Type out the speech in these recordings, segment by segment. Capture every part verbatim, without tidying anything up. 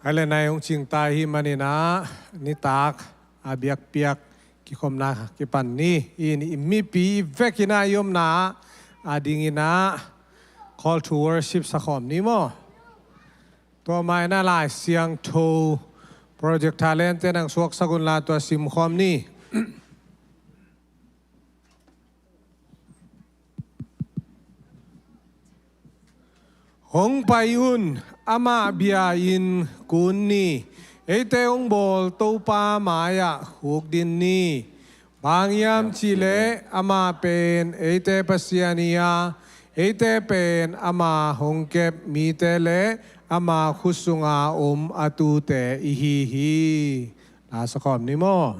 Ai le nai hong cingta i hih manin ah nitak a biakpiak kikhopna kipan ni. I mipi i vekin ah i omna ah a dingin ah call to worship sakhawm ni maw? Tua mah in ah Lai Siangtho projector lente nang suaksak un la tua simkhawm ni. Hong pai un, amah bia-in kun ni. Eite hong bawl Topa mai-ah khukdin ni. Bang hiam cih leh amah pen eite Pasian hi a, eite pen ama hong kep mite le ama khut sunga om a tute i hi hi. La sakhawm ni maw?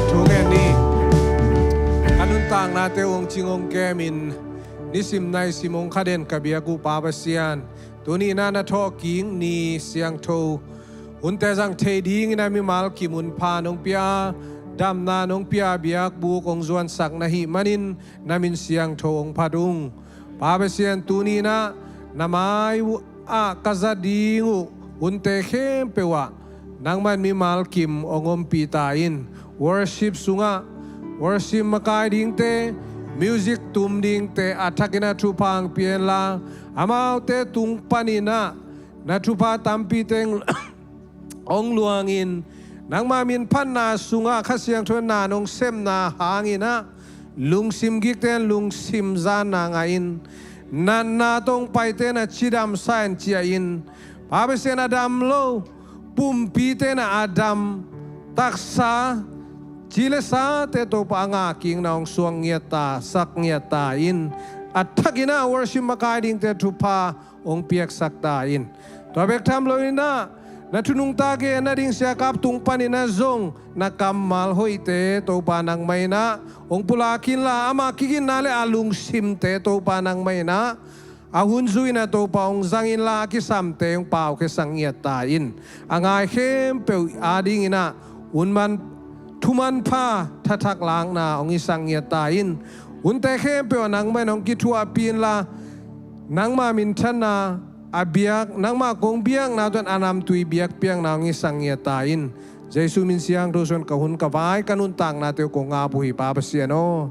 Thu ngen ni. Ka nuntaknate hong cing hong kemin nisim naisim hong kha den ka biak uh Pa Pasian, tuni na na thawhkik ni siangtho hunte zang thei dingin a mimal kim hun pha nong pia, damna nong pia, biakbuk hong zuansak na hih manin na min siangtho hong phat ung. Pa Pasian, tuni na na mai uh ah ka za ding uh hunte khempeuh ah nangman mimal kim hong ompih ta in. Worship sungah worship makai dingte, music tum dingte a thakin a thupha hong pia inla, amaute tung panin ah na thupha tampi teng hong luangin, nangma min phatna sungah Kha Siangtho in na nong sepna hangin ah lungsim gikte in lungsim zanna ngah in, natna tawh hong paite in a cidamsa in ciah in, Pa Pasian, a dam lo pumpite in a dam taksa, ci le sate Topa a ngah kikna hong suak ngiat ta, sak ngiat ta in, a thakin ah worship makai dingte thupha hong piaksak ta in. Tua bek tham loin ah na thu nungta gen nading siakap tung panin ah zong na kammal hoihte Topa nangmah in ah hong pulak inla, ama kigitna le a lungsimte Topa nangmah in ah a hun zui in ah Topa hong zang inla, a kisamte hong pau khia sak ngiat ta in. A ngai khempeuh adingin ah hun man, thu manpha thathak lakna hong hi sak ngiat ta in. Hunte khempeuh ah nangmah in hong kithuahpih inla, nangma minthanna a biak, nangma kong biakna tawh a namtui biakpiakna hong hi sak ngiat ta in. Jesu min siangtho suan ka hun ka vai ka nuntaknate uh kong ap uh hi Pa Pasian aw.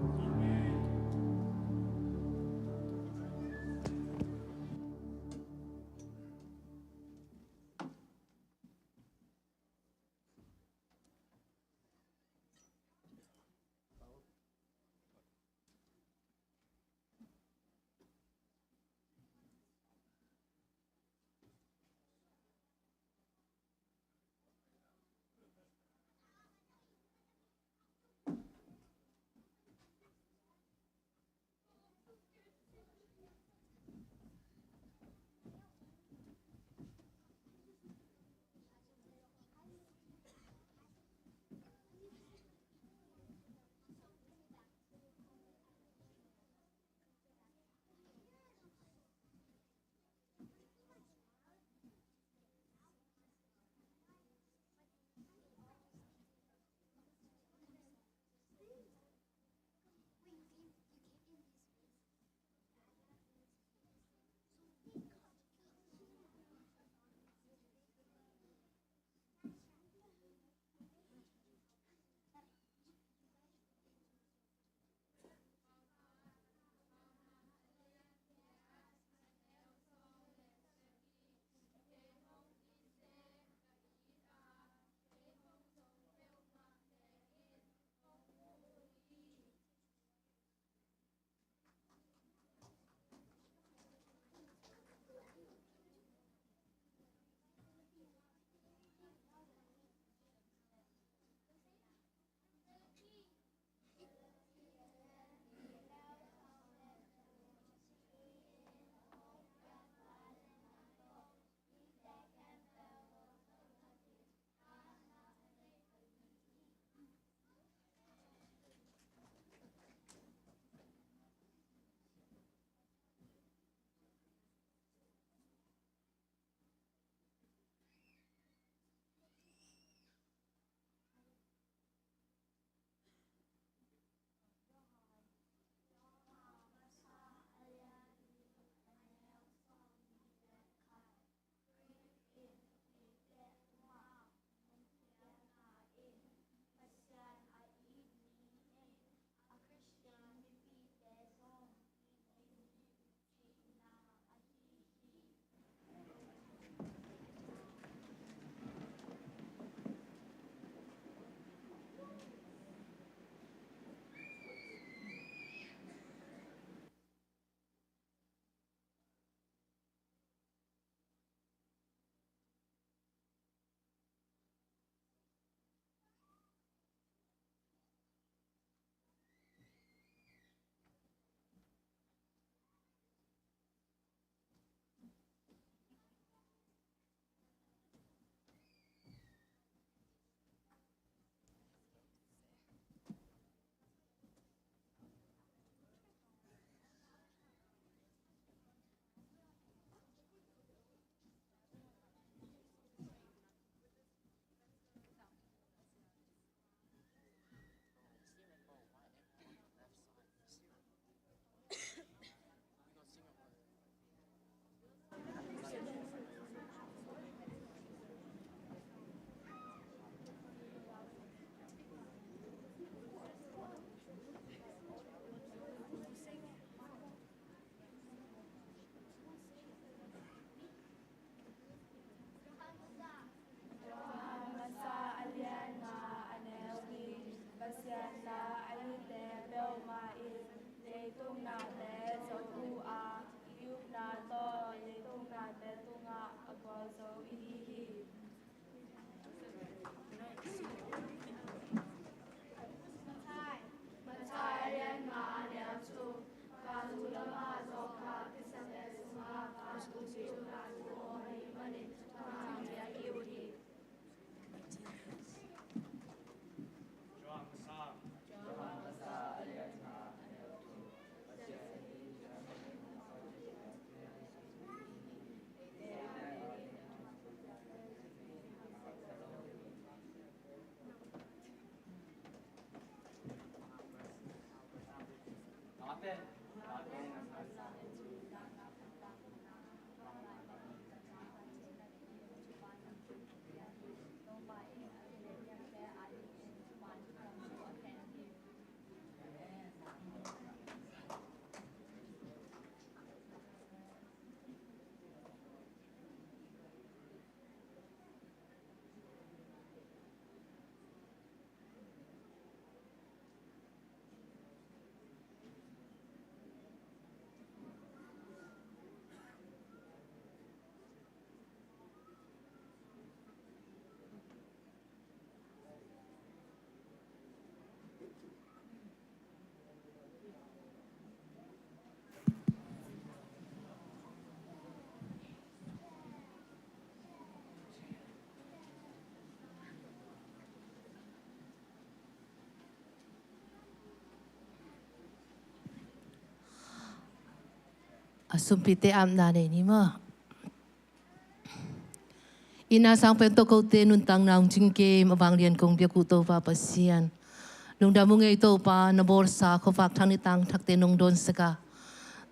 A sumpite apna nei ni maw. Ina sang pen tawh kote nuntakna hong cingkem a vanglian kong biak uh Topa Pasian. Lungdam uh ngei Topa, na bawlsa khuavak thak ni tang thakte nong dawnsak a,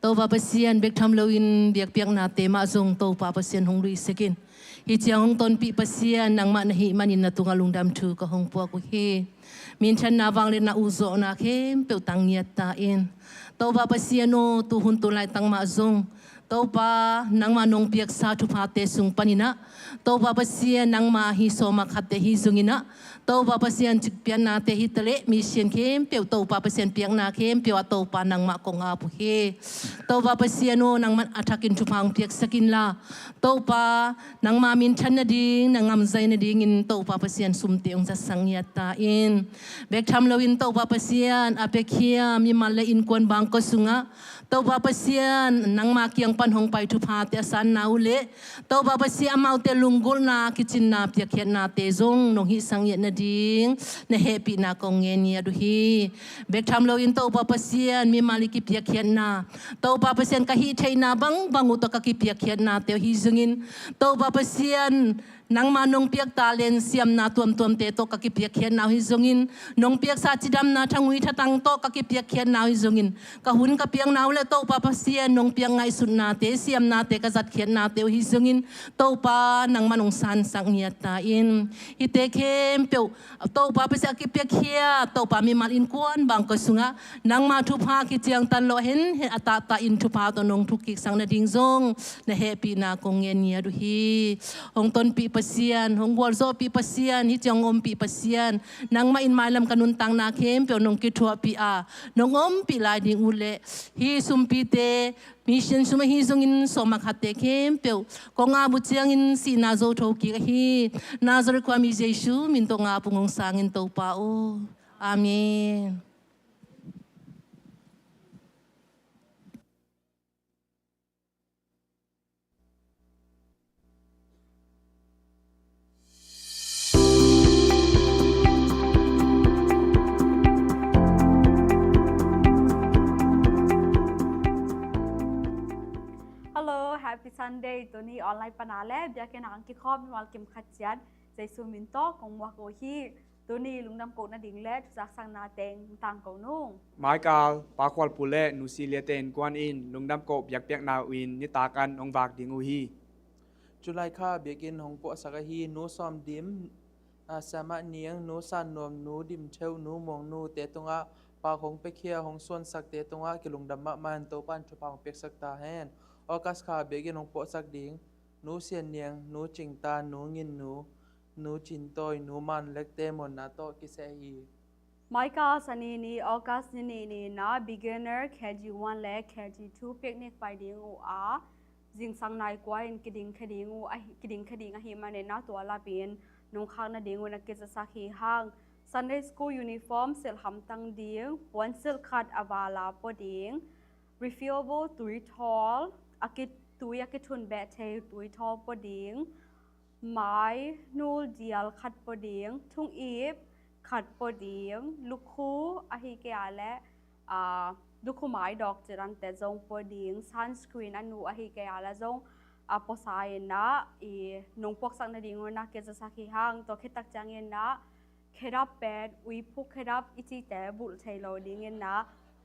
Topa Pasian, bek tham loin biakpiaknate mah zong Topa Pasian hong luisak in. Hih ciang hong tonpih Pasian, nangmah na hih manin na tungah lungdam thu ka hong puak uh hi. Minthanna, vangliatna, ukzawhna khempeuh tang ngiat ta in. Topa Pasian aw, tuhun tu laitang mah zong Topa, nangmah nong piaksa thuphate sung panin ah, Topa Pasian, nangmah hih sawm ah khatte hi zongin ah, Topa Pasian, cikpiatnate hi taleh mission khempeuh, Topa Pasian, piakna khempeuh ah Topa nangmah kong ap uh hi. Topa Pasian aw, nangmah a thakin thupha hong piaksak inla, Topa, nangmah minthan nading, na ngamzai nadingin Topa Pasian, sumte hong zatsak ngiat ta in. Bek tham loin Topa Pasian, a piakhia mimal le innkuan bangkua sungah, Topa Pasian, nangmah kiang pan hong pai thuphate a sanna uh leh, Topa Pasian, amaute lunggulhna, kicinna, piakkhiatnate zong nong hihsak ngiat nading na hehpihna kong ngen ngiat uh hi. Bek tham loin Topa Pasian, mimal i kipiakkhiatna, Topa Pasian, ka hih theihna bangbang uh tawh ka kipiakkhiatnate uh hi zongin, Topa Pasian, nangmah nong piak talent siamna tuamtuamte tawh ka kipiakkhiatna uh hi zongin, nong piaksa cidamna thangui thatang tawh ka kipiakkhiatna uh hi zongin, ka hun ka piakna uh leh Topa Pasian, nong piak ngaihsutnate, siamnate, ka zatkhiatnate uh hi zongin, Topa, nangmah nong sansak ngiat ta in. Hihte khempeuh Topa Pasian, a kipiakhia Topa, mimal innkuan bangkua sungah nangmah thupha kiciangtan lo hen, hen a tahtah in thupha tawh nong thuk kiksak nading zong na hehpihna kong ngen ngiat uh hi. Hong tonpih Pasian, hong gualzawhpih Pasian, hih ciang hong ompih Pasian, nangmah in mailam ka nuntakna khempeuh nong kithuahpih a, nong ompih lai ding uh leh, hih sumpite, mission sum ahi zongin sawm ah khatte khempeuh kong ap uh ciangin sihna zo thokik ahi Nazareth khuami Jesu min tawh ap ung, hong sang in Topa aw. Amen. Hello, happy Sunday. Tuni online pana le biakinn ah kikhawm mimal kim khat ciat Jesu min tawh kong muak uh hi. Tuni lungdam koh nading le thuzaksakna teng tangko nung. Maikal, Pa Khual Pu le Nu Si Lia te innkuan in lungdam koh biakpiakna uh in nitak an hong vak ding uh hi. Tulai kha biakinn hong puahsak ahi Nu Sawm Dim, a, Siamah Niang, Nu San Nuam, Nu Dim Theuh, Nu Muang Nu te tungah Pa hong piakhia hong suansakte tungah kilungdam mahmah in Topa in thupha hong piaksak ta hen. August kha biakinn hong puahsak ding Nu Sian Niang, Nu Cing Ta, Nu Ngin Nu, Nu Cin Tawi, Nu Man Lek te muanna tawh kiseh hi. Maikal Sani ni August ni nih ni in ah beginner K G one le K G two picnic pai ding uh a, zingsang nai kua in kiding khia ding uh ahi, kiding khia ding ahih manin ah tua lap in nungkhak nading uh na kizasak hi hang. Sunday school uniform silh hamtang ding, puansilh khat a val a pua ding, refillable tuithawl, a ki, tui a kithun beh thei tuithawl pua ding, mai nul dial khat pua ding, thungip khat pua ding, lukhu ahi kei a leh, aa, lukhu mai dawk cidante zong pua ding, sunscreen a nu ahi kei a leh zong, aa, puasa in ah i nong puaksak nading un ah kizasak hi hang. Tua khit tak ciangin ah khedap pen, uiphuk khedap i cihte bulh thei lo dingin ah,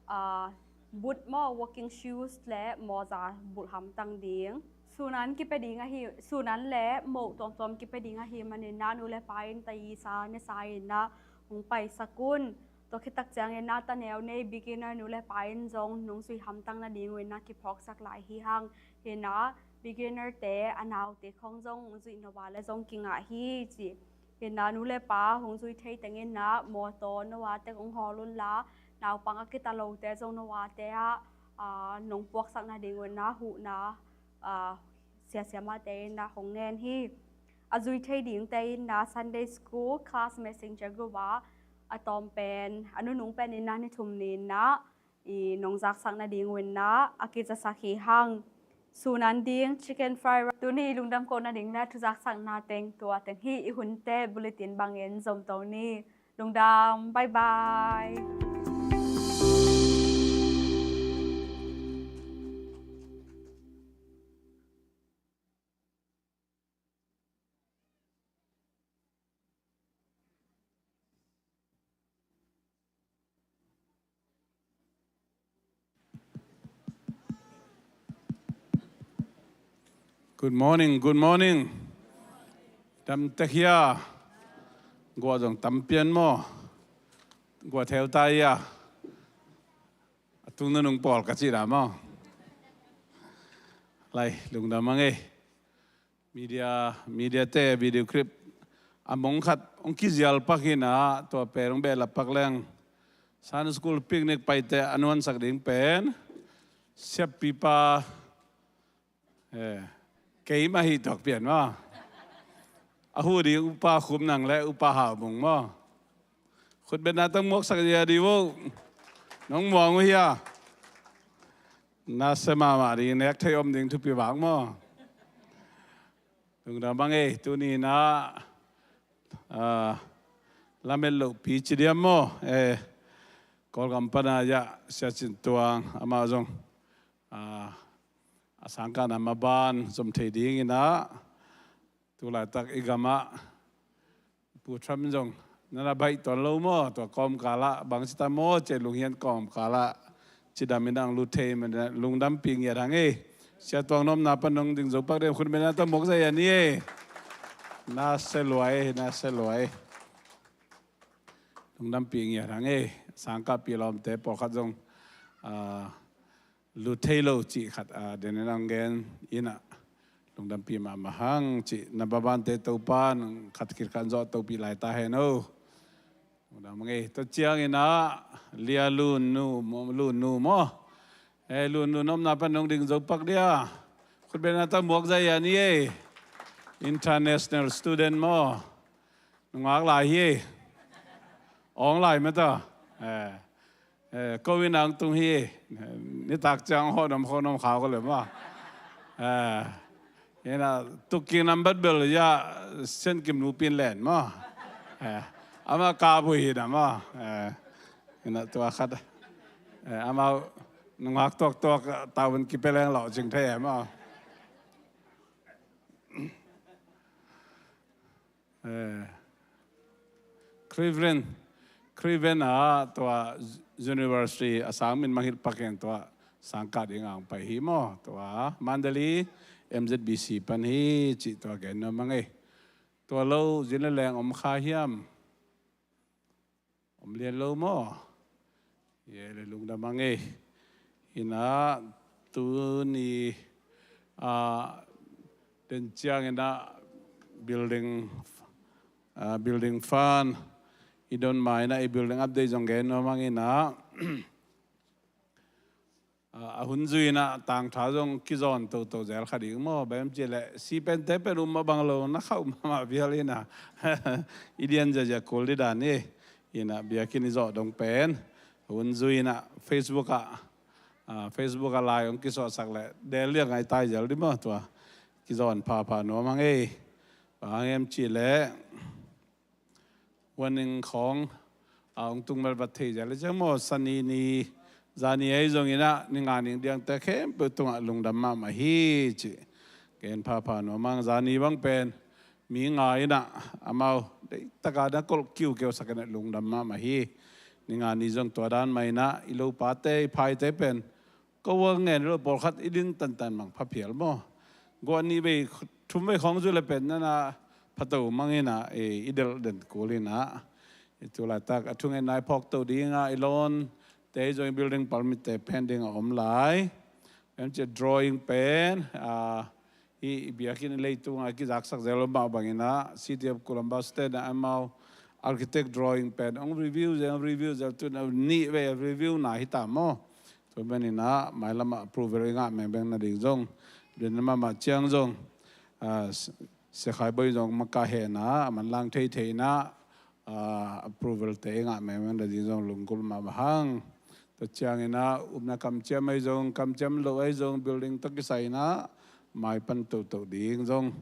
aa, Boot maw, walking shoes le mawza bulh hamtang ding. Sunan kipia ding ahi, sunan le moh tuamtuam kipia ding ahi manin ah nu le pa in taisa ne sa in ah hong paisak un. Tua khit tak ciangin ah taneu nei beginner nu le pa in zong nong zuih hamtang nading un ah kiphawksak lai hi hang. Hi in ah beginner te a naute khawng zong hong zuih no a le zong kingah hi ci. Hi in ah nu le pa hong zui thei teng in ah mawtaw no a tek hong hawl un la, naupang a kita lote zong no a te ah, ah, nong puaksak nading un ah huhna, ah, siasiamate in ah hong ngen hi. A zui thei dingte in ah Sunday school class messenger group ah a tawm pen, a nunung pen in ah ni thum ni in ah i nong zaksak nading un ah a kizasak hi hang. Sunan ding chicken fried rice. Tuni lungdam ko nading le thuzaksakna teng tua teng hi. I hunte bulletin bangin zomto ni. Lungdam, bye bye. Good morning, good morning. Dam tek hia. Gua zong tam pian maw. Gua theu ta hia. A tung nunung pawl ka ci da maw. Lai, lungdam a ngei. Media, media te video clip a mong khat hong kizial pak hi in ah tua pen hong behlap pak leng Sunday school picnic paite a nuansak ding pen siapipa, eh, keimah hi tuak pian maw. A hu ding Upa Khum Nang le Upa Hau Mung maw. Khutbetna tawh muaksak dia di vo. Nong muang uh hia. Nasia mahmah ding, nek thei om ding thupi vak maw. Lungdam a ngei, tuni in ah, ah, lamet loh pi ci diam maw. Eh, Kawlgam pan a ya Sia Cin Tuang amah zong, ah, a sangkahna maban zom thei ding in ah, tu laitak i gam ah Pu Trump in zong na na baih tuan lo maw, tua kawmkal ah bang ci ta maw, ci lunghian kawmkal ah cidam in ang lut thei manin lungdampih ngiat hang ei. Sia Tuang nopna pan nong ding zo pak diam, khutbetna tawh muak zai a ni ei. Nasia lua ei, nasia lua ei. Lungdampih ngiat hang ei. Sangkahpih lawmte pawlkhat zong, ah, lut thei lo cih khat, ah, den in ang gen in ah lungdampih mahmah hang cih na babante Topa in khat khit khat zawh topih lai ta hen o. Lungdam a ngei. Tua ciangin ah Lia Lun Nu, Lun Nu maw. Eh, Lun Nu nopna pan nong ding zo pak dia. Khutbetna tawh muak zai a ni ei. International student maw. Nungak lai hi ei. Awng lai mah ta. Eh, eh, ko in ang tung hi ei. Nitak ciang hawh nom, hawh nom kha ko le maw. Eh, ina tuking nambat bel ya Sen Kim Nu Pin Len maw. Eh, ama ka bu hi na maw. Eh, ina tua khat. Eh, ama nungak tuaktuak tavuan kipeleng lo cing thei maw. Eh, Cleveland, Cleveland ah tua university a sang min mangngilh pakin tua sangkah ding ang pai hi maw. Tua Mandalay M Z B C pan hi cih tua gen nuam a ngei. Tua lo zin le leng om kha hiam? Om lian lo maw. Ye le lungdam a ngei. Ina tuni, ah, den ciang ina building, ah, building fund i don ma ina i building update zong gen nuam ang ina. Ah, a hun zui ina tangtha zong kizawn toto zel kha ding maw, bang hiam cih leh si pente pen um mah bang lo na khauh mahmah vial ina. I dian ziazia kul di dan hi. Ina biakinn i zawh dong pen a hun zui ina Facebook ah, ah, Facebook ah lai hong kisuahsak leh del liang ai tai zel di maw tua. Kizawn phapha nuam ang ei. Bang hiam cih leh warning khawng a hong tung melvat thei zel le ciang maw, sani ni zani ahi zongin ah ni nga ning diangte khempeuh tungah lungdam mahmah hi cih gen phapha nuam ang. Zani bang pen mi nga in ah amau deitaka na kolh kiukiusak in ah lungdam mahmah hi. Ni nga ni zong tua dan mah inah i lopate, i phaite pen ko a ngen lo pawlkhat i din tantan mang pha phial maw. Guah nih vei, thum vei khawng zu le pen nana phato mang inah i, i delh den kul inah. I tu laitak a thungetna i phawkto dingah i lawnte zong i building permit-te phen dingah om lai. Em cia drawing pen, a, i, i biakinn i leitunga kizaksak zel mah banginah City of Columbus te na amau architect drawing pen ong review zel, review zel, tu na nih vei review na hi ta maw. Tua maninah mailamah approval i ngah mengbeng nading zong, bian mahmah ciang zong, a, s-, Sia Khai Boi zong maka hehna a manlang theithei inah, a, approval te i ngah mengbeng nading zong lunggulh mahmah hang. Tua cianginah upna kamciam ahi zong, kamciam loh ahi zong, building tawh kisai inah maipan tohtoh ding zong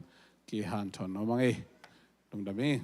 kihanthawn nuam ang ei. Lungdam hi.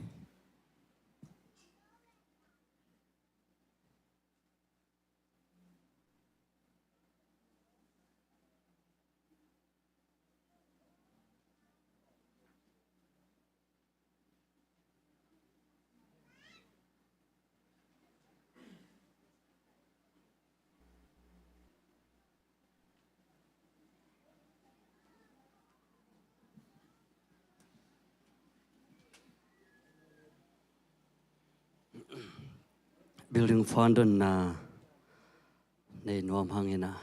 Building fund donna nei nuam hang inah.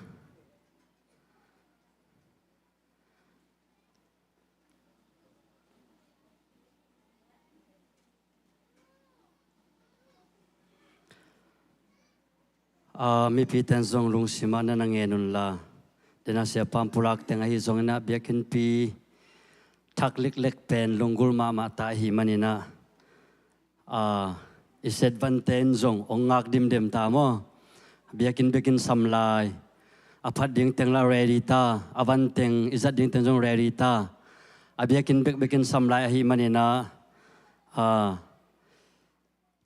A, mipiten zong lungsimah na na ngen unla, dena sia pampulak teng ahi zonginah biakinnpi thak liklek pen lunggulh mahmah ta ahi maninah, a, i set vante in zong ong ngak dimdem ta maw. Biakinn bekin sam lai, a phat ding teng la ready ta, a van teng i zat ding teng zong ready ta. A biakinn bekbekin sam lai ahi maninah, a,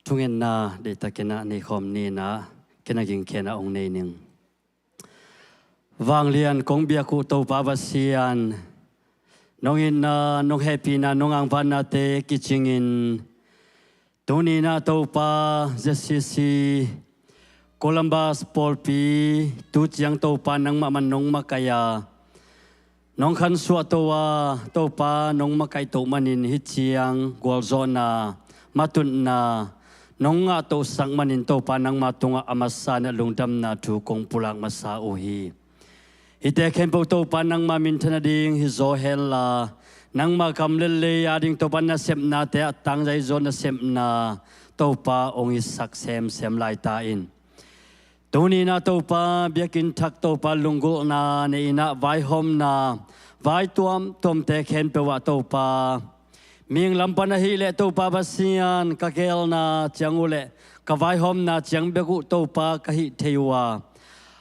thungetna deihtakinah neikhawm ninah kina gingkhenah ong nei ning. Vanglian kong biak uh Topa Pasian, nong itna, nong hehpihna, nong angvannate kicingin, tuninah Topa Z C C Columbus pawlpi tu ciang Topa nangmah man nong makaih a, nong khansuahto a, Topa nong makaihtoh manin hih ciang gualzawhna, matutna nong ngahtohsak manin Topa nangma tungah a masa inah lungdamna thu kong pulak masa uh hi. Hihte khempeuh Topa nangma minthan nading hizaw henla, nangma gam le lei ading Topa nasepnate a tangzai zaw nasepna Topa ong hisak semsem laita in. Tuninah Topa biakinn thak Topa lunggulhna nei inah vaihawmna vai tuamtuamte khempeuh ah Topa mihing lam pan ahileh Topa Pasian ka geelna ciang uh leh ka vaihawmna ciang bek uh Topa ka hih thei uh a,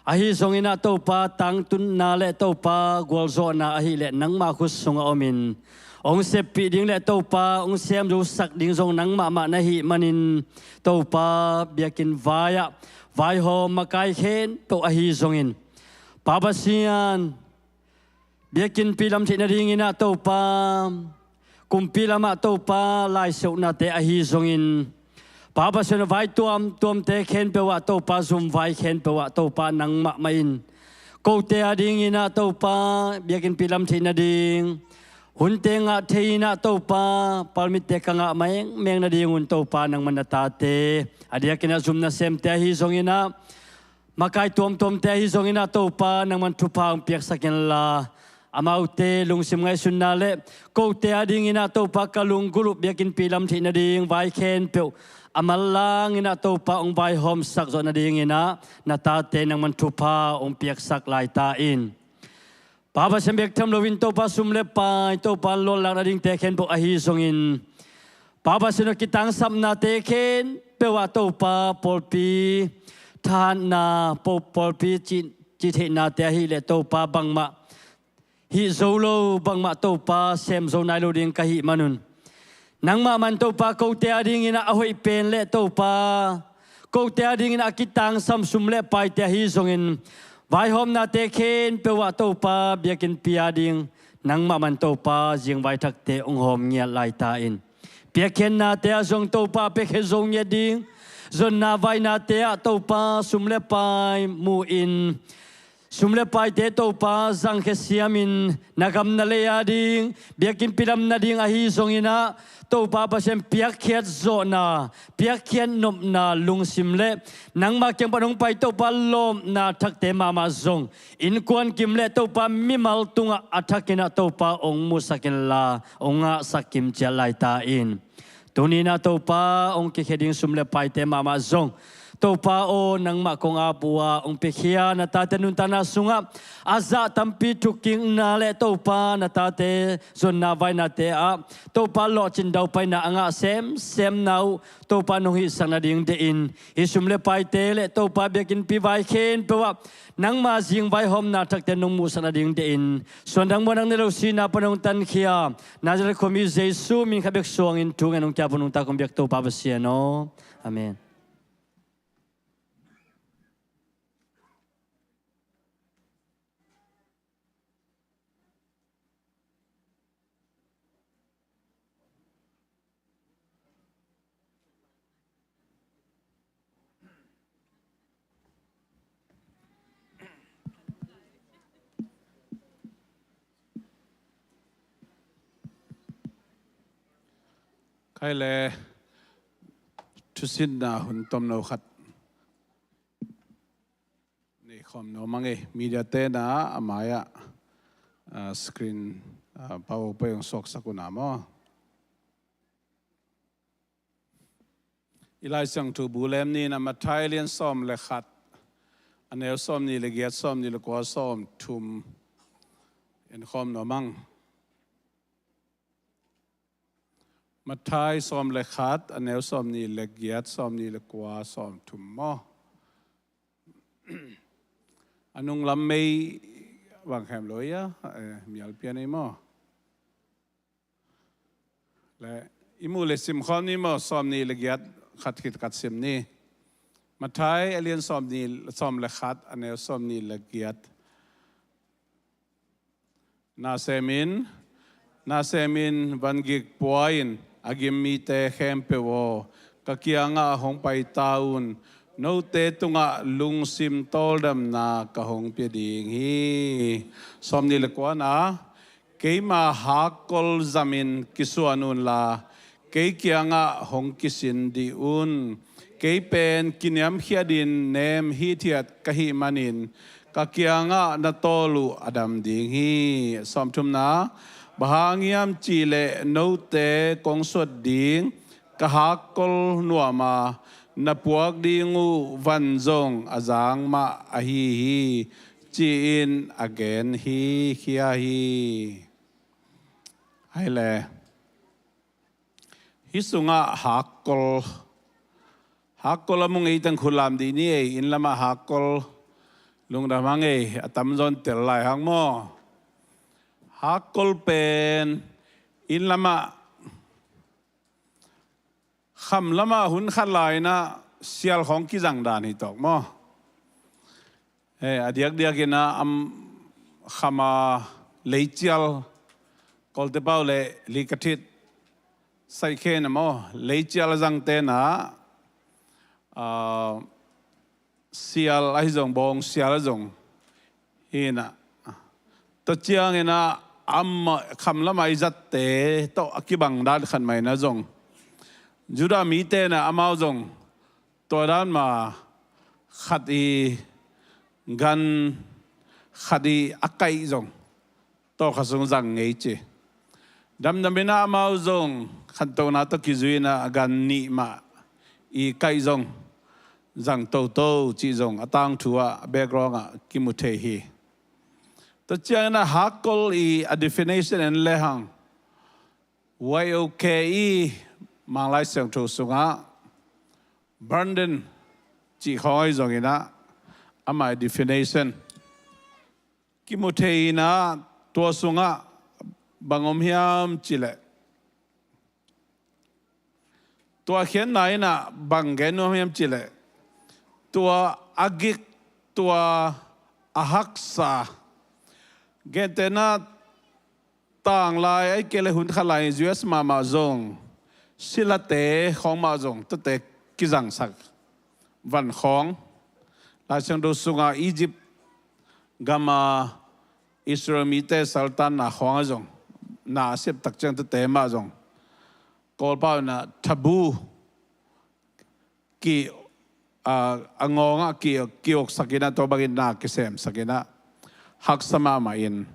ahi zonginah Topa tangtunna le Topa gualzawhna ahileh nangmah khut sungah omin ong seppih ding le Topa ong semzosak ding zong nangmah mah na hih manin Topa biakinn vai-ah vaihawm makai khempeuh ahi zongin Pa Pasian, biakinnpi lam theih nadinginah Topa, kumpi lamah Topa laisiahnate ahi zongin Pa Pasian, vai tuamtuamte khempeuh ah Topa, zum vai khempeuh ah Topa nangmah mah in kote adinginah Topa biakinnpi lam theih nading hunte ngah thei inah Topa permit-te ka ngah mengmeng nadingun Topa nangman na tate a diakinah zum nasemte ahi zonginah makai tuamtuamte ahi zonginah Topa nangman thupha hong piaksak inla, amaute lungsim ngaihsutna le kote adinginah Topa ka lunggulh uh biakinnpi lam theih nading vai khempeuh a manlanginah Topa hong vaihawmsak zawh nadinginah na tate nangman thupha hong piaksak laita in. Pa Pasian, bek tham loin Topa sum le pai Topa lawnlak nadingte khempeuh ahi zongin Pa Pasian aw, kitangsapnate khempeuh ah Topa pawlpi thahatna, paw-, pawlpi cih, cihtheihnate ahileh Topa bangmah hih zo lo, bangmah Topa sem zo nai lo ding ka hih manun nangmah man Topa kote adinginah a hoih pen le Topa kote adinginah a kitangsam sum le paite ahi zongin vaihawmnate khempeuh ah Topa biakinnpi ading nangmah man Topa zingvai thakte hong hawm ngiat laita in. Piakkhiatnate ah zong Topa piakkhiat zo ngiat ding, zonna vainate ah Topa sum le pai mu-in, sum le paite Topa zangkhia siamin na gam na lei a ding, biakinnpi dam nading ahi zongin ah Topa Pasian piakkhiat zawhna, piakkhiat nopna lungsim le nangmah kiang pan hong pai Topa lawpna thakte mahmah zong innkuan kim le Topa mimal tungah a thakin ah Topa hong musak inla hong ngahsak kim ciat lai ta in. Tuni-in ah Topa hong kikhia ding sum le paite mahmah zong Topa aw, nangmah kong ap uh a, hong piakhia na tate nuntakna sungah a zah tampi thukkikna le Topa na tate zonna vainate ah Topa lawhcin daupaina a ngah semsemna uh Topa nong hihsak nading deih in, hih sum le paite le Topa biakinnpi vai khempeuh ah nangma zing vaihawmna thakte nong muhsak nading deih in, suandang muanang ne lo sihna pan hong tankhia Nazareth khuami Jesu min khat bek suangin thu ngen hong kiap uh nungta kong biak Topa Pasian aw. Amen. Khai le thusinna hun tomno khat nei khawm nuam ing ei. Media te na a mai-ah, ah, screen, ah, PowerPoint hong suaksak uh na maw? I Lai Siangtho bu lem ni-in ah Matthai lian sawm le khat, a neu sawmnih le giat, sawmnih le kua, sawmthum en khawm nuam ing. Matthai sawm le khat, a neu sawmnih le giat, sawmnih le kua, sawmthum maw? A nunglam mei vang khem lo ia, eh, mial pian ei maw? Le, i mu le sim khawm ni maw, sawmnih le giat khat khit khat sim ni. Matthai a lian sawmnih, sawm le khat, a neu sawmnih le giat. Nasemin, nasemin vangik pua-in a gim mite khempeuh aw, ka kiangah hong pai ta un, note tungah lungsim tawldamna ka hong pia ding hi. Sawmnih le kuana, keima hakkol zamin kisuan unla, kei kiangah hong kisin dih un. Kei pen kiniamkhiatin nem hithiat ka hih manin ka kiangah na tawl uh a dam ding hi. Sawmthumna, bang hang hiam cihleh note kong suat ding ka hakkol nuam a, na puak ding uh van zong a zang mah ahi hi, ci-in a gen hi, khia hi. Hai le. Hih sungah hakkol, hakkol a mu ngei teng khut lam dih ni ei, inn lamah hakkol lungdam hang ei, a tamzaw in tel lai hang maw? Hakkol pen inn lamah, kham lamah hun khat lai-in ah sial khawng kizang dan hi tawk maw? Eh, a diakdiakin ah, am, kham a leicial, Kawlte pau le likathit, saikhen a maw, leicial a zangte na, ah, sial ahi zong, bawng sial a zong hi na. Tua ciangin ah, am, kham lamah i zatte tawh a kibang dan khat mah in ah zong, Judah mite na amau zong tua dan mah khat i gan, khat i a kaih zong tawlkhat sung zang ngei ci. Damdamin ah amau zong khantohna tawh kizui-in ah gan nih mah i kaih zong zang toto cih zong a tangthu ah, a background ah kimu thei hi. Tua ciangin ah hakkol i a definition en lehang, Y O K E, Manglai Siangtho sungah burden cih khawng ahi zongin ah, amah i definition kimu thei in ah, tua sungah bang om hiam cihleh, tua khiatna in ah bang gen nuam hiam cihleh, tua a gik, tua a haksa, gentehna tanglai, ahih kei leh hun khat lai U S mahmah zong, silate khawng mah zong tuate kizangsak van khawng, Lai Siangtho sunga Egypt gama Israel mite saltanna khawngah zong, na a sep tak ciang tete mah zong, Kawlpau inah thabu ki, a, a ngawngah ki, kioksak inah, tua bangin na kisemsak inah, haksa mahmah in.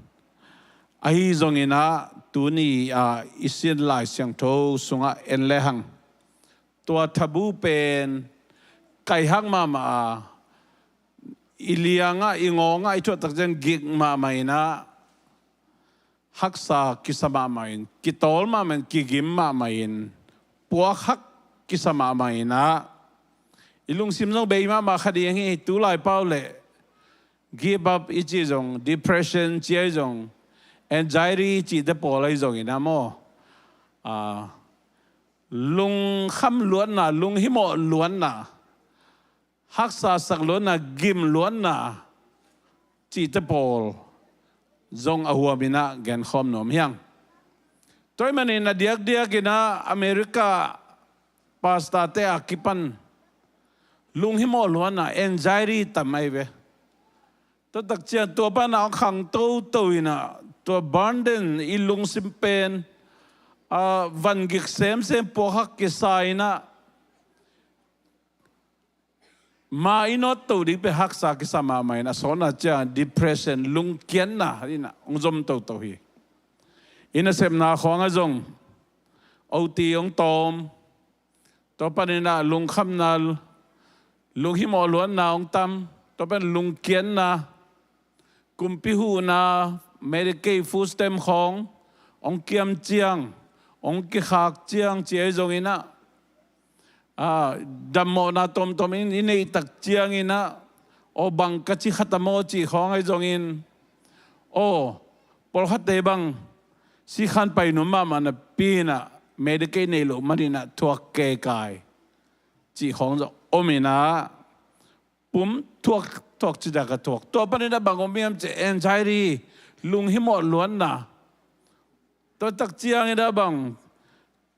Ahi zong inah tuni a i sin Lai Siangtho sungah en lehang, tua thabu pen kaihak mahmah a, i liangah, i ngawngah i thuah tak ciang gik mahmah inah, haksa kisa mahmah in, kitawl mahmah in, kigim mahmah in, puakhak kisa mahmah inah, i lungsim zong bei mahmah kha ding hi. Tulai pau leh give up i cih zong, depression ci ahi zong, anxiety cihte pawl ahi zong inah maw, a, lungkham luatna, lunghimawh luatna, haksa sak luatna, gim luatna cihte pawl zong a huam inah genkhawm nuam hiang. Tua ahih manin a diakdiak inah America pastorte a kipan lunghimawh luatna, anxiety tam ahi ve. Tua tak ciang tua panah hong khang toto inah, tua burden, i lungsim pen, a, van gik semsem, puakhak kisa inah, ma i nawt to ding pen haksa kisa mahmah in, a sawtna ciang depression, lungkiatna inah hong zom toto hi. I nasepna khawngah zong OT hong tawm, tua pan inah lungkhamna, lunghimawh luatna hong tam, tua pan lungkiatna, kumpi huhna, Medicaid, food stamp khawng hong kiam ciang, hong kikhak ciang ci ahi zong inah, a, dammawhna tawmtawm in i neih tak ciang inah, aw, bang ka ci khat a maw cih khawng ahi zongin, aw, pawlkhatte bang sikhan pai nuam mahmah napi inah Medicaid nei loh man inah thuak kekai cih khawng zong om inah, pum thuak, thuak citak a thuak. Tua pan inah bang om hiam cih leh anxiety, lunghimawh luatna. Tua tak ciang inah bang,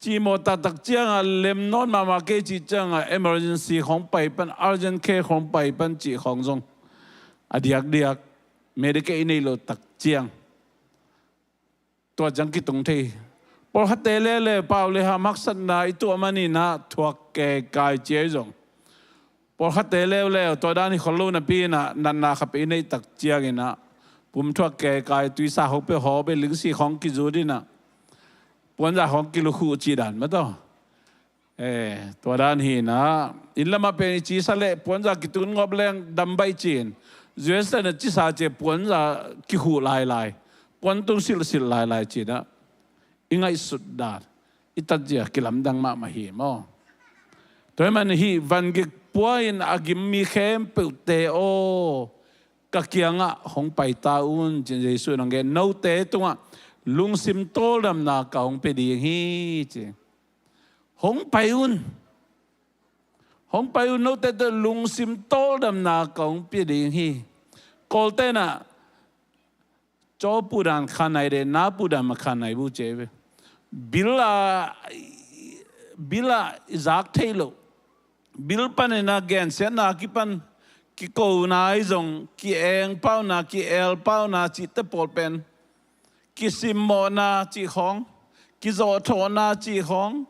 cimawh taktak ciang a lem nawn mahmah kei cih ciang a emergency khawng pai pan, urgent care khawng pai pan cih khawng zong a diakdiak, Medicaid i neih loh tak ciang tua ciang kitung thei. Pawlkhatte leuleu pau le ham haksatna i tuah man inah thuak kekai ci ahi zong, pawlkhatte leuleu tua dan hi khol lo napi inah, natna khat i neih tak ciang inah, pum thuak kekai, tuisa khawng pia, haw pia, lingsi khawng kizut inah, puanza khawng kilukhuh cih dan mah tawh. Eh, tua dan hi inah, inn lamah pen i cisa leh puanza kitun ngawp leng dam baih ci-in, U S te na cisa ci-a puanza kikhuh lailai, puan tung silhsilh lailai ci inah, i ngaihsut dan, i tatzia kilamdang mahmah hi maw. Tua ahih manin hih van gik pua in a gim mi khempeuhte aw, ka kiangah hong pai ta un ci-in Jesuh in hong gen. Note tungah lungsim tawldamna ka hong pia ding hi ci. Hong pai un. Hong pai un, note tungah lungsim tawldamna ka hong pia ding hi. Kawlte'n ah, caw pudan kha nai de, na pudan ma kha nai bu ci ve. Bil a, bil a i zak thei lo. Bil panin a gensiatna kipan, kikona i zong, ki-eng pauna, ki-el pauna cihte pawl pen, kisimmawhna cih khawng, kizawhthawhna cih khawng,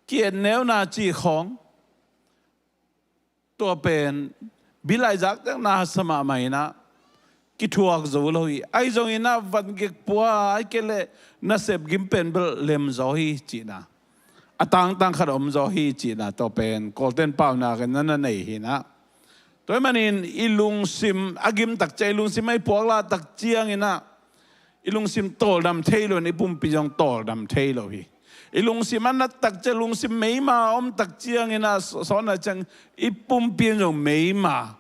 ki-etneuna cih khawng, tua pen bil a i zak teng na sa mahmah in ah, kithuak zo lo hi. Ahi zongin ah van gik pua, ahih kei leh nasep gim pen bel lem zaw hi cihna, a tangtang khat om zaw hi cihna, tua pen Kawlte'n paunak in na na nei hi in ah. Tua ahih manin i lungsim a gim tak ciang, i lungsim a i puak lah tak ciangin ah, i lungsim tawldam thei lo in i pumpi zong tawldam thei lo hi. I lungsim a nat tak ciang, lungsim meima om tak ciangin ah, sawtna ciang i pumpi in zong meima,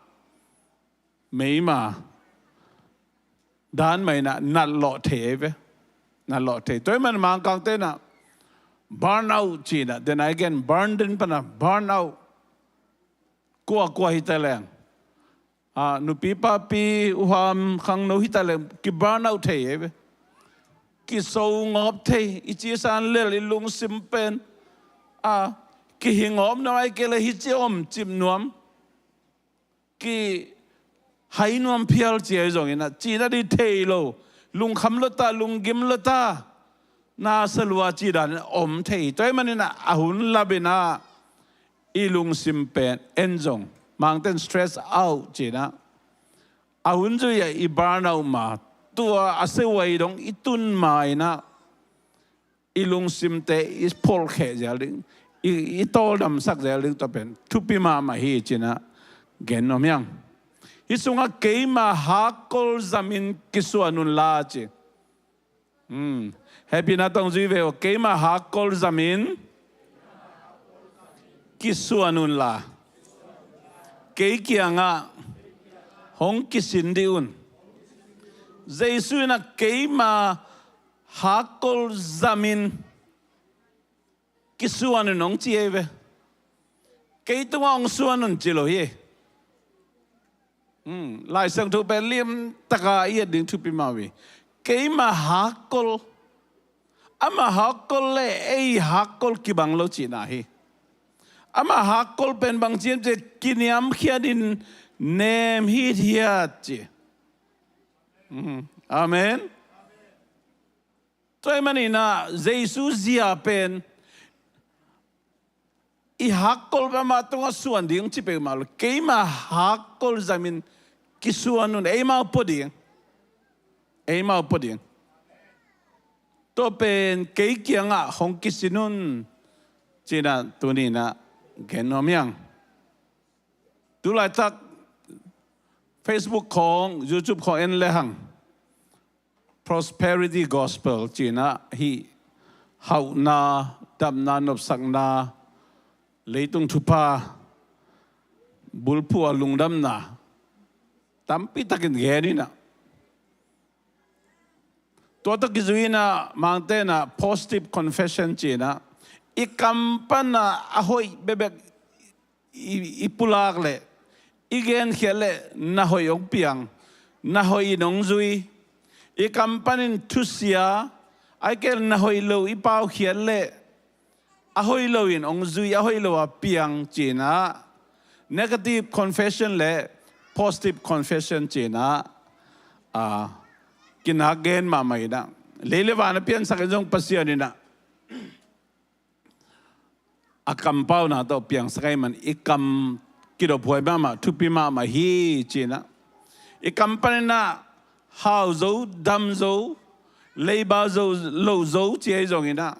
meima dan mah in ah natlawh thei ve. Natlawh thei. Tua ahih manin Mangkangte'n ah burnout cihna, then again, burden pana burnout. Kuakua hi ta leng, a, nupi papi, uham, khangno hi ta leng, ki burnout thei hi ve. Kiso ngawp thei, i cisa in lel, i lungsim pen, a, kihi ngawp nuam, ahih kei leh hi ci om cip nuam, kihai nuam phial ci ahi zongin ah, cihna ding thei lo, lungkham lo ta, lunggim lo ta, na sa lua cih dan om thei. Tua ahih manin ah, a hun lapin ah i lungsim pen en zong, Mangte'n stress out ci-in ah, a hun zui-a i burnout ma, tua a seuai dong i tun ma-in ah, i lungsimte i pholhkheh zel ding, i, i tawldamsak zel ding, tua pen thupi mahmah hi ci-in ah gen nuam hi hang. Hih sungah keima hakkol zamin kisuan unla ci. Hmm. Hehpihna tawh zui ve aw, keima hakkol zamin kisuan unla, kei kiangah hong kisin dih un. Jesu in ah keima hakkol zamin kisuan un hong ci hi ve. Kei tungah hong suan un ci lo hi. Hmm, Lai Siangtho pen limtakin i et ding thupi mah uh hi. Keima hakkol, ama hakkol le ei hakkol kibang lo cihna hi. Ama hakkol pen bang ci hiam cih leh kiniamkhiatin nem hithiat ci. Hmm, amen. Tua ahih manin ah Jesu zia pen i hakkol pen amah tungah suan ding ci peuhmah lo. Keima hakkol zamin kisuan un, eimau pua ding. Eimau pua ding. Tua pen kei kiangah hong kisin un ci-in ah tuni-in ah gen nuam hi hang. Tu laitak Facebook khawng, YouTube khawng en le hang, Prosperity Gospel ci-in ah hih hauhna, damna, nopsakna, leitung thupha, bulphuh a lungdamna tampi takin gen in ah, tua tawh kizui-in ah Mangte'n ah positive confession ci-in ah, i kam pan ah a hoih bekbek i, i pulak leh, i genkhiat leh na hoih hong piang, na hoih in hong zui. I kam panin thusia, ahih kei leh na hoih lo i paukhiat leh, a hoih lo in hong zui, a hoih lo a piang ci-in ah, negative confession le positive confession ci-in ah, a, kinak gen mahmah in ah, lei le van a piansak in zong Pasian in ah a kampauna tawh piangsak ahih man i kam kidophuai mahmah, thupi mahmah hi ci-in ah, i kam panin ah hau zo, dam zo, leiba zo, loh zo ci ahi zongin ah,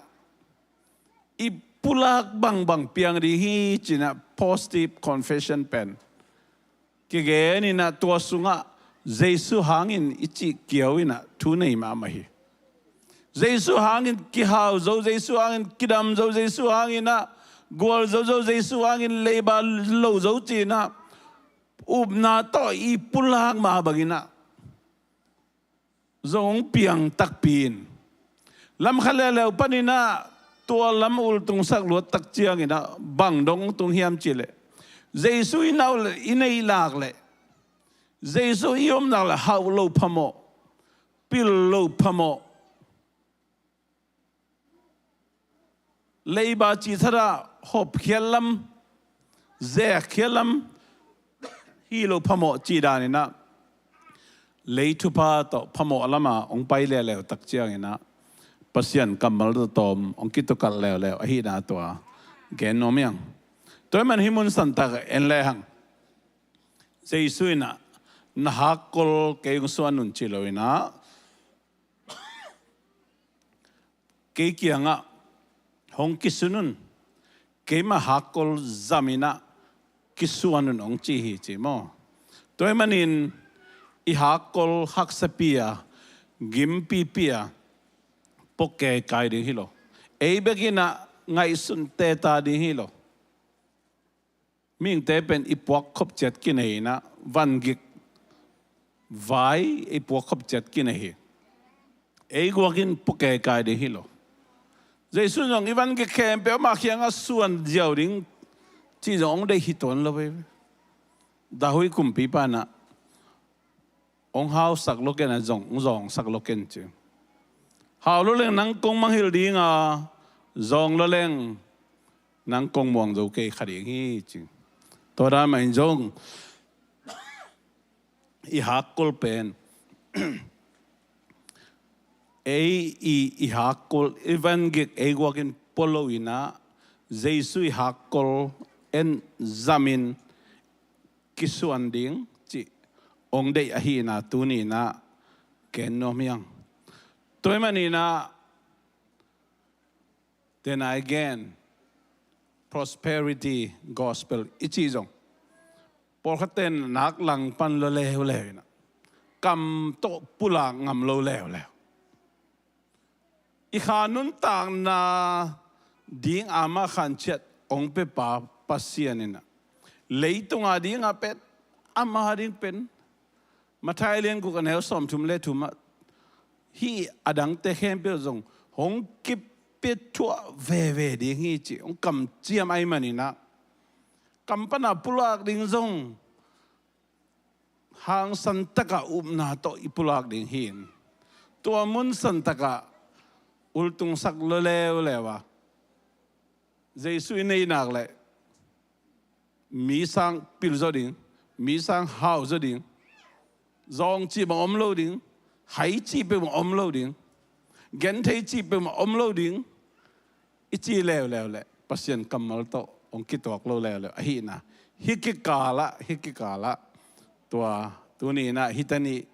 i pulak bangbang piang ding hi ci-in ah positive confession pen kigen in ah, tua sungah Jesu hangin i cih kiau in ah thu nei mahmah hi. Jesu hangin kihau zo, Jesu hangin kidam zo, Jesu hangin ah gualzo zo, Jesu hangin leiba loh zo ci-in ah upna tawh i pulak mah bangin ah zong hong piang takpi in, lam khat leuleu panin ah tua lam ultungsak luat tak ciangin ah bang dong tung hiam cih leh, Jesu i nau leh, i neih lak leh, Jesu i om nak leh hauh loh phamawh, pil loh phamawh, leiba cih thadah hopkhiat lam, zekkhiat lam hi loh phamawh cih danin ah, lei thupha tawh phamawh lamah hong pai leuleu tak ciangin ah Pasian kammal tawh tawm hong kitukalh leuleu ahihna tua gen nuam hi hang. Tua ahih man hih mun santak en le hang, Jesu in ah na hakkol kei hong suan un ci lo in ah, kei kiangah hong kisin un, keima hakkol zamin ah kisuan un hong ci hi ci maw. Tua ahih manin i hakkol haksapi a, gimpipi a, pua keikai ding hi lo. Ei bekin ah ngaihsun teta ding hi lo. Mihingte pen i puak khop ciat kinei in ah, vangik vai i puak khop ciat kinei hi. Ei guakin pua keikai ding hi lo. Jesu zong i vangik khempeuh ama kiangah suan ziau ding cih zong hong deih hi tuan lo ve. David kumpipa in ah hong hausak lo ken a, zong, hong zawngsak lo ken ci. Hau lo leng nang kong mangngilh ding a, zawng lo leng nang kong muang zo kei kha ding hi ci. Tua dan mah in zong i hakkol pen ei i, i hakkol, i vangik ei guakin pua lo inah, Jesu i hakkol en zamin kisuan ding cih ong deih ahihna tuni inah ken nuam hiang. Tua ahih maninah, then I again, prosperity gospel i cih zong pawlkhatte in nak langpan lua leuleu inah, kam tawh pulak ngam lo leuleu. I kha nuntakna ding ama khanciat ong pepa Pasian inah, leitunga dinga pen, ama ding pen, Matthai lian guk a neu sawmthum le thum ah, hih a dangte khempeuh zong hong kipia thuah veve ding hi cih hong kamciam ahih maninah, kam pana pulak ding zong hangsan takah upna tawh i pulak ding hi in, tua mun san takah ultungsak lua leuleu a, Jesu i neihnak leh mi sang pil zaw ding, mi sang hau zaw ding, zawng cih bang om lo ding, hai cih peuh bang om lo ding, genthei cih peuh bang om lo ding, i ci leuleu leh Pasian kammal tawh hong kituak lo leuleu ahihna, hih kikalah, hih kikalah tua tuni inah hih ta nih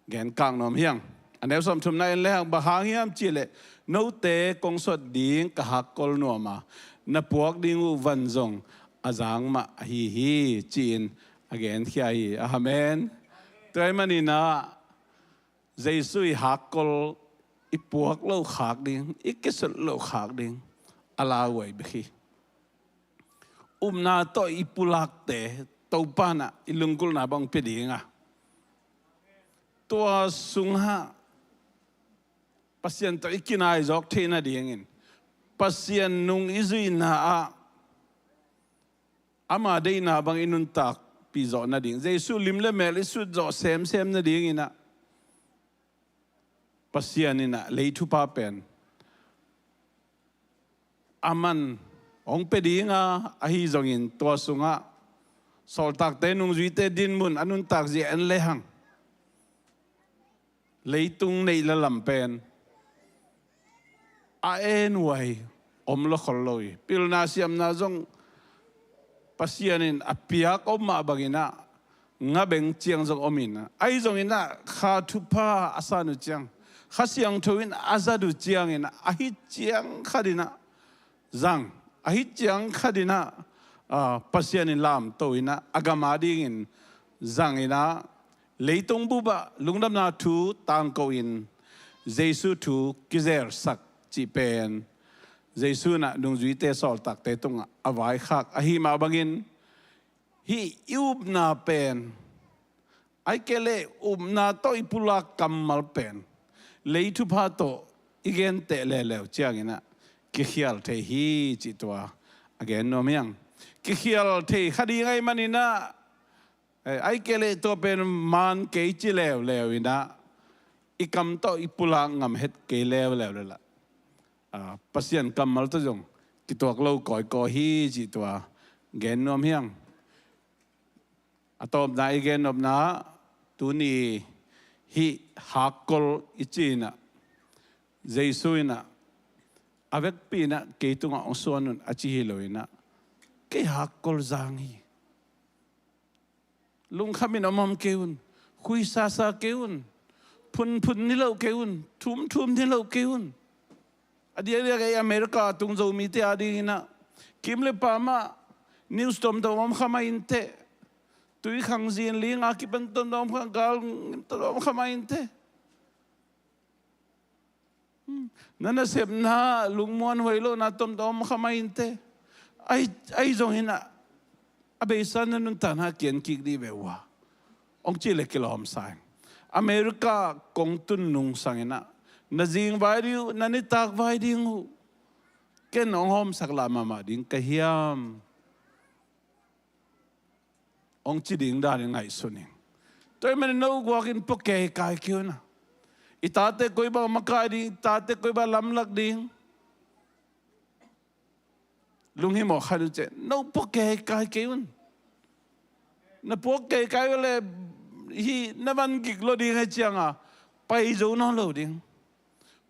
gen kak nuam hiang. A neu sawmthumna en lehang, bang hang hiam cihleh, note kong suat ding ka hakkol nuam a, na puak ding uh van zong a zang mah ahi hi, ci-in a genkhia hi. Amen. Tua ahih maninah Jesu i hakkol i puak loh khak ding, i kisuat loh khak ding a lauhuai bek hi. Upna tawh i pulakte Topa inah i lunggulhna bang pia dinga, tua sungah Pasian tawh i kinaizawk theih nadingin, Pasian nung i zuihna ah ama deihna bang i nuntakpih zawh nading, Jesu lim le mel i sut zawh semsem nadinginah, Pasian inah lei thupha pen aman hong pia dinga, ahi zongin tua sungah sawltakte nungzuite dinmun a nuntak zia en lehang, leitung neih le lam pen a en huai om lo khol lo hi. Pilna siamna zong Pasian in a piak om mah banginah, nga beng ciang zong om inah, ahi zonginah kha thupha a san uh ciang, Kha Siangtho in a zat uh cianginah, ahi ciang khatinah zang, ahi ciang khatinah, ah, Pasian in lamto inah a gam adingin zang inah, leitung bup ah lungdamna thu tangko in Jesu thu kizelsak cih pen Jesu inah nungzuite sawltakte tungah a vaikhak ahi mah bangin, hih i upna pen, ahih kei leh upna tawh i pulak kammal pen lei thupha tawh i genteh leuleu cianginah kikhial thei hi cih tua a gen nuam hiang. Kikhial thei kha ding ahih maninah, eh, ahih kei leh tua pen man kei ci leuleu inah, i kam tawh i pulak ngam het kei leuleu le lah, ah, Pasian kammal tawh zong kituak lo kawikawi hi cih tua gen nuam hiang. A tawpna i gen nopna, tuni hih hakkol i ci inah, Jesu inah a vekpi inah kei tungah hong suan un a ci hi lo inah, kei hakkol zang hi. Lungkhamin om om kei un, khuisasa kei un, phunphun niloh kei un, thumthum niloh kei un. A diakdiak ei America a tung Zomite adinginah, kim le pam ah news tomtom om kha mah inteh. Tui khang zin ling a kipan tomtom om kha, gal tomtom om kha mah inteh. Hmm. Na nasepna lungmuan huai lohna tomtom om kha mah inteh. Ahi, ahi zonginah a beisa na nuntakna kian kik dih ve uh a, hong cih le kilawm sa ing. America kong tun nung sanginah na zing vai ding uh, na nitak vai ding uh, ken hong hawmsak lah mahmah ding ka hiam, hong ci ding danin ngaihsun ing. Tua ahih manin no guakin pua keikai kei un a, i tate koi bang makai ding, i tate koi bang lamlak ding, lunghimawh khat uh ciah, no pua keikai kei un. Na pua keikai uh leh hih na van gik lo ding ahih cianga pai zo nawn lo ding.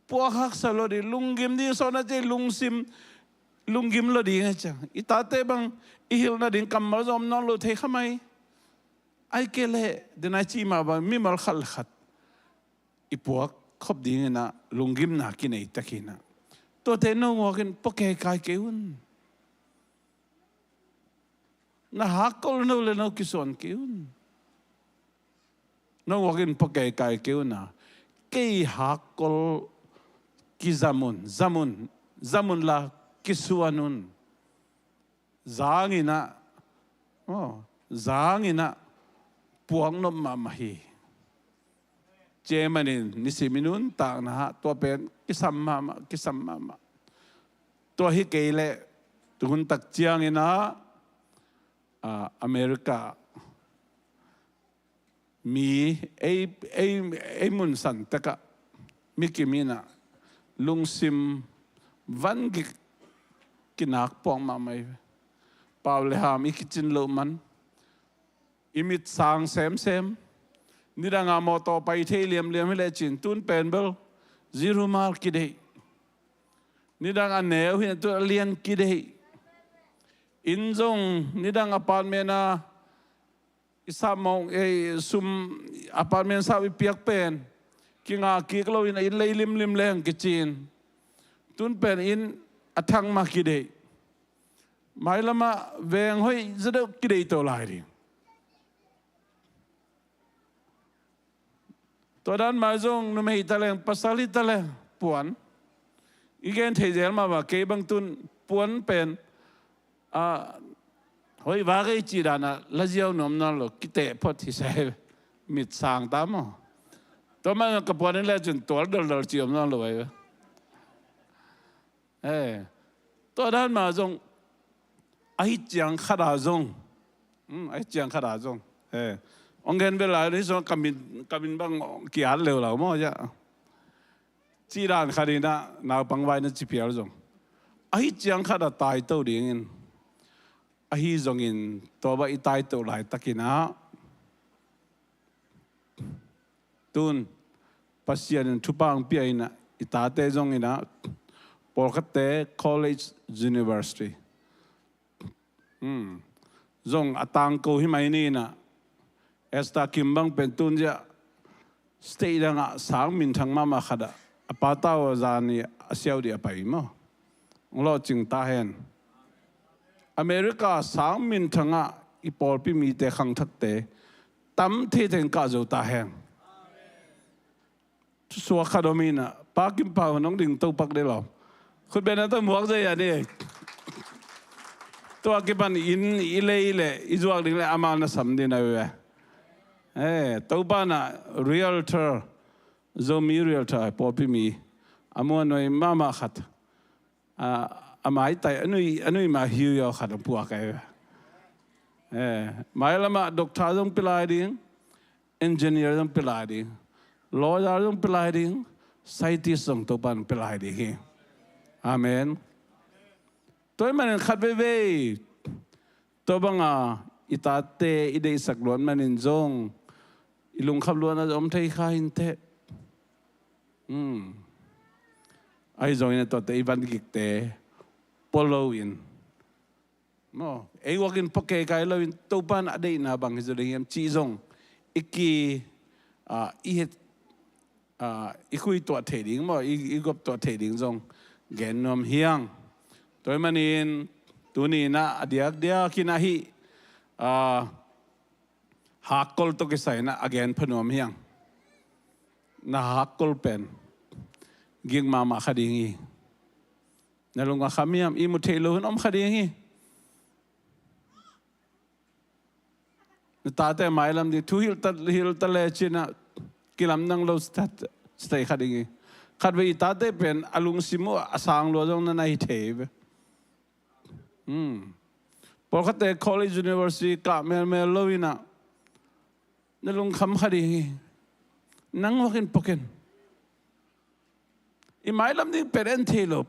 Puak haksa lo ding, lunggim ding, sawna ci lungsim, lunggim lo ding ahih ciang. I tate bang i hilh nading kammal zong om nawn lo thei kha mai. Ahih kei leh, den a i cih mah bang, mimal khat le khat i puak khop dingin ah lunggimna kinei takin ah. Tuate no ngawkin pua keikai kei un. Na hakkol no le no kisuan kei un. No ngawkin pua keikai kei un a. Kei hakkol kizam un, zam un, zam un la kisuan un. Zangin ah, oh, zangin ah puak nop mahmah hi. Tua ahih manin nisim i nuntakna ah tua pen kisam mahmah, kisam mahmah. Tua hi kei leh tu hun tak ciangin ah, ah, America mi ei, ei, ei mun san tek ah mi kim in ah lungsim van gik kinak puak mahmah hi. Pau le ham i kicin loh man, i mit sang semsem. Nidang a mawtaw pai thei liamliam hi lecin tun pen bel zirumal kideih. Nidang a neu hi na tun a lian kideih. Inn zong nidang apartment a i sap mawng, eh, sum apartment sap i piak pen kinga kik lo in a inn lei limlim leng kicin. Tun pen inn a thang mah kideih. Mailam ah veng hoih zaw deuh kideih to lai ding. Tua dan mah zong numei hi ta leng, pasal hi ta leng, puan. I gen thei zel mah bang, kei bang tun puan pen, ah, hoih vak ei cih dan ah la ziau nuam nawn lo, kiteh phot hi sa hi, mit sang ta maw. Tua mah ka puan in lecin tual doldol cih om nawn lo ahi ve. Eh, tua dan mah zong, ahih ciang khat ah zong. Hmm, ahih ciang khat ah zong. Eh, ong gen bel lai, hih zong ka min, ka min bang ki-at leu lau maw, ya. Cih dan khat in ah, naupang vai na ci phial zong. Ahih ciang khat ah tai to dingin. Ahi zongin, tua bang i tai to laitakin ah. Tun, Pasian in thupha hong pia in ah, i tate zong in ah, pawlkhatte college, university. Hmm. Zong a tangko hi mai ni in ah, Esther Kim bang pen tun zia, state dang ah sang minthang mahmah khat ah, a pa tau a zan i a siau dih a pai maw. Hong lawhcing ta hen. America sang minthang ah i pawlpi mite khangthakte tam thei thei in kah zo ta hen. Suak khat om in ah, Pa Kim Pau nong ding to pak dih lo. Khut beng na ta muak zai a ni. Tua kipan in i lei le i zuak ding le amah na sam ding a ve. Eh, Topa in ah realtor, Zomi realtor, pawlpi mi a muanhuai mahmah khat. A, a maitai, a nui, a nui mah hiuhiau khat a puak ahi ve. Eh, mailam ah doctor zong pia lai ding, engineer zong pia lai ding, lawyer zong pia lai ding, scientist zong Topa in pia lai ding hi. Amen. Tua ahih manin khat veivei, tua bang a i tate i deihsak luat manin zong i lungkham luatna om thei kha hi inteh. Hmm. Ahi zongin a tuate i van gikte pua lo in, maw, ei ngawkin pua keikai lo in, Topa in a deihna bang hi zaw ding hiam cih zong i ki, ah, i het, ah, i khuituah thei ding maw, i, i goptuah thei ding zong gen nuam hi ing. Tua ahih manin tuni in ah a diakdiak in ah hih, ah, hakkol tawh kisai in ah a gen pha nuam hi ing. Na hakkol pen gik mahmah kha ding hi. Na lung a kham hiam, ihmu theih loh hun om kha ding hi. Na tate mailam ding thu hilh ta, hilh ta lecin ah kilamdang lo sta, sta kha ding hi. Khatvei i tate pen a lungsim uh a sang lua zong na na hi thei ve. Hmm. Pawlkhatte college, university kah melmel lo in ah na lungkham kha ding hi. Nang ngawkin pua ken. I mailam ding pen en thei lo.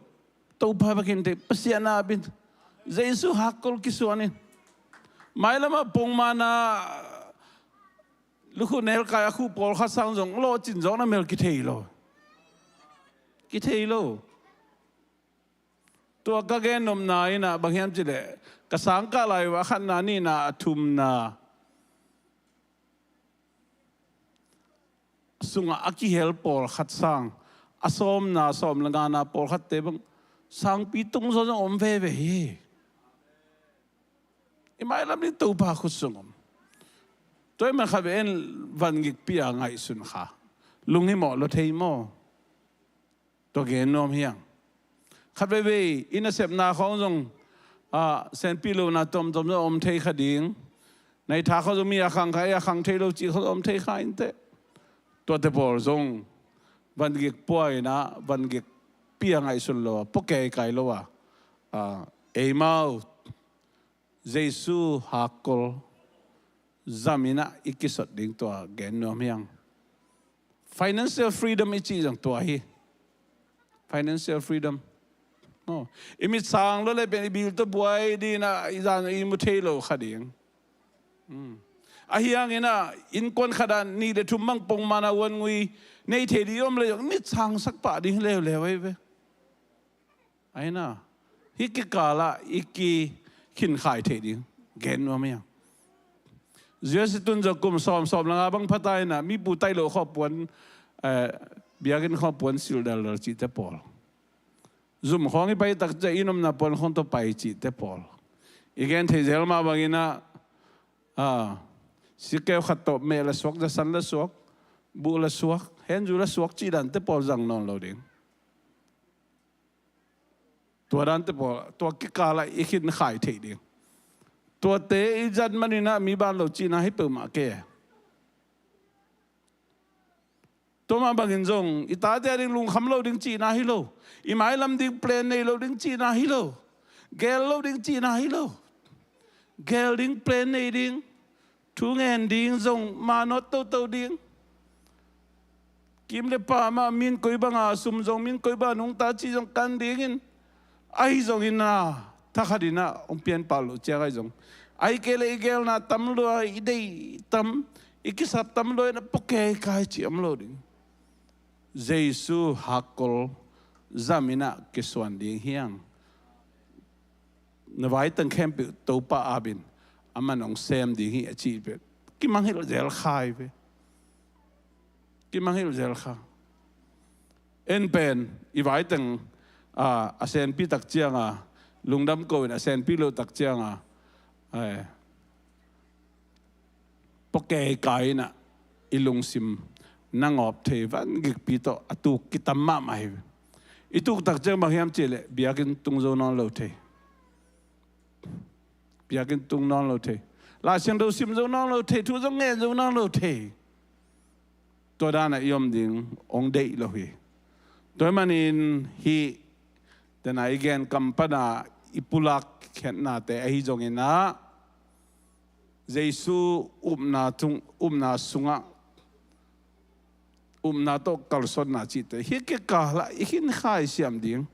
Topa bek in thei, Pasian na ap in. Jesu hakkol kisuan in. Mailam ah pongman a Lukhu nelkai a khuh pawlkhat sang zong lawhcin zawkna mel kithei lo. Kithei lo. Tua ka gen nopna in ah bang hiam cih leh, ka sangkah lai uh a khatna, nihna, a thumna sungah a kihel pawlkhat sang, a sawmna, sawm le ngana pawlkhatte bang sangpi tung zaw zong om veve hi. I mailam ding Topa khut sung om. Tua ahih manin khatvei in vangikpi a ngaihsun kha, lunghimawh lua thei maw? Tua gen nuam hi hang. Khatveivei i nasepna khawng zong, ah, senpi lohna tuamtuam zong om thei kha ding. Na itha khawng zong mi a khang kha, ei a khang thei lo cih khawng zong om thei kha inteh. Tuate pawl zong vangik pua in ah, vangikpi a ngaihsun lo a, pua keikai lo a, ah, eimau Jesu hakkol zam in ah i kisot ding tua gen nuam hi hang. Financial freedom i cih zong tua hi. Financial freedom. Oh. I mit sang lua leh pen i bil tawh buai ding in ah, i zan i mu thei lo kha ding. Hmm. Ahi hangin ah innkuan khat ah nih le thum bang pongman a uan ngui nei thei ding om leh zong mit sangsak pah ding leuleu ahi ve. Ahi na, hih kikal ah i kikhinkhai theih ding gen nuam hi hang. U S a tun zong kum sawm, sawm le nga bang pha ta in ah, mi pu taih loh khawng puan, eh, biakinn khawng puan silh daldal cihte pawl. Zum khawng i pai tak ciang i nopna puan khawng tawh pai cihte pawl. I gen theih zel mah bangin ah, ah, sikeu khat tawh meh la suak, zasan la suak, buh la suak, henzu la suak cih dante pawl zang nawn lo ding. Tua dante pawl, tua kikal ah i khinkhai theih ding. Tuate i zat manin ah mi ban lo cihna hi peuhmah kei. Tua mah bangin zong i tate a ding lungkham lo ding cihna hi lo. I mailam ding plan nei lo ding cihna hi lo. Gel lo ding cihna hi lo. Gel ding, plan nei ding. Thu ngen ding zong manawt toto ding. Kim le pam ah min koi banga, sum zong min koi banga nungta cih zong kan dingin. Ahi zongin ah, thakhat in ah hong pianpah loh ciang ahi zong, ahih kei leh i gelna tam lua, i deih tam, i kisap tam lua in ah pua keikai cih om lo ding. Jesu hakkol zam in ah kisuan ding hi hang. Na vaitang khempeuh Topa ap in, aman hong sem ding hi a cih pen kimangngilh zel kha hi ve. Kimangngilh zel kha. En pen i vaitang, ah, a senpi tak ciang a, lungdam ko in a senpi loh tak ciang a, eh, pua keikai in ah i lungsim na ngawp thei, vangikpi tawh a tuk kitam mahmah hi. I tuk tak ciang bang hiam cih leh biakinn tung zo nawn lo thei. Biakinn tung nawn lo thei. Lai Siangtho sim zo nawn lo thei, thu zong ngen zo nawn lo thei. Tua dan ah i om ding hong deih lo hi. Tua ahih manin hih tena i gen kam pan a i pulak khiatnate ahi zongin ah, Jesu upna tung, upna sungah, upna tawh kalsuanna cihte hih kikal ah i khinkhai siam ding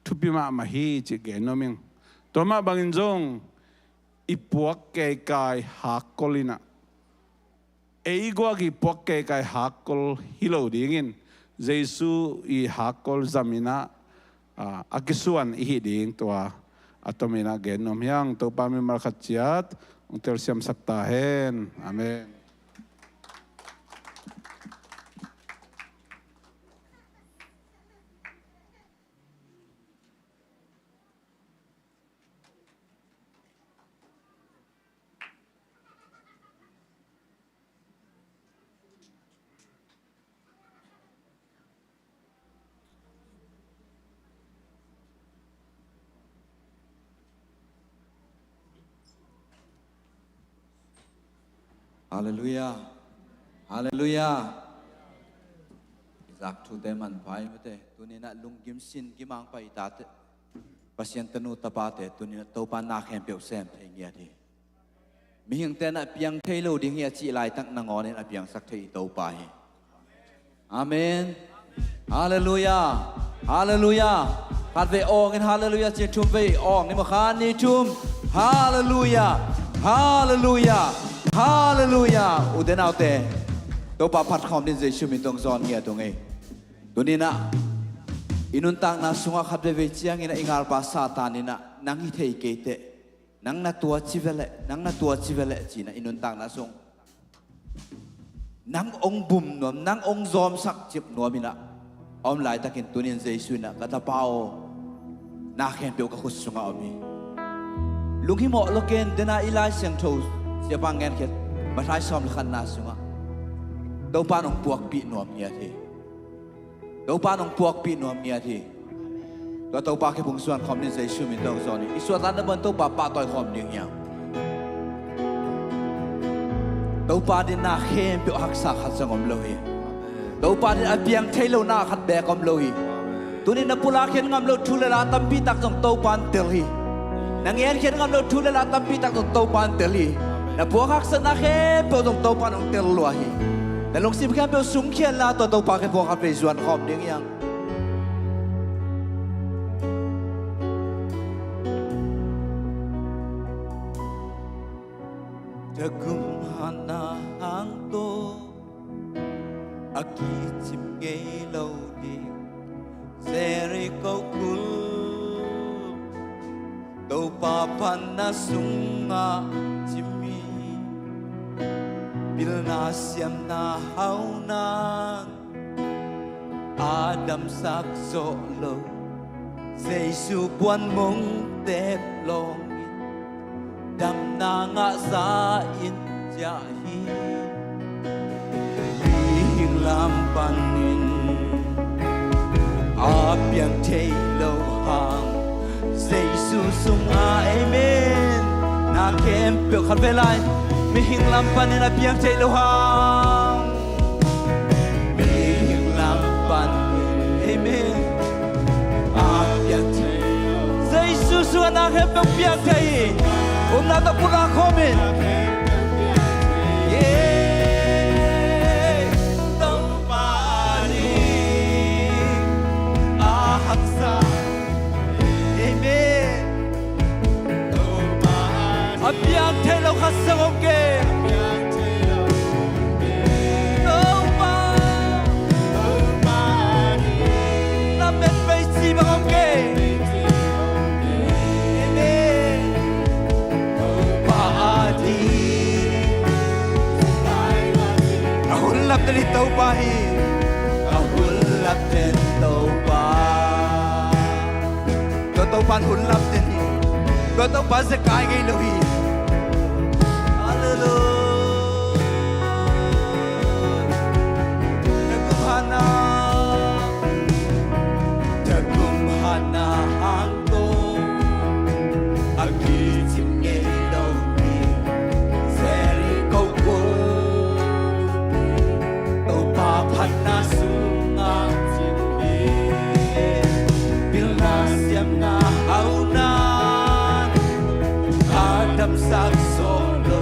thupi mahmah hi cih gen nuam ing. Tua mah bangin zong i puak keikai hakkol in ah, ei guak i puak keikai hakkol hi lo dingin, Jesu i hakkol zam in ah, a, a kisuan i hih ding tua a tomin ah gen nuam hi hang. Topa mimal khat ciat hong telsiamsak ta hen. Amen. Halleluiah. Halleluiah. I zak thute manpha hi mate. Tuni-in ah lunggim sin gim a hong pai i tate, Pasian tanu tapate, tuni-in ah Topa in na khempeuh sem thei ngiat hi. Mihingte in ah piang thei lo ding hi a cih laitak nangawnin a piangsak thei i Topa hi. Amen. Halleluiah. Halleluiah. Khatvei awng in halleluiah ci, thumvei awng ni maw, khat, nih, thum. Halleluiah. Halleluiah. Halleluiah. Ute naute, Topa phat khawm dingin Jesu min tawh zawn ngiat ung ei. Tuni-in ah i nuntakna sungah khat veivei ciangin ah i ngalpa Satan in ah nang hi thei kei teh, nang na tua ci ve leh, nang na tua ci ve leh ci-in ah i nuntakna sung nang hong bum nuam, nang hong zawmsak cip nuam in ah a om laitakin tuni-in Jesu in ah, "Ka Tapa aw, na khempeuh ka khut sungah om hi." Lunghimawh lo ken, dena i Lai Siangtho siapa ngenkhiat Matthai sawm le khatna sungah Topa in hong puakpih nuam ngiat hi. Topa in hong puakpih nuam ngiat hi. Tua Topa khe phung zuan khawm dingin Jesu min tawh zawn hi. I suahtakna mun Topa pahtawi khawm ding hi hang. Topa adingin na khempeuh haksa khat zong om lo hi. Topa adingin a piang thei lo na khat beek om lo hi. Tuni-in na pulak khiat ngam lo thu le la tampi tak zong Topa in tel hi. Na ngenkhiat ngam lo thu le la tampi tak zong Topa in tel hi. Na puak haksatna khempeuh zong Topa in hong tel lua hi. Na lungsim khempeuh sungkhia inla, tua Topa khe puak khat vei zuan khawm ding hi hang. Tagum hatna hang tawh a kicim ngei lo ding Jericho khul, Topa phatna sungah cim hi. Pilna siamna haunan a damsak zawh lo, Jesu puan mong tep lawngin damna ngahsa in ciah hi. Mihing lam panin a piang thei lo hang, Jesu sungah, amen. Na khempeuh khat vei lai, mihing lam panin a piang thei lo hang, mihing lam panin, amen. A piang thei lo. Jesu sungah na khempeuh piang thei hi. Upna tawh pulak khawm in. Yeah. Topa ading a haksa. Amen. A piang thei lo khat zong om kei. Topa, na met vei ci bang om kei. Amen. Topa ading a hun lapten hi Topa hi. A hun lapten Topa. Tua Topa in hun lapten hi. Tua Topa zekai ngei lo hi. Halleluia. Tagum hatna, tagum hatna hang tawh a kicim ngei lo hi. Jericho khul, Topa phatna sungah cim hi. Pilna siamna haunan a damsak zawh lo,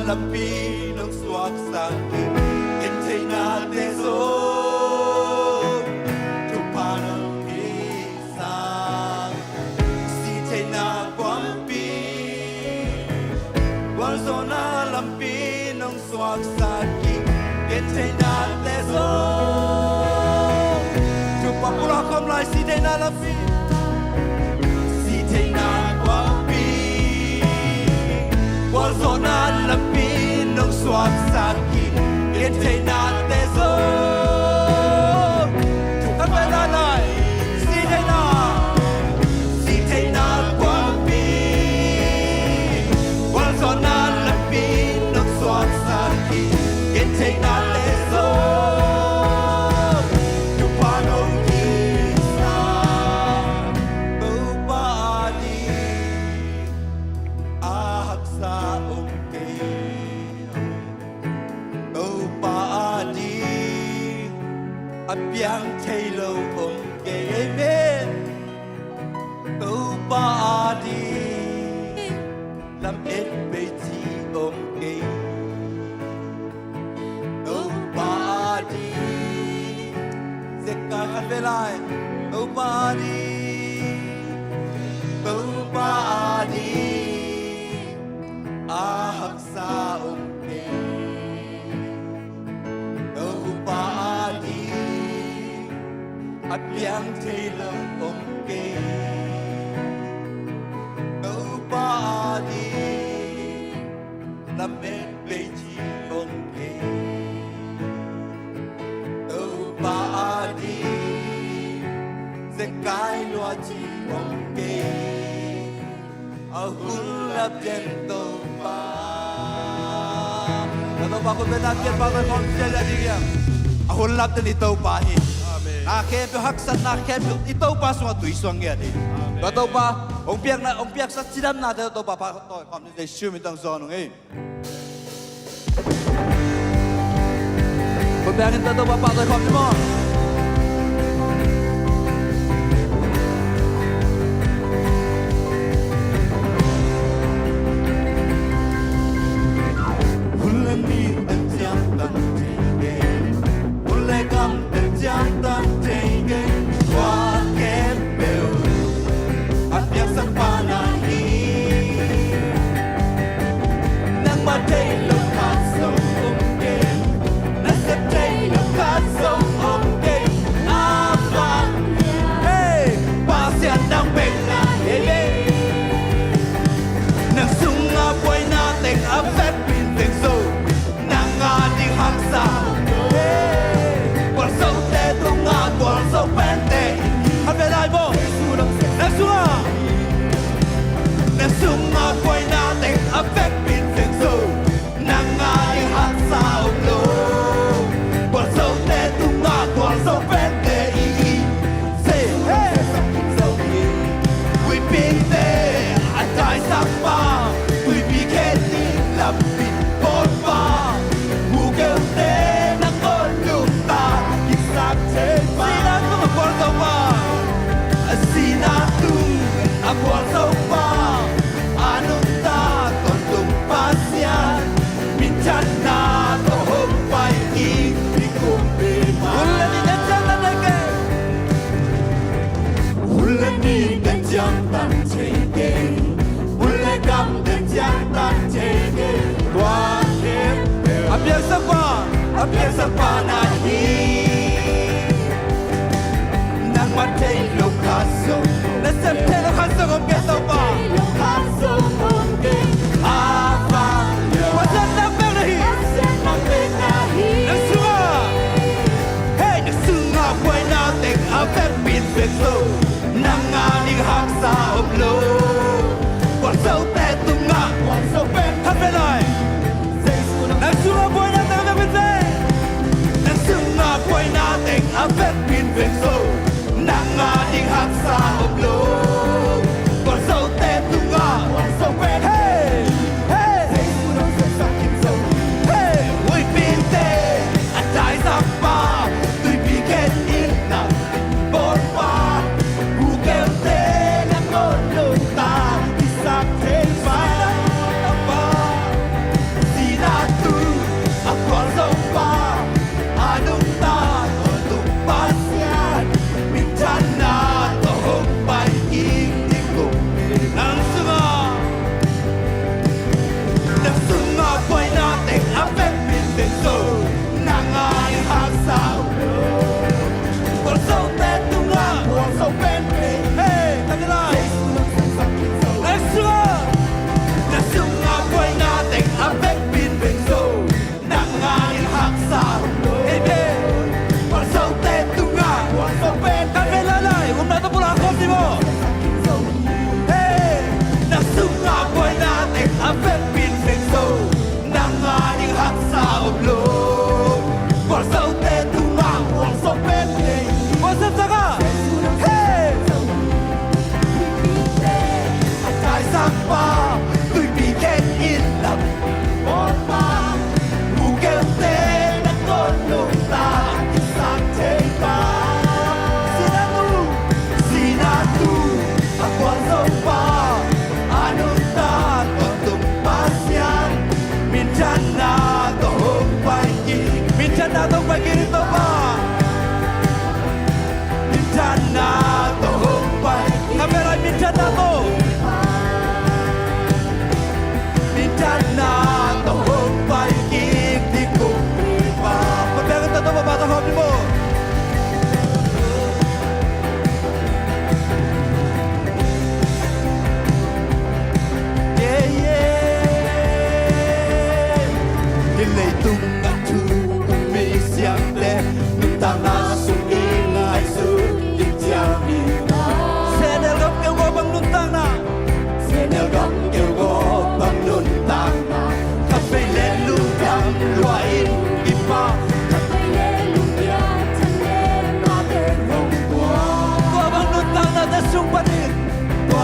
lampi nong suaksak hi. Gentheihnate zong thupha nong piaksak, sihtheihna kuampi, gualzawhna lampi nong suaksak hi. Gentheihnate zong thupha, pulak khawm lai, sihtheihna lampi, sihtheihna kuampi, gualzawhna lampi nong suaksak hi. Gentheihnate zong thupha, pulak lai, sihtheihna, sihtheihna kuampi, gualzawhna lampi nong suaksak hi. Gentheihnate zong thupha nong piaksak. Topa ading a haksa om kei. Topa ading a piang thei lo om kei. Amen. Topa ading lamet bei ci om kei. Topa ading, zekai khat vei lai. Topa ading, Topa ading a haksa om kei. Topa ading a piang thei lo om kei. Topa ading lamet bei ci om kei. Topa ading zekai lua ci om kei. A hun lap den Topa. Tua Topa khut beng, na kiang pau, tua khawm sia lian ding hiam? A hun lap den i Topa hi. Amen. Na khempeuh haksatna khempeuh i Topa sungah tuisuang ngiat hi. Amen. Tua Topa hong piakna, hong piaksak cidamnate Topa pahtawi khawm ni. Jesu min tawh zawn ung ei. Khut bengin tua Topa pahtawi khawm ni maw. Hun le ni teng ciang tan thei kei, hun le gam teng ciang tan thei kei, tua khempeuh a piaksak pa na hi. Nangmah theih loh khat zong om kei, na sep theih loh khat zong om kei. A vang, hey, Pasian nang bek na hi. Nang sungah buaina teng a vekpi teng zong nang a ding haksa. Gualzote tungah gualzo pente. Khat vei lai maw. Nang sungah, nang sungah buaina teng a vekpi teng zong nang a ding haksa om lo. Gualzote tungah gualzo pente i hi. Say, hey. Tuipite a taisak pa, tuipi khen ding lampi bawl pa, mukeute nang bawl lum ta, kisak thei pa. Sihna tung a gualzo pa, a sihna tung a gualzo pa, a nungta tawntung Pasian, minthanna tawh hong pai i, i kumpipa. Hun le ni teng ciang tan thei kei. Hun le ni teng ciang tan thei kei. Hun le gam teng ciang tan thei kei. Tua khempeuh a piaksak pa, a piaksak pa na hi. Nangmah theih loh khat zong, na sep theih loh khat zong om kei Topa. A vang, Pasian nang bek na hi. Nang sungah, hey, nang sungah buaina teng a vekpi teng zong nang a ding haksa om lo. Gualzote tungah gualzo pen khat vei lai. Nang sungah buaina teng a vekpi teng, nang sungah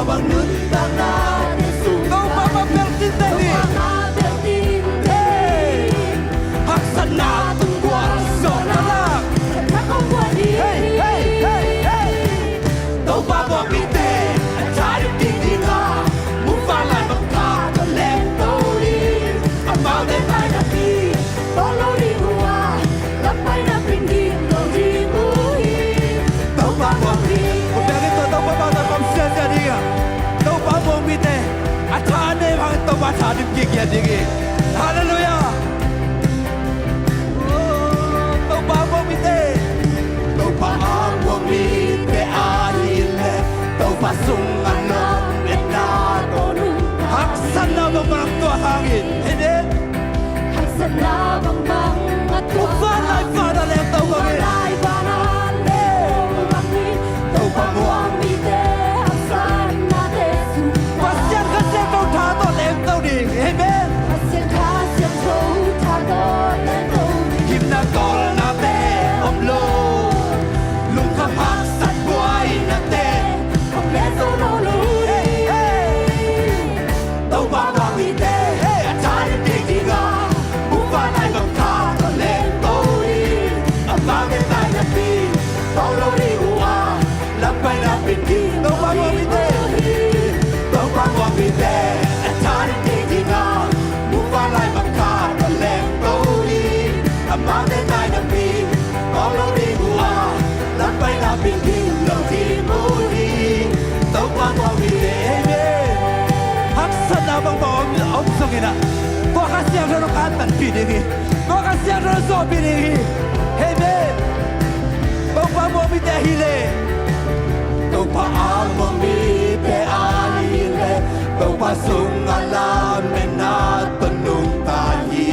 Bang nuntakna te sung Topa bang belh tinte hi. Topa bang belh tinte hi. Hey! Haksatna tung gual zawh na lak. Hey, hey, hey, hey. Topa bang mite a tha ding ding a, muvanlai bang khat a lengto ding. Amaute taina pi, bawl lo ding uh a, lampai na pin gim lo ding uh hi. Topa bang mite. Ko biakinn tua Topa bang tua kom siasia ding a. Topa bang mite a tha nei hang Topa tha dim kik ding hi. Halleluiah. Oh, Topa bang mite. Topa bang mite a hi le. Topa sung a lam en na to nung. Haksatna bang bang tua hangin. Amen. Haksatna bangbang a tuak. Vanlai van a lengto bangin. Vanlai van a lengto bangin. Topa muang mite haksatnate sung. Pasian Kha Siangtho tha tawh lengto ding. Amen. Pasian Kha Siangtho tha tawh lengto ding. Gimna tawlnate om lo. Lungkham haksat buainate om le zo lo lo. Hey, hey. Topa bang mite, hey, a tha dim ding ding a, muvanlai bang khat a lengto ding. Amaute taina pi, bawl lo ding uh a, lampai na pin gim lo ding uh hi. Topa bang mite. Topa bang mite, a tha dim ding ding a, muvanlai bang khat a lengto ding. Amaute taina pi, bawl lo ding uh a, lampai na pin gim lo ding uh hi. Topa muang mite. Amen. Haksatna bangbang om, om zongin ah, tua Kha Siangtho in hong kantanpih ding hi. Tua Kha Siangtho in hong zawhpih ding hi. Amen. Topa muang mite hi le. Topa muang mite a hi le. Topa sung a lam en na to nungta hi.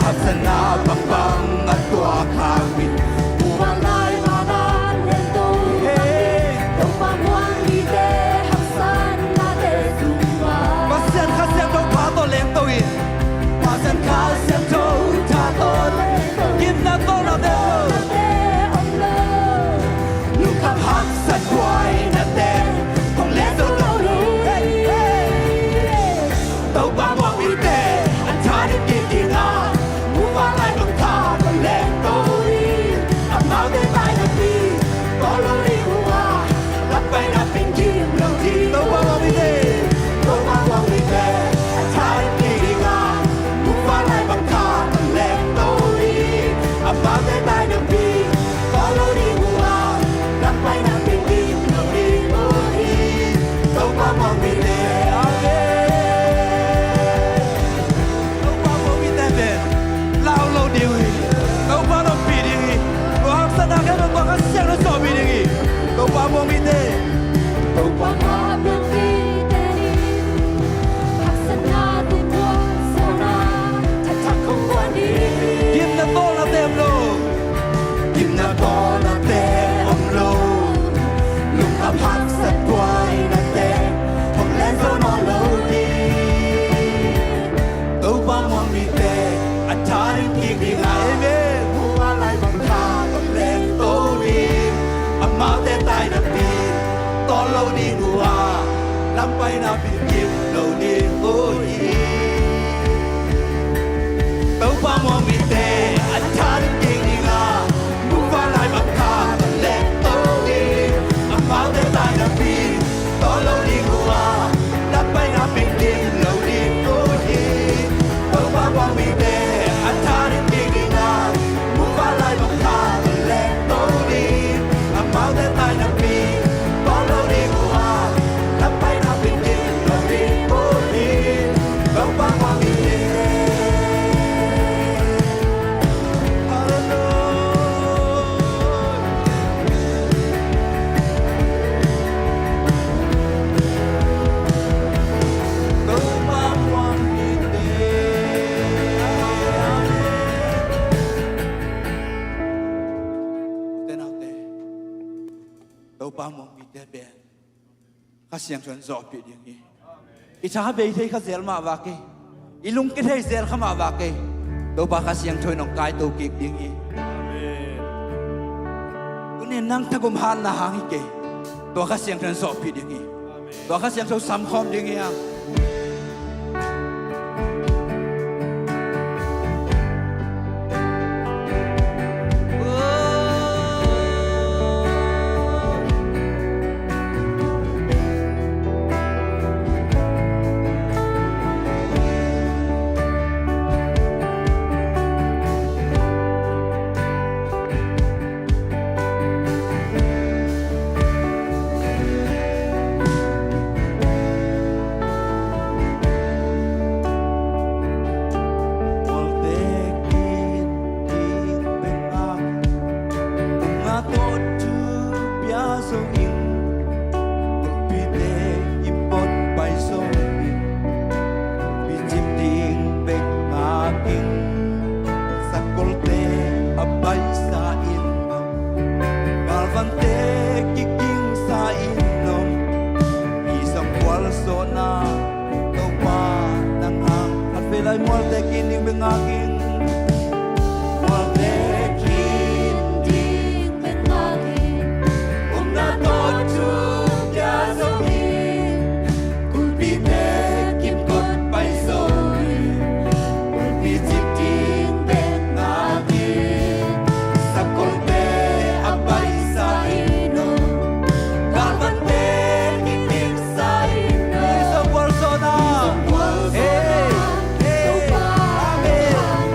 Haksatna bangbang a tuak hangin. Muvanlai van a lengto. Hey. Topa muang mite haksatnate sung a. Pasian Kha Siangtho tha tawh lengto in. Pasian Kha Siangtho tha tawh lengto. Gimna tawlnate om lo. Lungkham haksat buainate om le zo lo lo. Hey, hey. Topa muang mite a tha dim ding ding a, muvanlai bang khat a lengto ding. Amaute taina pi, bawl lo ding uh a, lampai na pin gim lo ding uh hi. Topa muang mite. Topa muang mite a tha dim ding ding a, muvanlai bang khat a lengto ding. Amaute taina pi, bawl lo ding uh a, lampai na pin gim lo ding uh hi. Topa muang mite. Amen. Topa muang mite pen lau lo ding uh hi. Topa in ompih ding hi. Tua haksatna khempeuh tua Kha Siangtho in zawhpih ding hi. Topa muang mite. Topa muang mite ni. Haksatna tung gual zawhna, tha thak khong guan ni. Gimna tawlnate om lo. Gimna tawlnate om lo. Lungkham haksat buainate om le zo nawn lo ding. Topa muang mite a tha dim ding ding a. Amen. Muvanlai bang khat a lengto ding. Amaute taina pi, bawl lo ding uh a, lampai na pin gim lo ding uh hi. Topa muang mite a tha dim ding ding a, muvanlai bang khat a lengto ding. Amaute taina pi, bawl lo ding uh a, lampai na pin gim lo ding uh hi. Topa muang mite a tha dim ding ding a, muvanlai bang khat a lengto ding. Amaute taina pi, bawl lo ding uh a, lampai na pin gim lo ding uh hi. Topa muang mite. Hallelujah. Topa muang mite. Ute naute, Topa muang mite pen Kha Siangtho in zawhpih ding hi. I tha bei thei kha zel mah vak hi. I lungkia thei zel kha mah vak hi. Topa Kha Siangtho in hong kaito kik ding hi. Amen. Tuni nang thagum hatna hang hi kei. Tua Kha Siangtho in zawhpih ding hi. Tua Kha Siangtho samkhawm ding hi hang. Mualte kin ding bek ngak, kum nga tawh thu pia zo in, kulpite kimpot pai zo in, kulpi cip ding bek ngak in, sakolte a baihsa in, galvante kikingsa in om, i zong gualzawhna Topa nang hang. Khat vei lai, mualte kin ding bek ngak in. Mualte kin ding bek ngak in. Upna tawh thu pia zo in, kulpite kimpot pai zo in, kulpi cip ding bek ngak in, sakolte a baihsa in om, galvante kikingsa in om, i zong gualzawhna. Hey, hey, amen.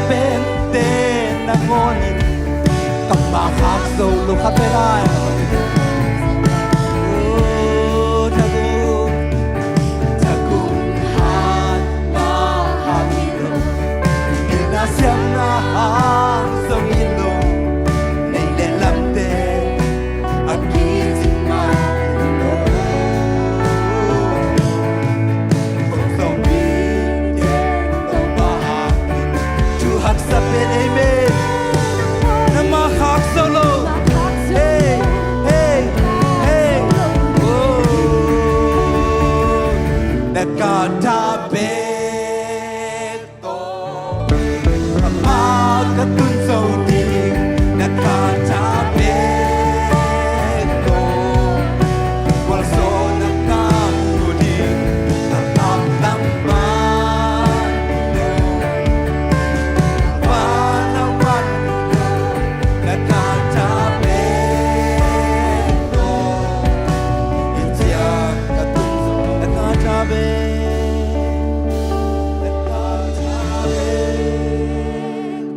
Pente nangawnin ka ma khak zo lo kha pe lai. Oh, na gu, na gu hat ma hang hi lo. Gilna siamna hang zong hi lo. Nei le lamte a kicing mah hi lo. Kong zong pi te Topa hang thu haksa pen ei me. Na ma khak zo lo. Hey, hey, hey. Oh. Na ka tha bek tawh. Ama ka tun zo ding. Na ka tha bek tawh. Gualzawhna ka mu ding. Ka kamtam man hi lo. Van a man hi lo. Na ka tha bek tawh. Hi ciang ka tun zo. Na ka tha bek. Na ka tha bek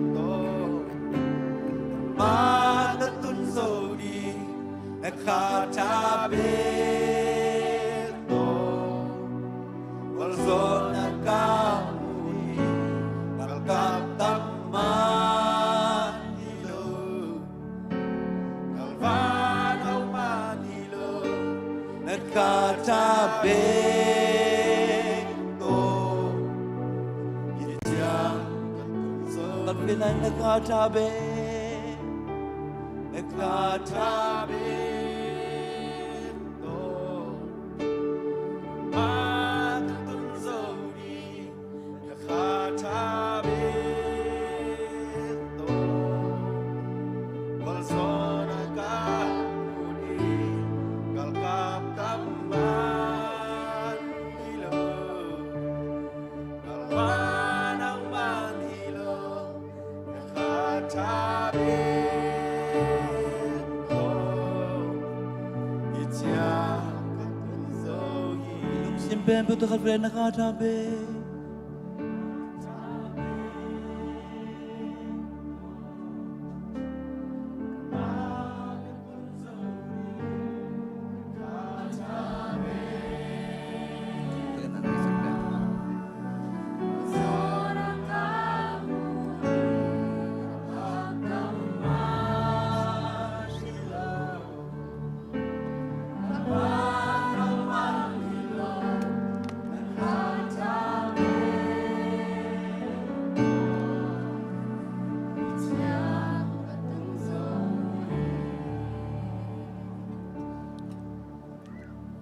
tawh. Ama ka tun zo ding. Na ka tha bek tawh. Gualzawhna ka mu ding. Ka kamtam man hi lo. Ka van a man hi lo. Na ka tha bek tawh. Hi ciang ka tun zo. Ka tha bek. Na ka tha bek tawh. Ama ka tun zo ding. Na ka tha bek tawh. Gualzawhna ka mu ding. Ka kamtam man hi lo. Ka van a man hi lo. Na ka tha bek tawh. Hi ciang ka tun zo hi. Lungsim pen peuh tawh khat vei na ka tha bek.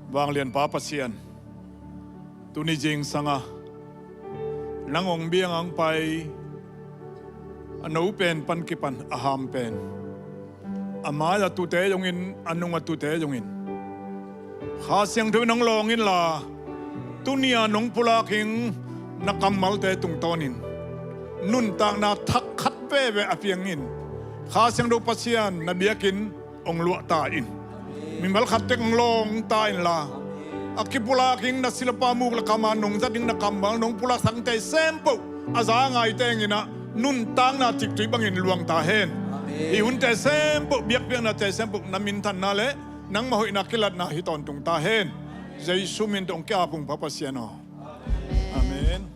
Vanglianpa Pasian, tuni zingsangah nang hong biang hong pai a no pen pan kipan a ham pen a mai-ah tute zongin, a nungah tute zongin Kha Siangtho in hong lawng inla, tuni-a nong pulak hing na kammalte tungtawnin nuntakna thak khat veve a piangin Kha Siangtho Pasian na biakinn hong luah ta in. Mimal khat tek hong lawng ta inla, a kipulak hing na silapa muk le kama nong zat hing na kammal nong pulak sangte sempoh a za a ngai tenginah nuntakna tiktui bangin luang ta hen. Amen. Hih hunte sempoh, biakpiaknate sempoh na minthanna le nangmah hoihna kilatna hi tawntung ta hen. Jesu min tawh hong ki-ap ung Pa Pasian aw. Amen.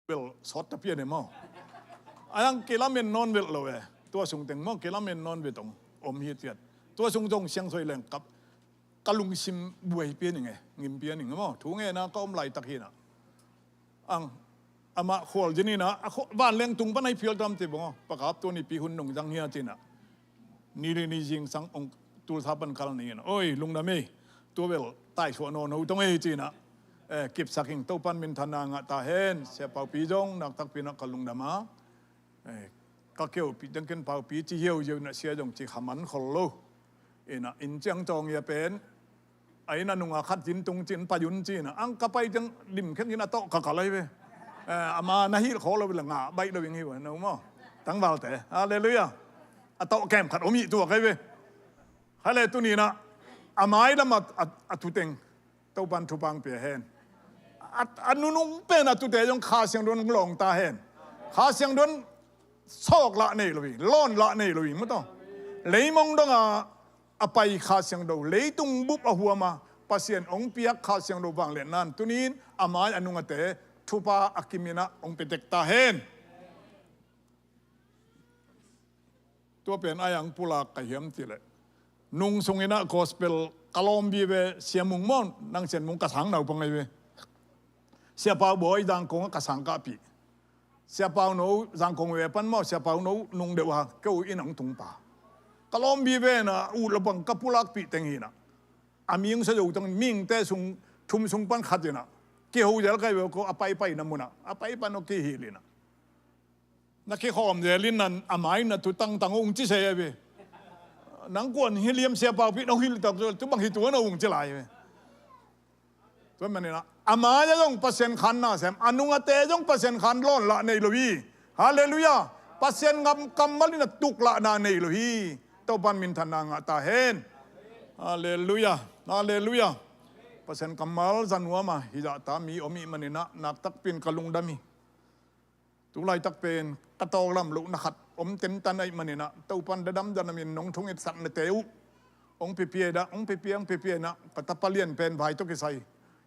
Bel sawt ta pian e maw. A yang kilamen nawn velh lo e. Tua sung teng maw kilamen nawn ve tong om hi ciat. Tua sung zong siangsawi leng kap ka lungsim buai pian ing e, ngim pian ing e maw. Thu ngenna ka om laitak hinah ang amah khualzin hinah a khual vanleng tung pan ai phial tam ti bang aw. Pakap tua nipi hun nung zang hia cinah ni li ni zingsang ong tulsa pan kal ni in oi lungdam ei. Tua bel taisuah nawn ho tong ei cinah kipsak ing. Topan minthanna ngah ta hen. Sia Paupi zong naktakpi inah ka lungdam a ka keupi dengken Paupi ci hiauhiau inah sia zong ci khaman khol lo. Inah inn ciang cawng ia pen a inn a nunga khat zin tung cin pai un cinah ang ka pai ciang limkhek in a tawh ka kal ahi ve. Ama na hilh khaw lo bela ngah baih lo ing hi uh a no maw. Tangvalte halleluiah. A tawh kem khat om hih tuak ahi ve. Hale tuninah a mailam a tuteng Topan thupang pia hen. A nunung pen a tute zong Kha Siangtho in lawng ta hen. Kha Siangtho in sawk lah nei lo hi, lawn lah nei lo hi mataw. Leimong dongah a pai Kha Siangtho, leitung bup a huama Pasian ong piak Kha Siangtho vangliatna in tunin a mai a nungate thupha a kiminah ong piatek ta hen. Tua pen ai ang pulak ka hiam tileh nung sunginah gospel ka lawm vive. Sia Mung maw, nang Sia Mung ka sang naupang ahi ve. Sia Pau Bawi Zangkong ah ka sang kahpih. Sia Pau No Zangkong ve pan maw, Sia Pau No nung deuh a keu in ang tungpa ka lawm vive na uh lo bang ka pulakpih teng hinah a ming sa zo tang mingte sung thum sung pan khat inah kiho zel kai ve ko a paipai na munah a paipai no kihil inah na kikhawm zel in nan a mai na tu tangtang ung ci se a ve. Nang kuan hi liam Sia Paupi nong hilh tak tu bang hi tu na ung ci lai ve. Tua maninah a mai a zong Pasian khanna sem, a nungate zong Pasian khan lawn lah nei lo hi. Halleluiah. Pasian ngam kammal inah tuk lahna nei lo hi. Topan minthanna ngah ta hen. Halleluiah. Halleluiah. Pasian kammal zanuama hizahta mi om ih maninah naktakpin ka lungdam hi. Tu laitak pen ka tawklam lohna khat om tentan aih maninah Topan dadam danamin nong thungetsaknate uh ong pipia dah ong pipia ong pipia inah ka tapa lian pen vai tawh kisai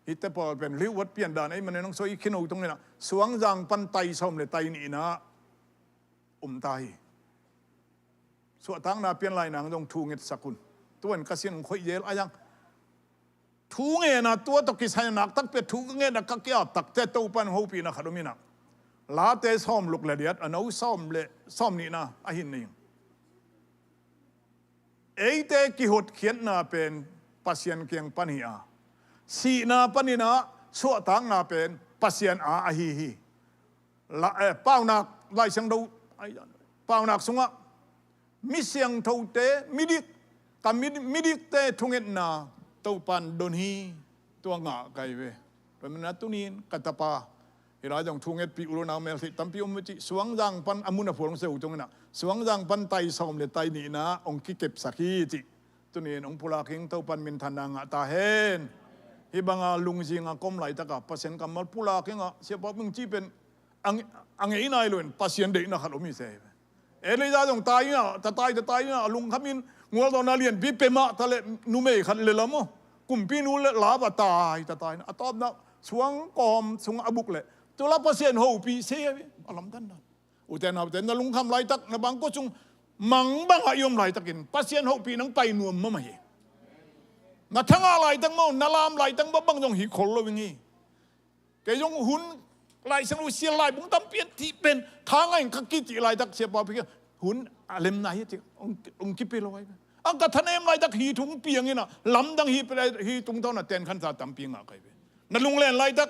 hite pawl pen liuhuat piandan aih manin ong soi khino tunginah Suangzang pan tai sawm le tai nih inah om ta hi. Suahtakna pian lai nang zong thu ngetsak un. Tuan ka sin ong khoih zel a yang thu ngenna tua tawh kisai naktak pia thu ka ngenna ka kiap takte Topan hopihna khat om inah Late sawm luk le liat a no sawm le sawm nihna a hin ning. Eite kihotkhiatna pen Pasian kiang pan hi a, sihna paninah suahtakna pen Pasian a ahi hi. Paunak Laisiangtho paunak sungah mi siangthote midik ka midikte thungetna Topan don hi. Tua ngah kai ve. Tua mana tunin ka tapa hih lai zong thungetpih u lo nau melthih tampi om ve cih Suangzang pan a mun a phual hong se uh tunginah Suangzang pan tai sawm le tai nihna hong kikepsak hi cih tunin hong pulak ing. Topan minthanna ngah ta hen. Hih banga lungzinga ka om laitaka Pasian kammal pulak ingah Sia Paupi hong cih pen a ngei nai lo in Pasian deihna khat om hi se hi ve. Elijah zong tai inah tatai tatai inah a lungkhamin ngualzawhna lianpi pia mah taleh numei khat le lam aw kumpinu le lava tai tatai inah a tawpna suang kawm sungah a buk leh tula Pasian hopih se hi ve. A lamdandan ute naute na lungkham laitak na bangkua sung mang bangah i om laitakin Pasian hopih nang pai nuam mahmah hi. Na thangah laitak maw na lam laitak maw bang zong hi khol lo ing hi. Kei zong hun Laisiangtho sial lai bung tampi an thih pen tha ngain ka kicih laitak Sia Paupi kiang hun a lemna hi a cih hong kipia lo ai. Ang ka thanem laitak hi thung piang inah lamdang hi tungtawnah tenkhansa tampi ngah kai ve. Na lunglen laitak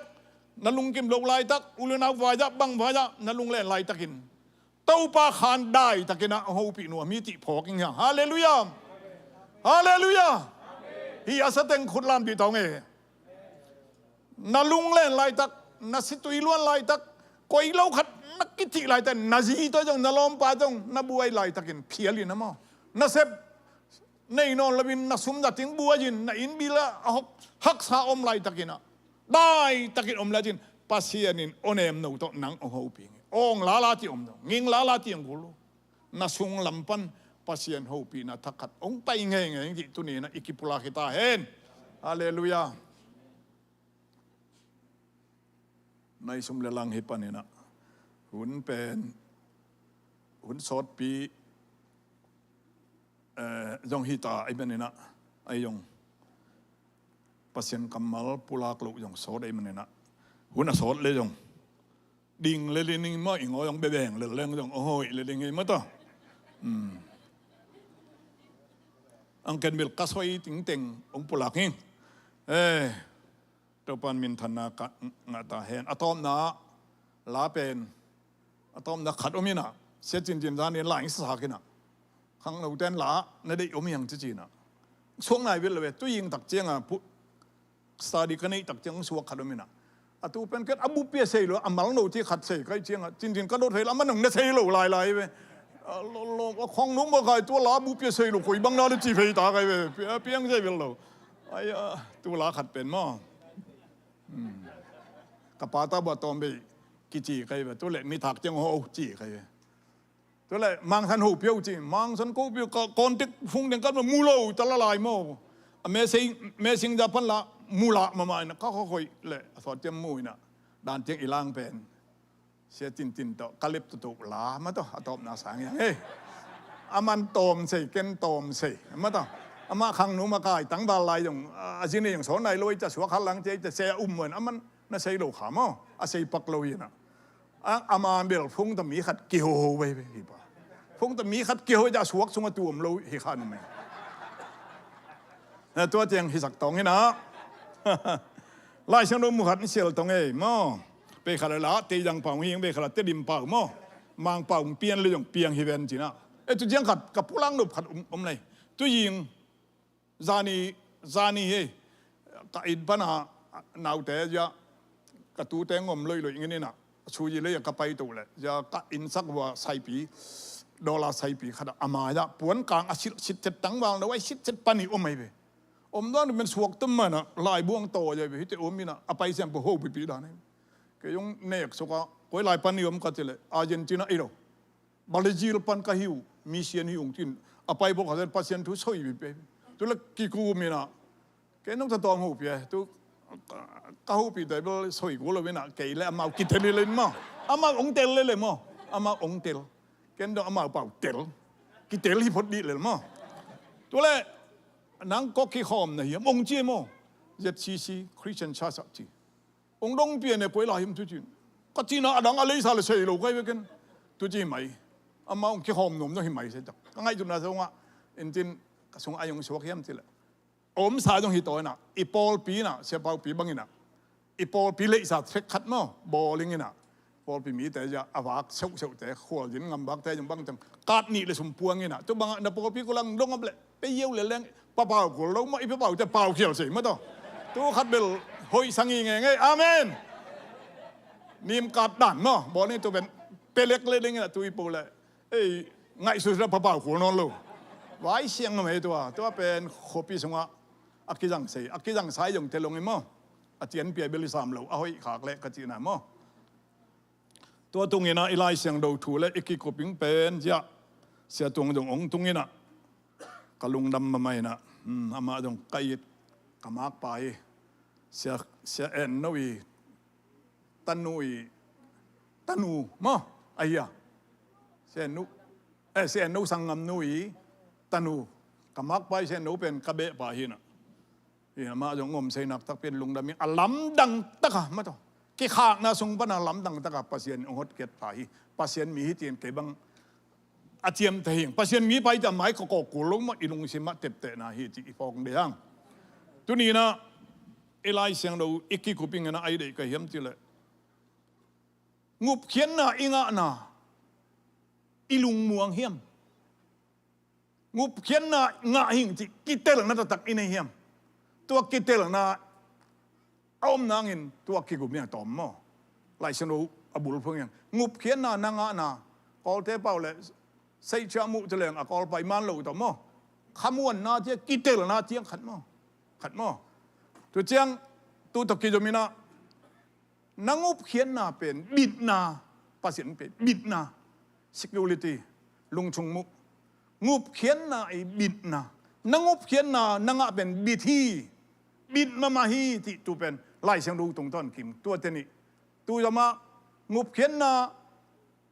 na lungkim lo laitak u le nau vaizah bang vaizah na lunglen laitakin Topa khan daitakinah hong hopih nuam hi cih phawk ing hiang. Halleluiah. Halleluiah. Hi a sateng khutlam dih tawng e. Na lunglen laitak na situi luan laitak koi lo khat na kithih laitak na zi tawh zong na lawmpa zong na buai laitakin phial in a maw na sep nei nawn loin na sum na ting buai-in na innbil ah a hok haksa om laitakinah daitakin om laitakin Pasian in aw nem no tawh nang aw hoping aw ong lala ti om no nging lala ti ong kul lo. Na sung lam pan Pasian hopihna thakhat ong pai ngeingei dih tuninah i kipulak hi ta hen. Halleluiah. Na i sum le lang hi paninah Hun pen hun sawtpi, eh, zong hita ahih maninah, ahi zong Pasian kammal pulak loh zong sawt ahih maninah, hun a sawt le zong ding le lining mah i ngawi zong bebeng le leng zong a hoih le ling hi mah ta. Ang ken bil ka soi tingteng hong pulak hi. Eh, Topan minthanna ka ngah ta hen. A tawpna la pen, a tawpna khat om inah, sia cincin zan in la ing sasak inah, khangnoten la na deih om hiang cici inah, suak nai bil lo ve. Tu ying tak cianga pu study ka neih tak ciang suak khat om inah, a tu pen ken a bupi a sei lo, a malno ci khat sei kai cianga cincin ka dot thei la, a man nong na sei lo lailai ve. A lo lo a khong nung ba kai tua la bupi a sei lo koi bang na le ci phei ta kai ve. Pia- piang sei bil lo. Ai a tu la khat pen maw. Ka pa ta bua tawm bei kici kai ve. Tu le mi thak ciang ho ci kai ve. Tu le mangsan ho piau ci, mangsan ko piau ka kontik phung deng kan ma mu lo ta la lai maw. A mesing mesing ja pan la mu la mama ina ka kho khoi le a sawt ciang mu ina dan ciang i lang pen. Sia tintin tawh ka lep tutuk la mah tawh a tawpna sang hiang. Hei, a man tawm sei ken tawm sei mah tawh. Amah khangnu mah kai tangval lai zong a zin ei zong sawn nai lo ei ta, suak khat lang ci ei ta, sei a um muan a man na sei lo kha maw. A sei pak lo hi inah, a man bel phung ta mi khat kihoho vei vei hi pa. Phung ta mi khat kihoho ei ta, suak sungah tu om lo hi kha numei. Na tua ciang hisak tawng inah. Lai Siangtho mu khat in sial tawng ei maw. Pei khat la la tei dang pau hing, pei khat la tei dim pau maw. Mang pau pian le zong piang hi ven cinah. E tu ciang khat ka pulang nop khat om, om lei. Tu ying zani zani hei, ka inn pana naute zia ka tute ngom loihloi ngin inah, suyi lei a ka pai to le zia ka inn sak vua saipi, dollar saipi khat a mai ah puan kang a sit sit cet tangval no ai sit cet pani om ai ve. Om dan men suak tum mana laibuang taw ai ve, hite om inah a pai siam po ho pipi dan ai. Kei zong nek suka koi lai pani om ka ci le Argentina i lo. Brazil pan ka hi uh, mi sian hi ung tin a pai bawk kha Pasian thu soi pipi. Tu le kikum inah kei nong ta tawm ho pia tu ka ho pi ta bel soi ku lo inah kei le amau kitel hi le in maw. Amau ong tel le le maw. Amau ong tel. Ken dong amau pau tel. Kitel hi phot dih le maw. Tu le nang ko kikhawm na hiam ong ci maw. Z C C Christian Church ci. Ong dong pian e koi lai hiam tu cin. Ka cina a dang a leisa le sei lo kai veken. Tu ci mai. Amau ong kikhawm nuam dong hi mai se tak. Ka ngaih tuna zongah in tin ka sung ai ong suak hiam ci le. Om sa zong hi taw inah, i pawlpi inah, sia paupi bang inah. I pawlpi leisa trek khat maw, bawling inah. Pawlpi mite zia a vak seuh seuh te, khual zin ngam vak te zong bang teng. Kat nih le sum puang inah. Tu bangah na pawlpi kulang dong ap le. Pe yeu le leng, pa pau kul lo maw, i pa pau te pau khial sei maw taw. Tu khat bel hoih sang i ngei ngei. Amen. Nim kat dan maw, bawling tu ben. Pe lek le ding inah tu i pau le. Ei, ngaihsut sila pa pau kul nawn lo. Vai siang lo mei tua, tua pen khuapi sungah a kizang sei, a kizang sai zong te long i maw. A cian pia bel i sam lo, a hoih khak le ka cina maw. Tua tung inah i Lai Siangtho thu le i kikuping pen zia sia tuang zong ong tung inah ka lungdam mama inah, hmm, amah zong ka it ka makpa hi. Sia, sia en no i tanu i, tanu maw, ahi a. Sia en no, eh, sia en no sanggam no i tanu. Ka makpa i sia en no pen ka behpa hi inah. Hi amah zong ngom sei nak tak pen lungdam hi a lamdang taka mah taw. Kikhakna sung pana lamdang taka Pasian ong hot kiat pa hi. Pasian mi hi tin kei bang a ciam ta hing. Pasian mi pai ta mai ka kawk kul lo mah i lungsim ah teptehna hi ci i phawk de hang. Tuni inah i Lai Siangtho i kikuping inah ai deih ka hiam ci le. Ngupkhiatna i ngahna i lungmuang hiam. Ngupkhiatna ngah hing cih kitelna taktak i nei hiam? Tua kitelna a om nangin tua kigup hiang tawm maw? Lai Siangtho a bulphuh hiang ngupkhiatna na ngahna Kawlte pau le seihcia muh cileng a Kawlpa i man lo tawm maw? Khamuanna ciang kitelna ciang khat maw? Khat maw? Tu ciang tu tawh kizom inah na ngupkhiatna pen bitna, Pasian pen bitna, security, lungchung muh. Ngupkhiatna i bitna, na ngupkhiatna na ngah pen bit hi, bit mahmah hi cih tu pen Lai Siangtho tungtawn kim. Tua te nih tu zomah ngupkhiatna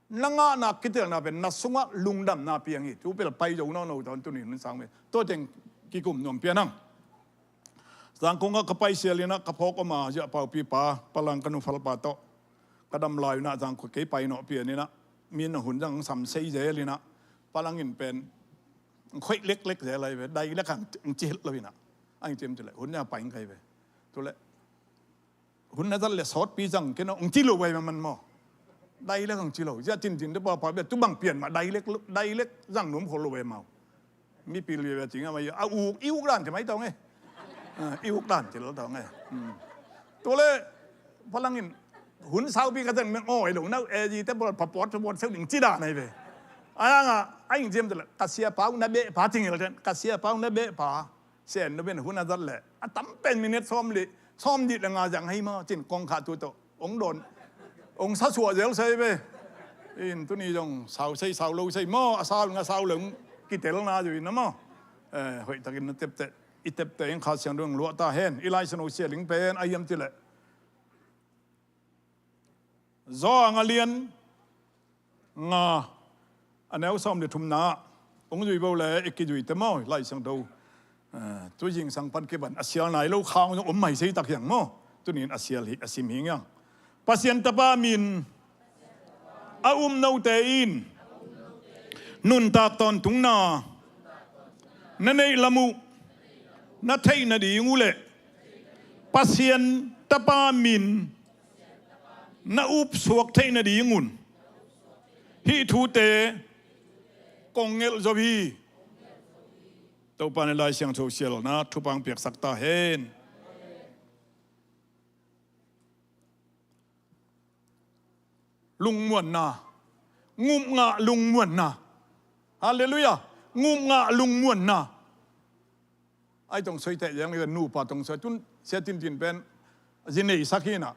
Na ngahna kitelna pen na sungah lungdamna piang hi. Tu pel pai zo nawn lo tawn tuni hun sang ve. Tua teng kikum nuam pian ang. Zangkong ah ka pai sial inah ka phawk om a, ziah paupi pa, palang ka nuphalpa tawh ka dam lai unah Zangkong kei pai nawh pian inah, min a hun zang sam sei zel inah, palang in pen khoih leklek zel lai ve, dai lek ang cihilh lo inah. Ang cim tu le hun na pai kai ve. Tu le hun na zat le sawtpi zang kei no, ong ci lo vai man maw. Dai lek ang ci lo. Zia tintin te pa pa bia tu bang pian ma dai lek, dai lek zang nuam khol lo vai mau. Mi pil bia bia cing a mai a uk, i uk dan te mai tawng e. A, i uk dan te lo tawng e. Hmm. Tu le palang in hun saupi ka ten meng oi lo na e ji te bol pa pot pa pot seu ding ci dan ai ve. Ayang a, a ing ziam te le ka sia pau na be pa ting el ten, ka sia pau na be pa. Sen nu ben hun a zat le a tam pen minute sawm li, sawm dit le nga zang hei maw, cin kong kha tu to ong don, ong sa suah zel sei ve. In tuni zong sau sei sau lo sei maw, a sau nga sau lo kitel na zu in na maw. Eh, hoih takin na tepte, i tepte eng kha siang dong luah ta hen. I lai sano sia ling pen a hiam ti le Zawang a lian nga a neu sawm le thumna ah ong zui bo le i kizui te maw, Lai Siangtho. Eh, tu zingsang pan kiban a sial nai lo khang zong om mai sei tak hiang maw. Tunin a sial hi, a sim hi ngiang. Pasian Tapa min a um note in nuntak tawntungna na neih lam uh na theih nading uh le Pasian Tapa min na upsuak theih nadingun hih thute kong ngelh zo hi. Topa in Lai Siangtho sialna thupha piaksak ta hen. Lungmuanna, ngupngah lungmuanna. Halleluiah. Ngupngah lungmuanna. Ai tong soi teh yang le nupa tong soi tun sia tintin pen zi nei sak hi na.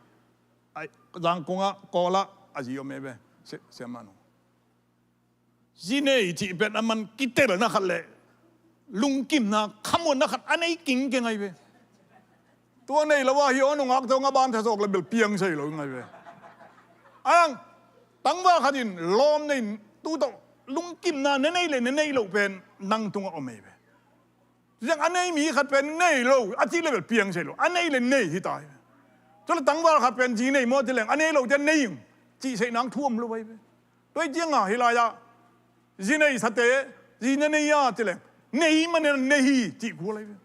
Ai Zangkong ah Kawl ah a zi om e ve. Sia, sia manu. Zi nei cih pen a man kitelna khat le lungkimna khamuanna khat a nei kingkeng ai ve. Tua nei lo a hi aw nungak tawng a ban thasawk le bel piang sei lo ngai ve. Ang tangval khat in lawm nei tu tawh lungkimna na nei le na nei lo pen nang tungah om ei ve. Ziang a nei mi khat pen nei lo a cih le bel piang sei lo, a nei le nei hi ta hi. Tua le tangval khat pen zi nei maw ti leng a nei lo te nei ing cih sei nang thu om lo ai ve. Tua hi cianga hi lai-ah zi nei sate zi na nei a ti leng nei man nei hi cih kua lai ve.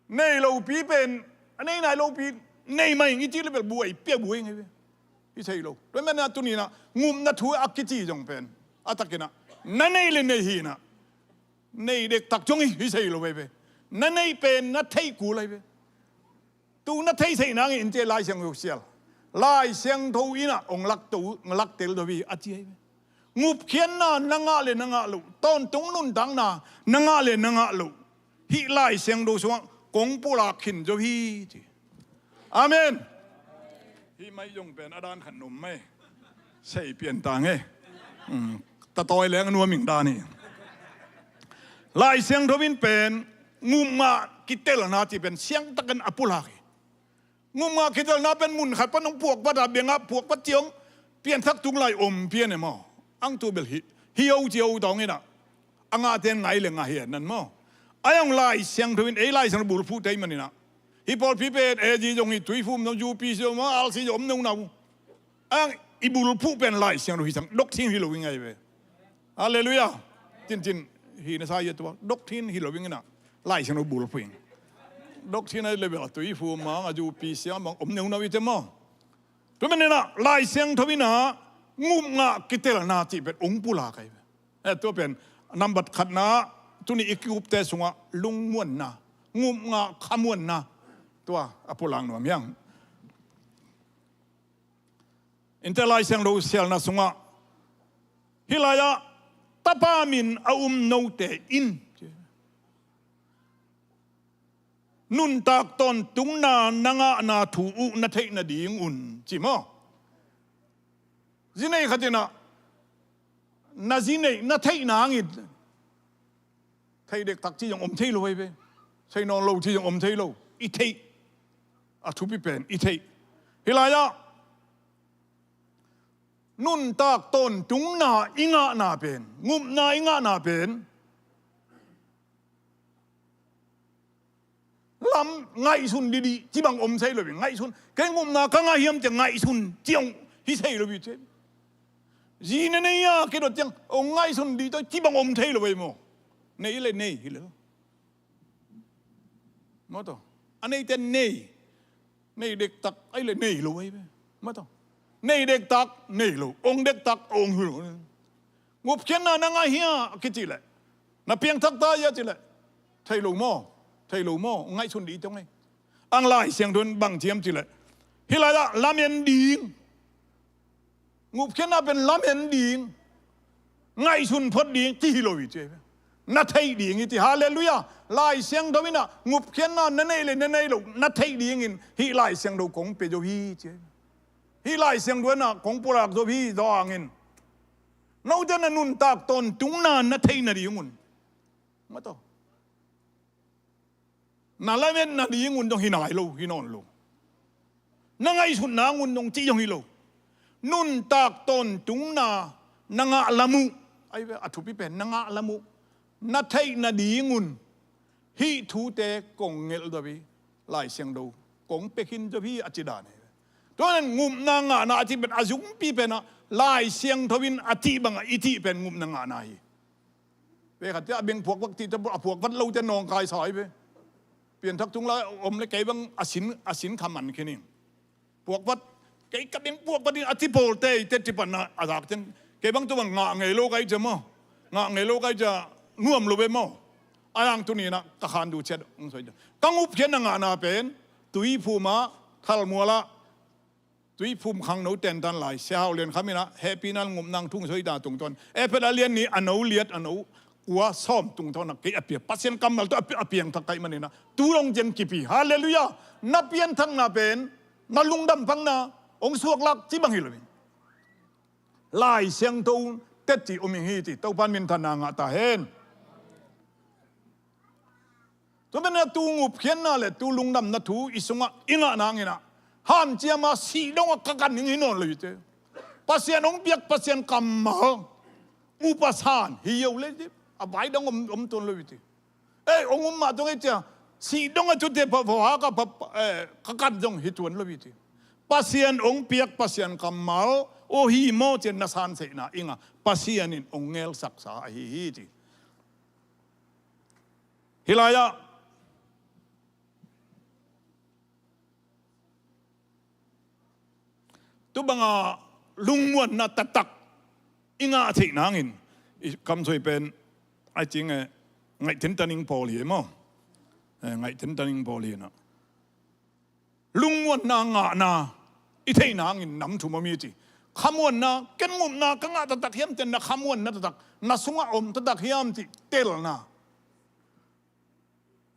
Nei lopi pen a nei nai lopi nei mai ngi cih le bel buai pia buai ngai ve. Hi sei lo. Tua man a tuninah ngupna thu a kici zong pen a takinah na nei le nei hinah nei dektak zong hi sei lo veve. Na nei pen na theih kul ai ve. Tu na theihtheih nangin in cia Lai Siangtho sial. Lai Siangtho innah hong lakto, hong laktel do hi a ci ai ve. Ngupkhiatna na ngah le na ngah loh, tawntung nuntakna na ngah le na ngah loh, hih Lai Siangtho sungah kong pulak khin zo hi ci. Amen. Hih mai zong pen a dan khat nom mai sei pian tang e. Tatawi leng a nuaming dan hi. Lai Siangtho in pen ngumngah kitelna ci pen siangtakin a pulak hi. Ngumngah kitelna pen mun khat pan hong puak pata bengah puak pat ciong pianthak tung lai om pian e maw? Ang tu bel hi hi o ci o tawnginah a ngahten ngai le ngah hi nan maw? A hong Lai Siangtho in ei Lai Siangtho bulphuh tei maninah hih pawlpi pen ezi zong hi tuifum zong zupi zong maw alsi zong om nonau. Ang i bulphuh pen Lai Siangtho hi sang doctrine hi lo i ngai ve. Halleluiah. Tintin hi na sa ia tua doctrine hi lo i ngina Lai Siangtho bulphuh ing. Doctrine ai level a tuifum mang a zupi siang mang om nonau i te maw? Tu menina Lai Siangtho ina ngumngah kitelna cih pen ong pula kai ve. Eh, tua pen nambat khatna tuni i kikupte sungah lungmuanna, ngumngah khamuanna tua a pulang nuam hiang. Inte Lai Siangtho sialna sungah hih lai-ah Tapa min a um note in nuntak tawntungna na ngahna thu uh na theih nadingun ci maw? Zi nei khatinah na zi neih na theih nangin thei dektak ci zong om thei lo ei ve. Thei nawn lo ci zong om thei lo. I theih a thupi pen i theih. Hih lai-ah Nuntak tawntungna i ngahna pen, ngupna i ngahna pen lam ngaihsun didi cibang om thei lo hi. Ngaihsun, kei ngupna ka ngah hiam ci-a ngaihsun ci-a hong hi thei lo hi ci. Zi na nei a kidot ciang hong ngaihsun didi tawh cibang om thei lo hi maw? Nei le nei hi lo. Maw taw. A neite nei. Nei dektak, ai le nei lo ahi ve. Maw taw. Nei dektak, nei lo. Ong dektak, ong hi lo. Ngupkhiatna na ngah hia a kici leh, na piangthak ta hia ci leh, thei lo maw? Thei lo maw? Ngaihsun dih tong ei. Ang Lai Siangtho in bang ci hiam ci leh, hih lai-ah lamen ding. Ngupkhiatna pen lamen ding, ngaihsun phot ding ci hi lo hi ci. Na theih ding hi ci. Halleluiah. Lai Siangtho in ah ngupkhiatna na neih le na nei lo na theih dingin hih Lai Siangtho kong pia zo hi ci. Hih Lai Siangtho in ah kong pulak zo hi. Zo hangin note na nuntak tawntungna na theih nadingun, maw taw, na lametna dingun zong hi nai lo, hi nawn lo. Na ngaihsutna ngun zong cih zong hi lo. Nuntak tawntungna na ngah lam uh, ai ve, a thupi pen na ngah lam uh, na theih nadingun hih thute kong ngelh zo hi. Lai Siangtho kong pia khin zo hi a ci dan hi. Tua ahih manin ngupna ngahna a cih pen a zungpi pen ah Lai Siangtho in a cih bangah i cih pen ngupna ngahna hi. Ve khat ciah a beng puak vat cih ciah a puak vat lote nawngkai sa hi ve. Pianthak tung lai om le kei bang a sin, a sin kha man khin hi. Puak vat, kei ka beng puak vat in a ci pawlte i te ci pan a zak ciang kei bang tu bang ngah ngei lo kai ciah maw. Ngah ngei lo kai ciah nuam lo ve maw. A yang tuni in ah ka khan duh ciat hong soi ciah, ka ngupkhiatna ngahna pen Tuiphum ah, Thalmual ah, Tuiphum khangno tentan lai Sia Hau Lian Kham in ah hehpihna ngupna thu hong soi ta tungtawn, Efesa lian nih a no liat a no kua sawm tungtawn ah kei a pia, Pasian kammal tawh a pia, a piangthak ka hih manin ah tu dong ciang kipi. Halleluiah. Na pianthakna pen na lungdam pakna hong suaklak cih bang hi lo hi. Lai Siangtho tetcih om ing hi ci. Topa in minthanna ngah ta hen. Tua manin ah tu ngupkhiatna le tu lungdamna thu i sungah i ngah nangin ah hanciam a sih dong a kakan ding hi nawn lo hi ci. Pasian hong piak Pasian kammal, upasan hi yo le ci. A vai dong om, om tuan lo hi ci. Ei, hong um mah tung ei ciah sih dong a thute pha, pha, hak a pha, pha, eh, kakan zong hi tuan lo hi ci. Pasian hong piak Pasian kammal aw hi maw ci-a na sanseihna i ngah, Pasian in hong ngelsaksa ahi hi ci. Hih lai-ah tu banga lungmuanna taktak i ngah theih nangin i kamsoi pen, ai cing e, ngaihten taning pawl hi maw. Eh, ngaihten taning pawl hi na. Lungmuanna ngahna i theih nangin nam thum om hi ci. Khamuanna, ken ngupna ka ngah taktak hiam ci-a na khamuanna taktak, na sungah om taktak hiam cih telna.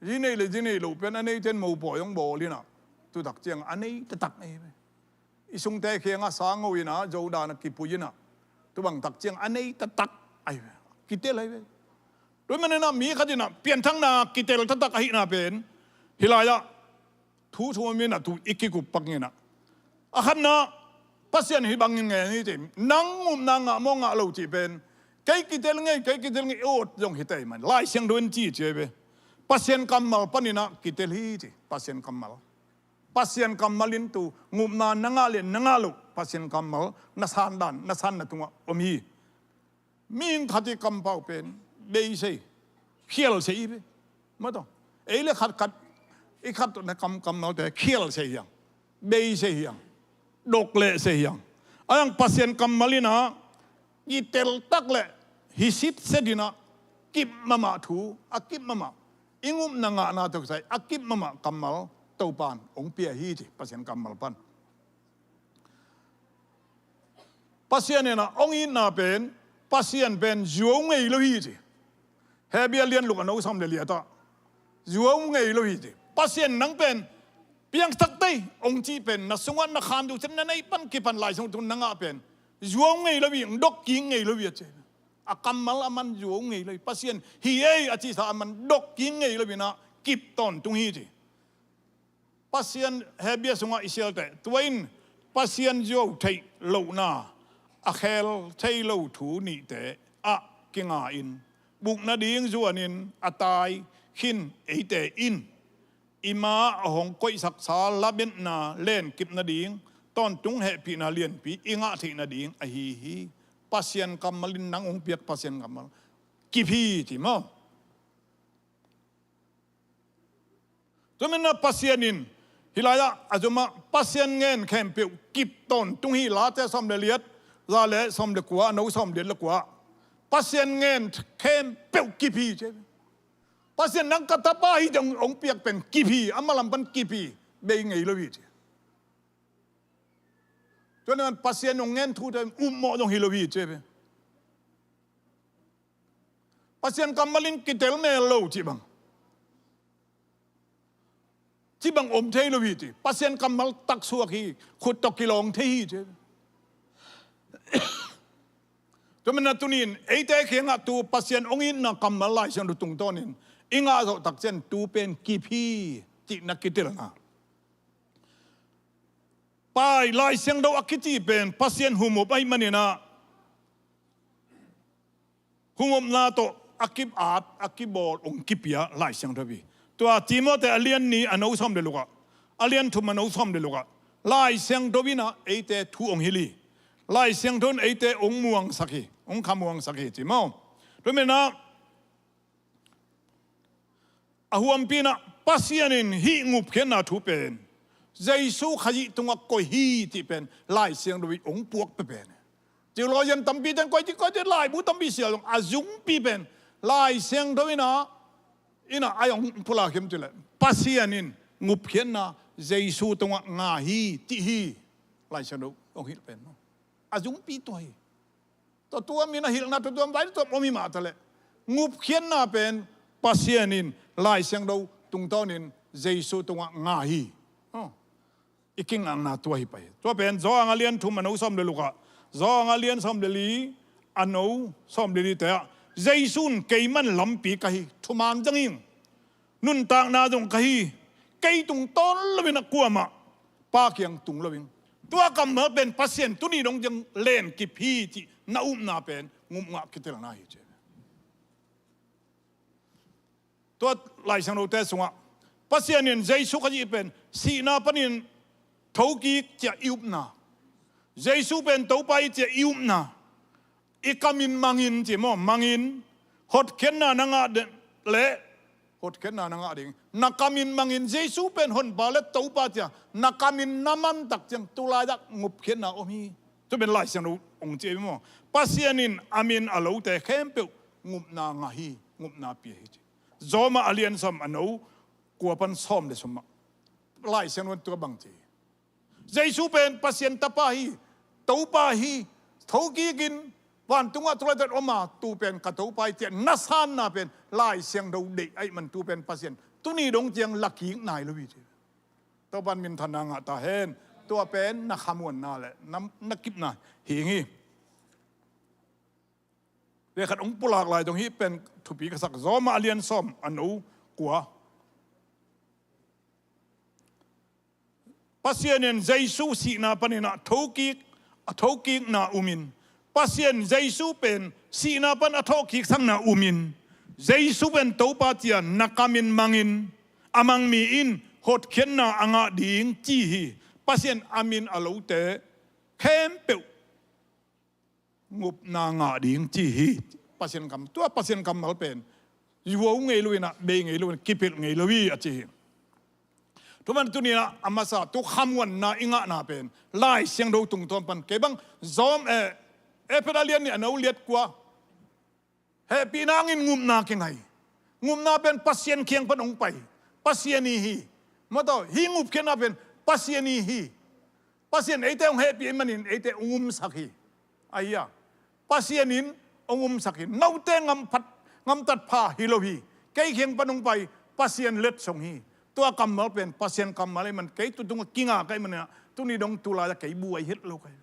Zi nei le zi nei lo pen a neite in mopawi hong bawl in ah, tu tak ciang a nei taktak ahi ve. I sungte kiangah sango in ah, Zo dan ah kipui in ah, tu bang tak ciang a nei taktak ahi ve. Kitel ahi ve. Tua manin ah mi khat in ah pianthakna kitel taktak ahihna pen hih lai-ah thu thum in ah tu i kikup pak in ah, a khatna, Pasian hih bangin ngen hi ci. Nang ngupna ngah maw ngah lo cih pen kei kitel ngei, kei kitel ngei ut zong hi tei man. Lai Siangtho in ci ci ahi ve. Pasian kammal panin ah kitel hi ci. Pasian kammal. Pasian kammal in tu ngupna na ngah le na ngah lo, Pasian kammal na san dan, na sanna tungah om hi. Mihing khat i kampau pen beisei, khialsei hi ve. Maw taw. Ei le khatkhat i khat tawh na kam, kammalte khialsei hi hang, beisei hi hang, doklehsei hi hang. A hang Pasian kammal in ah kitel tak le hi sitset in ah kip mahmah thu, a kip mahmah, i ngupna ngahna tawh kisai a kip mahmah kammal Topa in hong pia hi ci, Pasian kammal pan. Pasian in ah hong itna pen, Pasian pen zuau ngei lo hi ci. Hebru lian guk a neu sawm le li-ah ta, zuau ngei lo hi ci. Pasian nang pen piangthak tei hong cih pen na sungah na khan duh ciat na neih pan kipan Lai Siangtho thu na ngah pen zuau ngei lo hi, hong dok kik ngei lo hi a ci. A kammal a man zuau ngei lo hi. Pasian hi ei a cihsa a man dok kik ngei lo hi in ah kip tawntung hi ci. Pasian Hebru sungah i sial teh, tua in Pasian zuau theih lohna, a khel thei lo thu nihte ah kinga in, buk nading zuanin a tai khin eite in, i ma a hong koihsaksa lametna lenkip nading tawntung hehpihna lianpi i ngah theih nading ahi hi. Pasian kammal in nang hong piak Pasian kammal kip hi ci maw? Tua manin ah Pasian in hih lai-ah a zomah Pasian ngen khempeuh kip tawntung hi. Late sawm le liat, za le sawm le kua, a no sawm liat le kua. Pasian ngen khempeuh kip hi ci. Pasian nang ka tapa hi ci-a hong piak pen kip hi, a malam pan kip hi, bei ngei lo hi ci. Tua nan Pasian hong ngen thute upmawh zong hi lo hi ci. Pasian kammal in kitel mel lo cih bang, cih bang om thei lo hi ci. Pasian kammal taksuak hi, khut tawh kilawng thei hi ci. Tua manin ah tuni-in eite kiangah tu Pasian hong itna kammal Lai Siangtho tungtawnin i ngah zawh takciang tu pen kip hi cihna kitelna. Pai Lai Siangtho a kici pen Pasian humop ahih manin ah, humopna tawh a ki-at, a kibawl, hong kipia Lai Siangtho hi. Tua Timoti a lian nih a no sawm le lukah, a lian thum a no sawm le lukah Lai Siangtho in ah eite thu hong hilh hi. Lai Siangtho in eite hong muangsak hi, hong khamuangsak hi ci maw? Tua manin ah a huampi-in ah Pasian in hih ngupkhiatna thu pen Jesu Khazih tungah koih hi cih pen Lai Siangtho in hong puak peuhpeuh hi. Theologian tampi ten koih ci, koih ci, laibu tampi sial zong a zungpi pen Lai Siangtho in ah, in ah a hong pulak hiam cih leh Pasian in ngupkhiatna Jesu tungah ngah hi cih hi. Lai Siangtho hong hilh pen a zungpi tua hi. Tua tua mi-in a hilhna tua tua vai tua om hi mah taleh ngupkhiatna pen Pasian in Lai Siangtho tungtawnin Jesu tungah ngah hi. Oh. I kingakna tua hi pai. Tua pen Johan a lian thum a no sawm le lukah, Johan a lian sawm le li a no sawm le lite ah, Jesu in kei man lampi ka hi, thuman zang ing, nuntakna zong ka hi, kei tung tawn loin ah kuamah Pa kiang tung lo ing. Tua kammal pen Pasian tuni dong ciang lenkip hi cih na upna pen ngupngah kitelna hi ci. Tua Lai Siangthote sungah Pasian in Jesu Khazih pen sihna panin thokik ci-a i upna, Jesu pen Topa hi ci-a i upna, i kam in mang in ci maw, mang in, hotkhiatna na ngah de-, leh hotkhiatna na ngah ding. Na kam in mang in, Jesu pen Honpa le Topa ci-a na kam in na man takciang tu lai-ah ngupkhiatna om hi. Tua pen Lai Siangtho hong ci hi maw? Pasian in a min a lote khempeuh ngupna ngah hi, ngupna pia hi ci. Rom a lian sawm a no kua pan sawm le sawm ah Lai Siangtho in tua bang ci hi. Jesu pen Pasian Tapa hi, Topa hi, thokik in vantungah tu laitak om a, tu pen ka Topa hi ci-a na sanna pen Lai Siangtho deih ahih man tu pen Pasian tuni dong ciang lakik nai lo hi ci. Topa in minthanna ngah ta hen. Tua pen na khamuanna le na, na kipna hi hi. Vei khat hong pulak lai dong hih pen thupi ka sak, Rom a lian sawm a no kua. Pasian in Jesu sihna panin a thokik, a thokikna um in, Pasian Jesu pen sihna pan a thawhkiksakna um in, Jesu pen Topa ci-a na kam in mang in, a mang mi in hotkhiatna a ngah ding ci hi. Pasian a min a lote khempeuh ngupna ngah ding ci hi. Pasian kam, tua Pasian kammal pen zuau ngei lo in ah, bei ngei lo in ah, kipelh ngei lo hi a ci hi. Tua man tuni in ah a masa tu khamuanna i ngahna pen Lai Siangtho tungtawn pan kei bang Rom, eh, Efesa lian nih a no liat kua. Hehpihna hangin ngupna kingai. Ngupna pen Pasian kiang pan hong pai. Pasian ii hi. Mataw, hih ngupkhiatna pen Pasian ii hi. Pasian eite hong hehpih ahih manin eite hong umsak hi. Ahi a, Pasian in hong umsak hi. Note ngamphat, ngamtat pha hi lo hi. Kei kiang pan hong pai, Pasian letsong hi. Tua kammal pen Pasian kammal ahih man kei tu tungah kingak ahih manin ah tuni dong tu lai-ah kei buai het lo ka hi.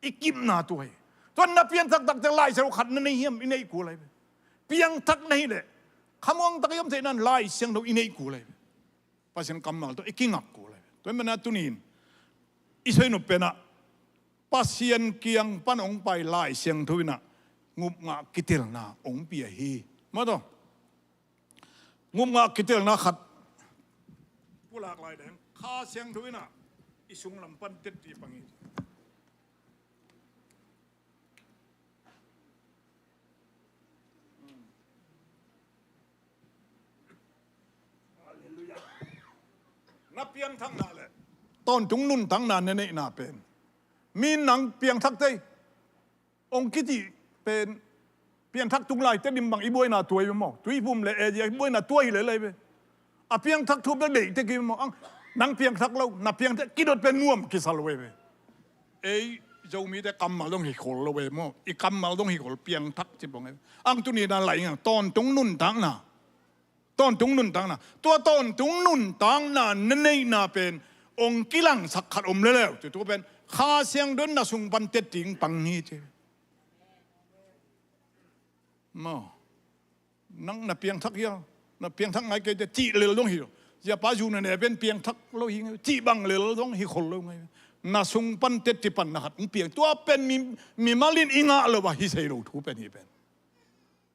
I kipna tua hi. Tua na piangthak taktak Lai Siangtho khat na nei hiam? I neih kul lai ve. Piangthak na hih leh khamuang tak i om theih nan Lai Siangtho i neih kul lai ve. Pasian kammal tawh i kingak kul lai ve. Tua ahih manin ah tuni in i soi nop pen ah Pasian kiang pan hong pai Lai Siangtho in ah ngupngah kitelna hong pia hi. Maw taw, ngupngah kitelna khat pulak lai deng, Kha Siangtho in ah i sunglam pan tetti pang hi. Na piangthakna le tawntung nuntakna na neihna pen, mi nang piangthak tei hong kiti pen, piangthak tung lai te dim bang i buaina tua hi ve maw? Tuiphum le edia i buaina tua hi lel lai ve. A piangthak thu bek deih tek hi maw? Ang, nang piangthak lo, na piangthak kidot pen nuam kisa lo ve. Ei Zomite kammal dong hi khol lo ve maw? I kammal dong hi khol, piangthak ci pong ve. Ang tuni na lai ngang tawntung nuntakna. Tawntung nuntakna. Tua tawntung nuntakna na neihna pen hong kilangsak khat om leleu. Tua pen Kha Siangtho in na sung pan tetti pang hi ci. Maw. Nang na piangthak hia, na piangthak ngai kei te cih lel dong hi lo. Ziapa zu na ne pen piangthak lo hi ngai, cih bang lel dong hi khol lo ngai. Na sung pan tetti panna khat hong piang. Tua pen mi, mimal in i ngah lo a hi sei lo thu pen hi pen.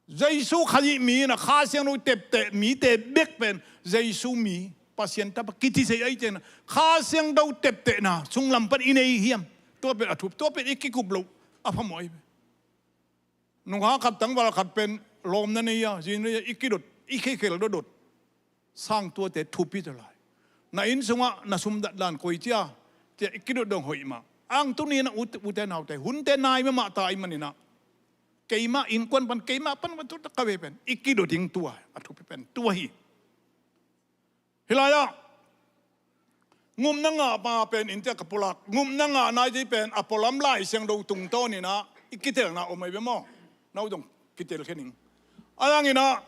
Jesu Khazih mi in ah Kha Siangtho tepteh mite bek pen Jesu mi, Pasian Tapa kiti sei ai ten ah Kha Siangtho teptehna sunglam pan i nei hiam? Tua pen a thup, tua pen i kikup lo a phamawh ai pen. Nungak khat tangval khat pen lawm na nei a, zi na nei a, i kidot, i kheikhel dotdot. Sangtuate thupi ta lai. Na inn sungah na sum datdan koi cia, cia i kidot dong hoih mah. Ang tuni na ute, ute naute, hunte nai mahmah ta i manin ah, keimah innkuan pan, keimah pan, pan tu ta ka ve pen i kidot ding tua, a thupi pen tua hi. Hih lai-ah ngupna ngah pa pen in tia ka pulak, ngupna ngah nai dih pen a pualam Lai Siangtho tungtawn in ah i kitelna om ai ve maw? No dong kitel khe ning. A dang in ah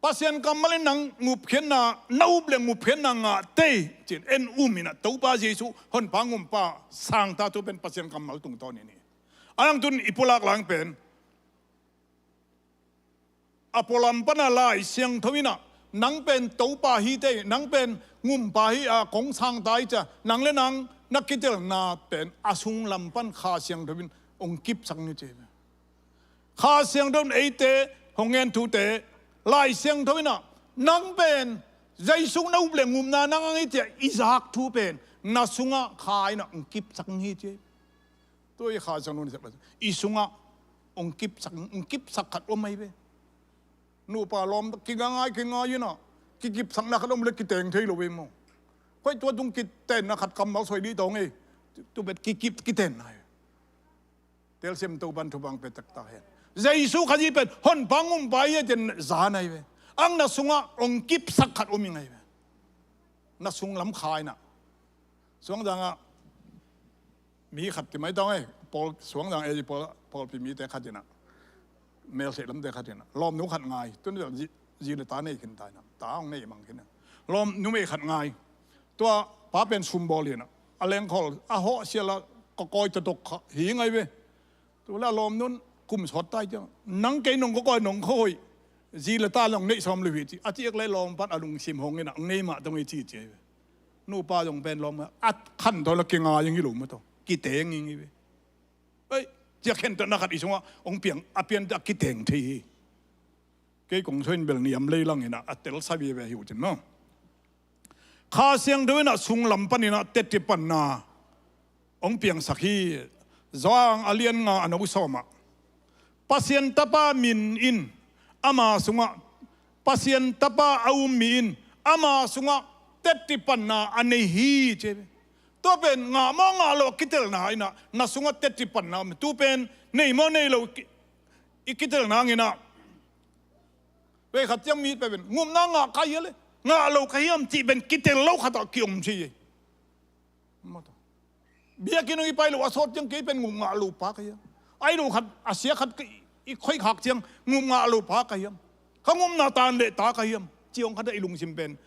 Pasian kammal in nang ngupkhiatna, na up le ngupkhiatna ngah tei ci-in en um in ah Topa Jesu honpa ngumpa sangta tu pen Pasian kammal tungtawn in hi. A dang tun i pulak lang pen a pualam pan a Lai Siangtho in ah nang pen Topa hi tei, nang pen ngumpa hi a, kong sangta hi cia, nang le nang na kitelna pen a sunglam pan Kha Siangtho in hong kipsak ni ci. Kha Siangtho in eite hong ngen thute, Lai Siangtho in ah nang pen Jesu na up le ngupna nang ang hi cia i zak thu pen na sungah Kha in ah hong kipsak hi ci. Tua i Kha Siangtho in i sungah hong kipsak, hong kipsak khat om ai ve. Nupa lawm kingai kingai in ah kikipsakna khat om le kiteng thei lo ve maw? Koi tua tung kitenna khat kammal soi dih tawng ei. Tu bet kikip kitenna hi. Telsiam Topan thupang pe taktak hen. Jesu Khazih pen honpa ngumpa hi a ten za nai ve. Ang na sungah hong kipsak khat om i ngai ve. Na sunglam Kha in ah. Suangdang ah mi khat ti mai tawng ei, pawl, Suangdang ei pawl, pawlpi mite khat in ah, Melthei lamte khat in ah lawmnu khat ngai. Tun zi, zi le ta nei khin ta in ah, ta hong nei mang khin ah, lawmnu mei khat ngai. Tua pa pen sumbawl in ah a lengkhol a hawh sial a ka kawi tatok kha hi ngai ve. Tu le a lawmnun kum sawt tai ciang, nang kei nong ka kawi nong ka hoih, zi le ta nong neih sawm lo hi ci. A ciak le lawm pan a lungsim hong in ah hong nei mah tawng ei ci ci ai ve. Nupa zong pen lawm a khan tawh la kingai ing hi lo maw taw, kiteng ing hi ve. Ei, ciak khen tawh na khat i sungah hong piang a pian tawh a kiteng thei hi. Kei kong soi in bel niam lei lang in ah a telsa vive hi uh cin maw? Kha Siangtho in ah sunglam pan in ah tetti panna hong piangsak hi. Johan a lian nga a neu sawm ah Pasian Tapa min in ama sungah, Pasian Tapa a um mi in ama sungah tetti panna a nei hi ci. Tua pen ngah maw ngah lo a kitelna in ah na sungah tetti panna om. Tu pen nei maw nei lo ki, i kitelna ang in ah vei khat ciang mi pen ngupna ngah ka hia le ngah lo ka hiam cih pen kitel lo khat ah kiom ci. Biakinn hong i pai lo a sawt ciang kei pen ngup ngah lo pa ka hiam? Ai lo khat a sia khat i khoih khak ciang ngup ngah lo pa ka hiam? Ka ngupna tan le ta ka hiam? Ci hong khat ah i lungsim pen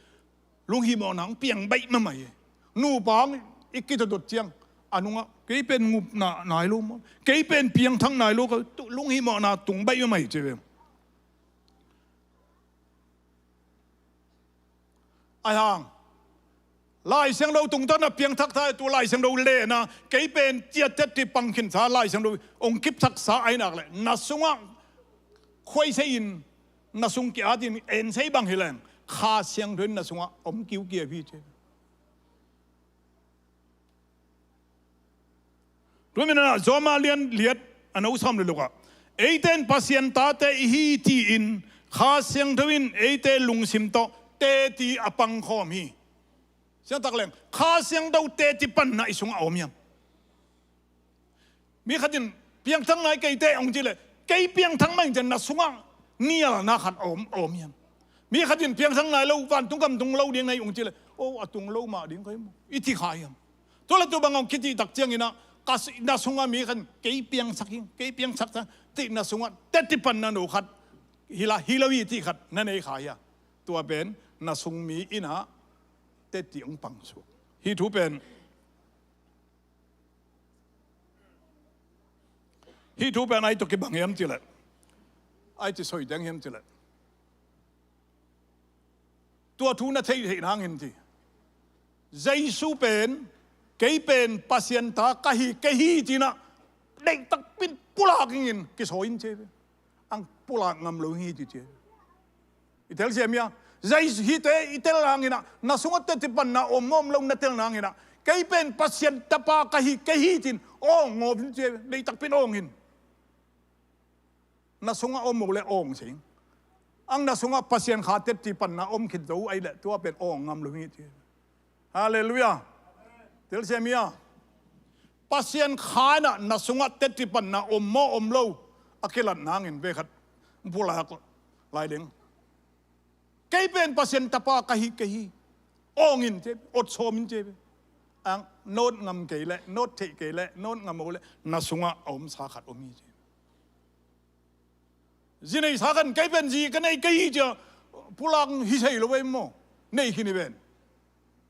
lunghimawhna hong piang baih mahmah hi. Nupa hong i kitotdot ciang a nungah kei pen ngupna nai lo maw, kei pen piangthak nai lo ka, lunghimawhna tung baih mahmah hi ci ve. Ai hang Lai Siangtho tungtawn a piangthak ta, tu Lai Siangtho lehna, kei pen ci-a tetti pang khinsa, Lai Siangtho hong kipsaksa ahih nak leh, na sungah khuaisei in, na sung ki-at in ensei bang hi leng, Kha Siangtho in na sungah om kiukiau hi ci. Tua manin ah Rom a lian giat, a neu sawm le guk ah, eite in Pasian tate i hi ci-in Kha Siangtho in eite lungsim tawh tetti a pangkhawm hi. Siangtak leng, Kha Siangtho tetti panna i sungah a om hiam? Mi khat in, piangthak nai kei teh, hong cih leh, kei piangthak mah ing ci-a na sungah nialna khat a om, a om hiam? Mi khat in, piangthak nai lo, vantung gam tung lo ding na hi, hong cih leh, o, a tung lo mah ding ka hi maw, i ci kha hiam? Tua leh tua bang hong kicih tak ciangin ah, ka si-, na sungah mi khat in, kei piangsak ing, kei piangsak ta, cih na sungah tetti panna no khat hi la, hi lo hi cih khat na nei kha hia? Tua pen na sung mi in ah tetti hong pang suak. Hih thu pen, hih thu pen ai tawh kibang hiam cih leh, ai ci soi deng hiam cih leh, tua thu na theih theih nangin ci. Jesu pen, kei pen Pasian ta ka hi, kei hi ci-in ah, deihtak pi-in pulak ing in, kisawi in ci. Ang pulak ngam lo hi ci ci. I telsiam hia? Jesu hihte i tel nangin ah, na sungah tetti panna om maw om lo na tel nangin ah, kei pen Pasian tapa ka hi, kei hi ci-in awng ngawp in ci. Deihtak pi-in awng in. Na sungah om lo leh awng sing. Ang na sungah Pasian Kha tetti panna om khit zo ahih leh, tua pen awng ngam lo hi ci. Halleluiah. Telsiam hia? Pasian Kha in ah na sungah tetti panna om maw om lo, a kilat nangin, vei khat pulak lai ding. Kei pen Pasian tapa ka hi, kei hi. Awng in ci, ot sawm in ci. Ang nawt ngam kei leh, nawt theih kei leh, nawt ngam lo leh, na sungah a omsa khat om hi ci. Zi neisa khat in, kei pen zi ka nei, kei hi ci-a pulak hi sei lo ve maw. Nei khin hi ven.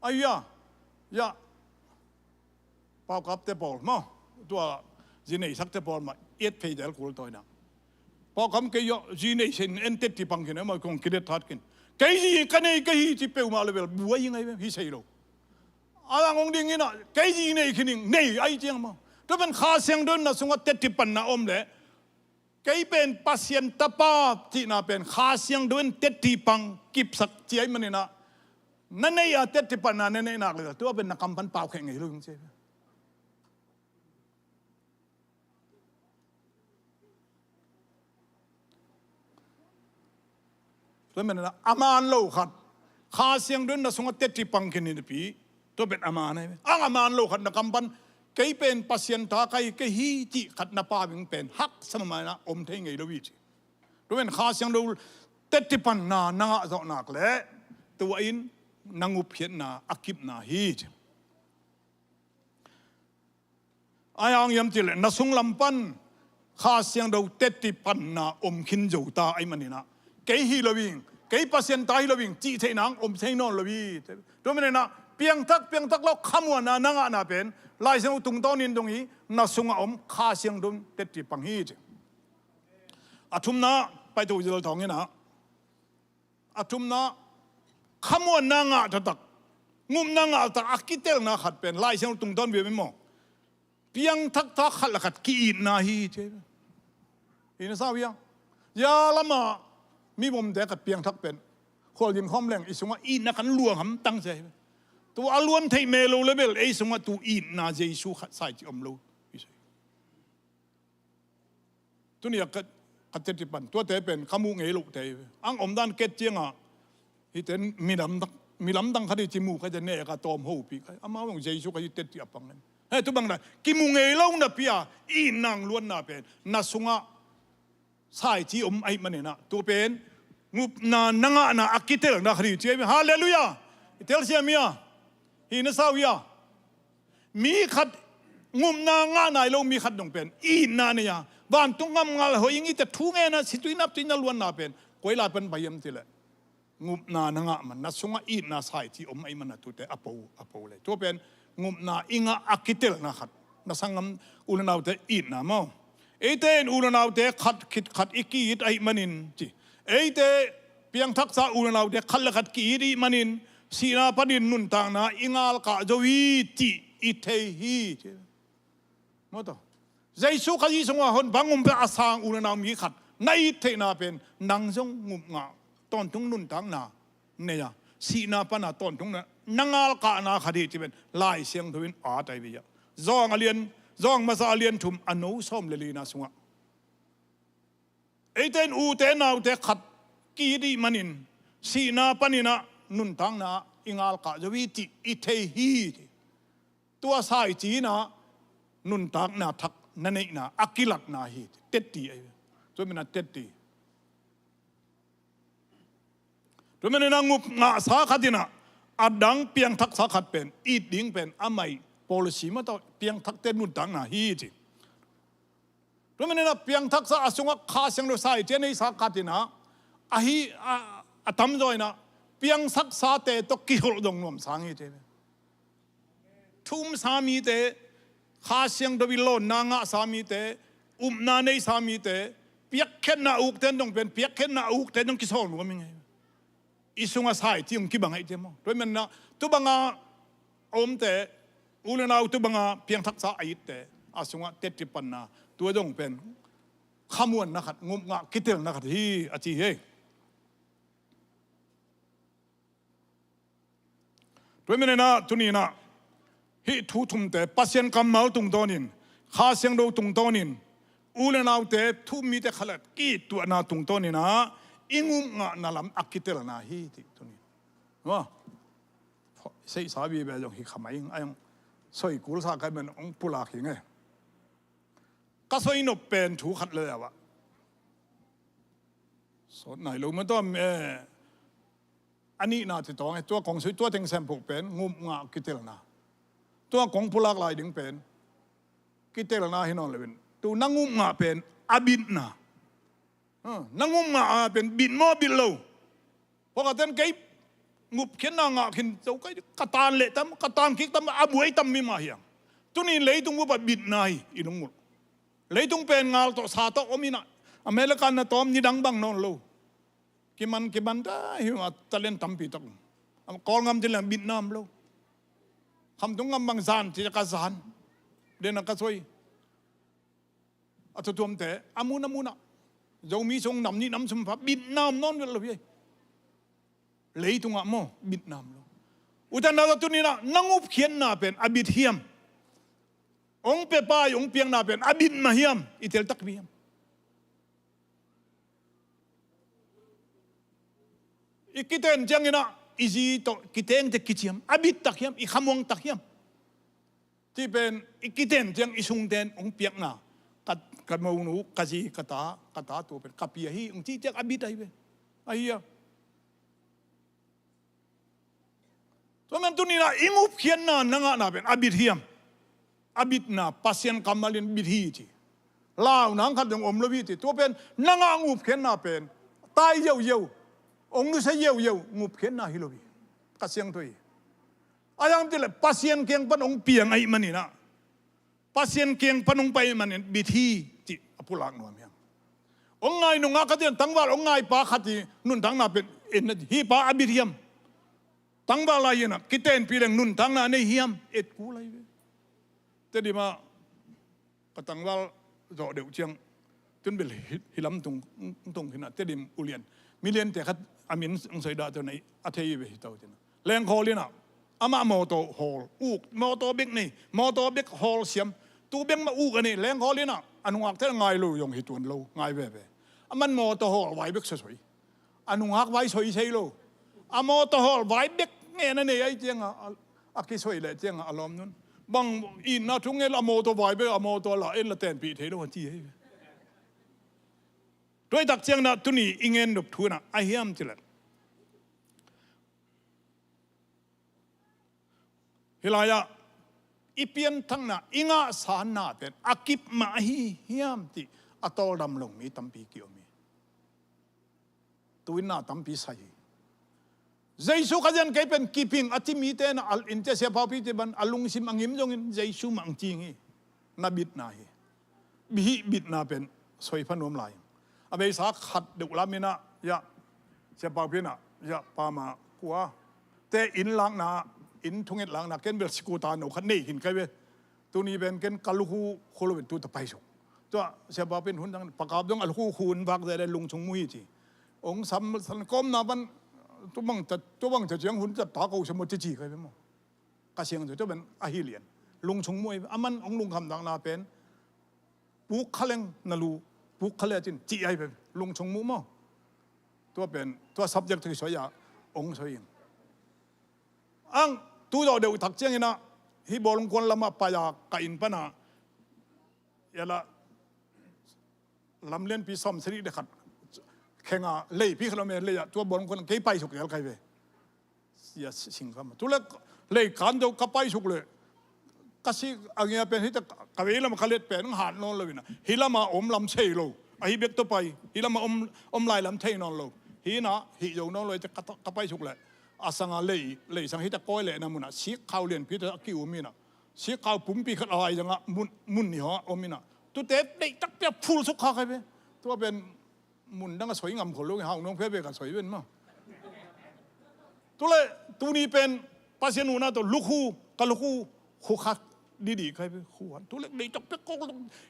Ai ya, ya. Paukapte pawl maw, tua zi neisakte pawl mah i et phei del kul tawi na. Paukap, kei ya zi nei sen, en tetti pang khin, amah kong kidet that khin. Kei zi ka nei, kei hi ci peuhmah leh bel buai hi ngai ve, hi sei lo. A lang hong ding in ah, kei zi nei khin ing, nei ai ciang maw. Tua pen Kha Siangtho in na sungah tetti panna om leh, kei pen Pasian tapa cihna pen Kha Siangtho in tetti pang kipsak ci ahih manin ah, na neih a tetti panna na neih nak leh, tua pen na kam pan pau kheh ngei lo ing ci. Tua manin ah, a man lo khat, Kha Siangtho in na sungah tetti pang khin hi napi, tua pen a man hi. Ang a man lo khat na kam pan, kei pen Pasian ta ka hi, kei hi cih khat na pau ing pen, haksa mahmah in ah om thei ngei lo hi ci. Tua pen Kha Siangtho tetti panna na ngah zawh nak leh, tua in na ngupkhiatna a kipna hi ci. Ai hang hiam cih leh, na sunglam pan Kha Siangtho tetti panna om khin zo ta ahih manin ah, kei hi lo ing, kei Pasian ta hi lo ing cih theih nang om thei nawn lo hi. Tua manin ah, piangthak, piangthak lo khamuanna na ngahna pen Lai Siangtho tungtawnin dong hi, na sungah om Kha Siangtho in tetti pang hi ci. A thumna, pai to zil thawng in ah, a thumna, khamuanna ngah taktak, ngupna ngah taktak a kitelna khat pen Lai Siangtho tungtawn vive maw. Piangthak ta khat le khat ki-itna hi ci. Hi na sa uh hia? Zia lamah mi bomte khat piangthak pen, khualzin khawm leng i sungah itna kan luang hamtang ci hi. Tua a luan theih meh lo leh bel ei sungah tu itna Jesu khat sai ci om lo. Tuni a ka, ka tetti pan, tuate pen ka muh ngei loh te hi ve. Ang omdan ka et ciangah, hihte mi lamdang, mi lamdang khat hi ci mu ka hi te, ne ka tawm hopih ka hi. Amau zong Jesu ka hi tetti a pang hi. He, tu bang na kimu ngei lo napi a, itna luanna pen na sungah sai ci om ahih manin ah, tu pen ngupna na ngahna a kitelna khat hi ci hi ve. Halleluiah. I telsiam hia? Hi na sa uh hia? Mi khat ngupna ngah nai lo mi khat dong pen itna nei a, vantung gam ngal hoih ing i ci-a thu ngen a, situinap tuina luanna pen koi lai pan pai hiam cih leh, ngupna na ngah man, na sungah itna sai ci om ahih man a, tute a po, a po lei. Tua pen ngupna i ngah a kitelna khat. Na sanggam u le naute itna maw. Eite in u le naute khat khit khat i ki-it ahih manin ci. Eite piangthaksa u le naute khat le khat ki-it ahih manin, sihna panin nuntakna i ngalkah zo hi cih i thei hi. Maw taw. Jesu Khazih sungah honpa ngum pia a sang u le nau mi khat na it theihna pen nang zong ngupngah tawntung nuntakna nei a, sihna pana tawntungna na ngalkahna khat hi ci pen Lai Siangtho in a tai ve a. Zawng a lian, zawng masa a lian thum a no sawm le lina sungah eite in ute naute khat ki-it ih manin sihna paninah nuntakna i ngalkah zo hi cih i thei hi. Tua saici inah nuntakna thak na neihna a kilatna hi. Tetti ahi. Tua mina tetti. Tua mina ngup ngahsa khat inah a dang piangthaksa khat pen it ding pen amah ih policy mah tawh piangthakte nuntakna hi ci. Tua mina piangthaksa a sungah Kha Siangtho saici a neihsa khat inah ahi a, a tamzaw inah piangthaksate tawh kiholh zong nuam sang hi ci. Thumsa mite, Kha Siangtho ih lawnna ngahsa mite, upna neihsa mite, piakkhiatna a ukte in dong pen piakkhiatna a ukte in dong kisawl nuam hi ngei. I sungah saici hong kibang ahi te maw? Tua hi manah tu banga a omte, u le nau tu banga piangthaksa a itte a sungah tetti panna tua dong pen khamuanna khat, ngupngah kitelna khat hi a ci hi. Tua hi maninah tuninah hih thu thumte Pasian kammal tungtawnin, Kha Siangtho tungtawnin, u le naute thu-um mite khalat kituahna tungtawninah i ngupngahna lam a kitelna hi ti tunin. Maw? Seihsa vive zong hi khamai a zong soi kulsa kai man hong pulak hi nge. Ka soi nop pen thu khat le leuah sawt nai lo mah tuam e. A nihna ci tawng e, tua kong sui tua teng sempoh pen ngupngah kitelna. Tua kong pulak lai ding pen kitelna hi nawn loin tu na ngupngah pen a bitna. Ha, na ngupngah a pen bit maw bit lo? Pawlkhatten kei ngupkhiatna ngah khin zo kai ka tan leh tam, ka tan kik tam, a buai tam mi mah hiang. Tunin leitung bup a bitna hi i lungngulh. Leitung pen ngal tawh sa tawh om inah America na tawm nidang bang nawn lo. Kiman kiman ta hi a talent tampi tak. Kawlgam ci leng bitna om lo. Khamtung gam bang zan ci ka zan. Den a ka soi. A tutuamte a mun a munah Zomi sung nam nih nam sum pha bitna om nawn vet lo hi. Leitungah maw bitna om lo. Utan na tuninah na ngupkhiatna pen a bit hiam? Hong pia pa ih hong piakna pen a bit mah hiam? I tel takpi hiam? I kiten cianginah i zi tawh kitengte kiciam a bit tak hiam? I khamuang tak hiam? Cih pen i kiten ciang i sungten hong piakna ka, ka monu, ka zi, ka ta, ka ta tua pen ka pi ahi hong cih ciang a bit ahi ve. Ahi a. Tua man tuninah i ngupkhiatna na ngahna pen a bit hiam? A bitna Pasian kammalin bit hi ci. Lau nang khat zong om lo hi ci. Tua pen na ngah ngupkhiatna pen tai ziauziau, hong nusia ziauziau ngupkhiatna hi lo hi. Ka siangtho hi. A hiang cih leh Pasian kiang pan hong piang ahih maninah Pasian kiang pan hong pai ahih manin bit hi cih a pulak nuam hiang. Hong ngai nungak khat in tangval hong ngai pa khat ih nuntakna pen en hih pa a bit hiam? Tangval lai inah kitenpih leng nuntakna nei hiam? Et kul ahi ve. Tedim ah ka tangval zawh deuh ciang tun bel hi, hi lam tung, tung khinah Tedim ulian miliante khat a min hong soi dah tua nei a thei hi ve hi to cinah. Lengkhawl inah amah mawtaw hawl uk, mawtaw bek nei, mawtaw bek hawl siam, tu bek mah uk a nei. Lengkhawl inah a nungak thel ngai lo zong hi tuan lo, ngai veve. A man mawtaw hawl vai bek sosoi. A nungak vai soi sei lo. A mawtaw hawl vai bek ngen a nei ahi cianga a, a kisoi leh cianga a lawmnun bang itna thu ngen lo, a mawtaw vai bek a mawtaw la en la tenpih thei lo a ci ahi ve. Tuaitak ciangna tuni i ngen nop thu inah a hiam cileh hih lai-ah i pianthakna, i ngahsanna pen a kip mah ahi hiam cih a tawldam lo mi tampi ki-om hi. Tuinna tampi sai hi. Jesu Khazih in kei pen kiping a ci mite na al in cia siapaupi ci ban a lungsim a ngim zongin Jesu mah ang cing hi. Na bitna hi. Bihih bitna pen soi pha nuam lai. A beisa khat deuh lam inah, ya, siapaupi inah, ya, pama kua te inn lakna, inn thunget lakna, ken bel sikuta no khat nei khin kai ve. Tuni pen ken ka lukhu khu lo in tu ta paisuk. Tua siapa pen hun dang pakap dong a lukhu khu in vak zai le lungchung mu hi ci. Ong sam san kawmna pan tu bang ta, tu bang ta ciang hun ta ta ko sa mo ci ci kai ve mo. Ka siang tu tu pen ahi lian. Lungchung mu hi, aman ong lungkham dakna pen puk kha leng na lu, puk kha le cin ci ai pen lungchung mu mo. Tua pen tua subject tu soi a ong soi in. Ang tu dawh deuh tak ciangin ah hih bawlung kuan lamah pai a ka inn pan a ia la lam lianpi sawm sari de khat khenga leipi khat lo me lei ah tua bawlung kuan kei pai suk ial kai ve. Ia singkam tu le lei kan deuh ka pai suk le ka si a ngia pen hita ka vei lam ka let pen hat nawn lo ina hi lama om lam sei lo ahi bek to pai hi lama om om lai lam thei nawn lo hi na hi zo nawn lo ka pai suk le a sanga lei lei sang hita koi le na muna sik khau lianpi ta ki um ina sik khau pumpi khat a lai zanga mun mun ni ho om ina tu te dei tak pia phul suk kha kai ve tua pen mun dang a soi ngam khol lo hau nong phe ve ka soi ven ma. Tule tuni pen Pasian una to lukhu ka lukhu khu kha didi kai pen khu han tule dei tak pe ko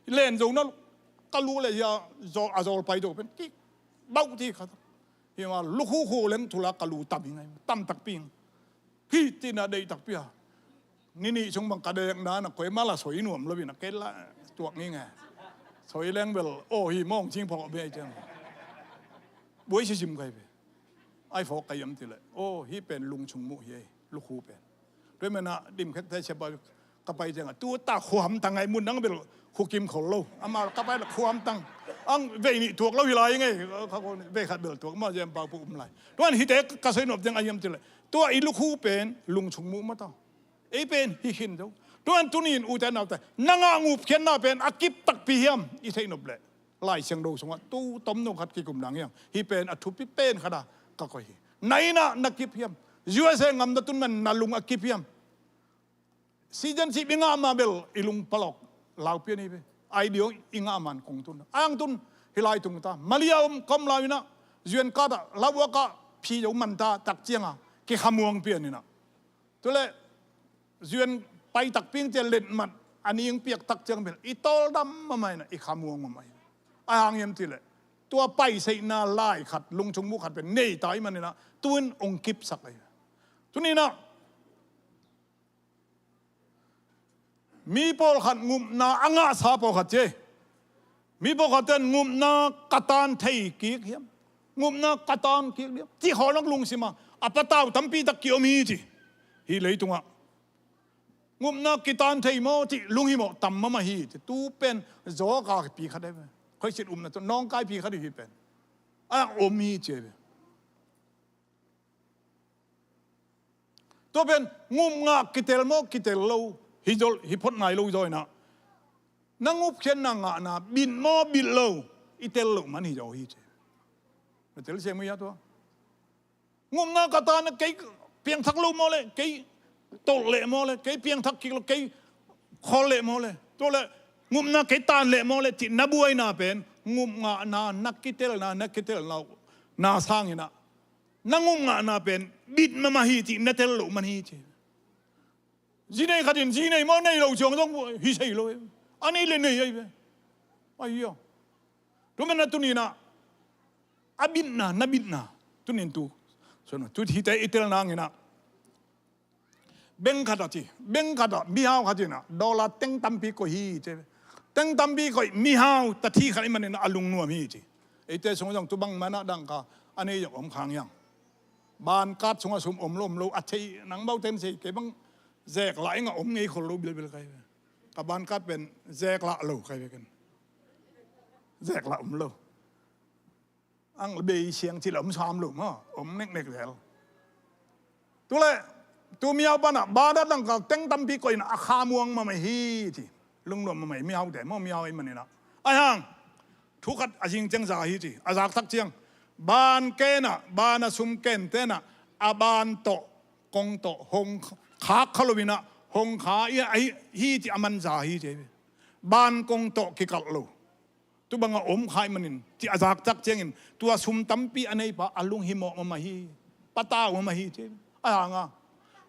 len zo na ka lu le ya zo a zol pai do pen ki bau ti kha hi ma lukhu khu leng tula ka lu tam hi ngai tam tak ping hi tina dei tak pia. Nini sung bang ka dek na na koi mala soi nuam lo bina kela tuak ngi nge soi leng bel o hi mong ching phok be chang buai si sim kai be. Ai phok kai am ti le o hi pen lungchung mu hi ai lukhu pen. Tui mena dim khet te se ba ka pai chang a tu ta khuam tang ai mun nang bel khu kim khol lo ama ka pai la khuam tang ang vei ni tuak lo hi lai nge ka ko vei khat bel tuak ma jem pau pu um lai. Tuan hi te ka soi nuam chang ai am ti le tua i lukhu pen lungchung mu ma ta. Ei pen hi khin zo. Tuan tunin ute naute nanga ngupkhiatna pen a kip takpi hiam i theih nop leh Lai Siangtho sungah tu tomno khat kikum nang hiam hi pen a thupi pen khat a ka koi hi. Na innah na kip hiam? U S A ngamna tun man na lung a kip hiam? Citizenship i ngah ma bel i lung palawk laupian hi ve. I D O i ngah man kong tun a ang tun hi lai tung ta Malia om kom lau innah U N card ah lauak ah phi zo man ta tak cianga kikhamuang pian innah Tule U N pai takpi cia letmat a ning piak tak ciang bel i tawldam mamaina i khamuang mamai. A hang hiam ti le tua paiseihna lai khat lungchung mu khat pen nei ta i manina tun ong kipsak ai. Tunina mi pawlkhat ngupna a ngahsa pawlkhat cie. Mi pawlkhat ten ngupna ka tan thei kik hiam? Ngupna ka tan kik hiam? Ci khawlnak lungsima a patau tampi tak kiom hi ci. Hi leitungah ngupna kitan thei maw ci lunghimawh tam mama hi ci. Tu pen zawka pi khat e. Khoisit umna tu nawngkai pi khat hi pen a om hi ci. Tua pen ngumngah kitel maw kitel lo hi zol hi phot nai lo zaw inah na ngupkhiatna ngahna bit maw bit lo i tel lo man hi zaw hi ci. Na tel siam uh hi a tua ngumna ka ta na kei piangthak lo maw le kei tolh leh maw le kei piangthak kik lo kei khol leh maw le tua le ngumna kei tan leh maw le cih na buaina pen ngumngahna na kitelna na kitelna na sanginah na ngumngahna pen bit mama hi cih na tel loh man hi ci. Zi nei khatin zi nei maw nei lo ciang zong hi sei lo e. A nei le nei ai ve. Ai ia. Tu man na tunina a bitna na bitna tunin tu. So no tu hite i tel nanginah beng khat a ci beng khat a mihau khat inah dollar teng tampi koih hi ci. Teng tampi koih mihau ta thi khat i manin a lungnuam hi ci. Eite sung zong tu bang mana dangka a nei zong om khang hiang. Bankat sungah sum om lo om lo a thei nang bau ten sei kei bang zek lah inga om ngei khol lo bilbil kai. Ka bankat pen zek lah lo kai ken. Zek lah om lo. Ang bei siang ci lah om sam lo ma om neknek zel. Tule tu miau pana banat dangka teng tampi koina a khamuang mamai hi ci. Lungnuam mamai miau te maw miau i manina ai hang. Thu khat a zing ciang za hi ci a zak tak ciang ban kenah ban a sum ken tenah a ban tawh kong tawh hong khak kha loinah hong kha hi ci a man za hi ci. Ban kong tawh kikalh lo tu banga om khai manin ci a zak tak ciangin tua sum tampi a neipa a lunghimawh mama hi patau mama hi ci. A hanga,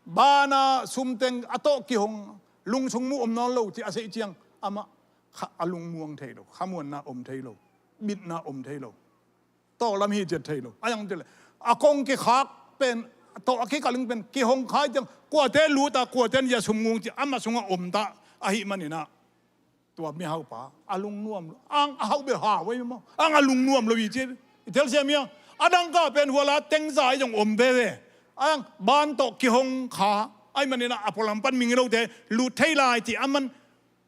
bana sumteng a tawh kihong, lungsung mu om nawn lo ci a seih ciang, amah kha a lungmuang thei lo, khamuanna om thei lo, bitna om thei lo, tawlam hi ciat thei lo. A yang tile a kong kikhak pen, tawh a kikaling pen kihong khai ciang, kuate luta, kuaten ya sum ngung ci amah sungah om ta ahih maninah, tua mihaupa a lungnuam lo, ang a hauh bel hau ei maw, ang a lungnuam lo hi ci. I telsiam ia, a dangka pen huala tengza i zong om veve. Ang ban tawh kihong kha ahih maninah a pualam pan mingilhote lut thei lai ci a man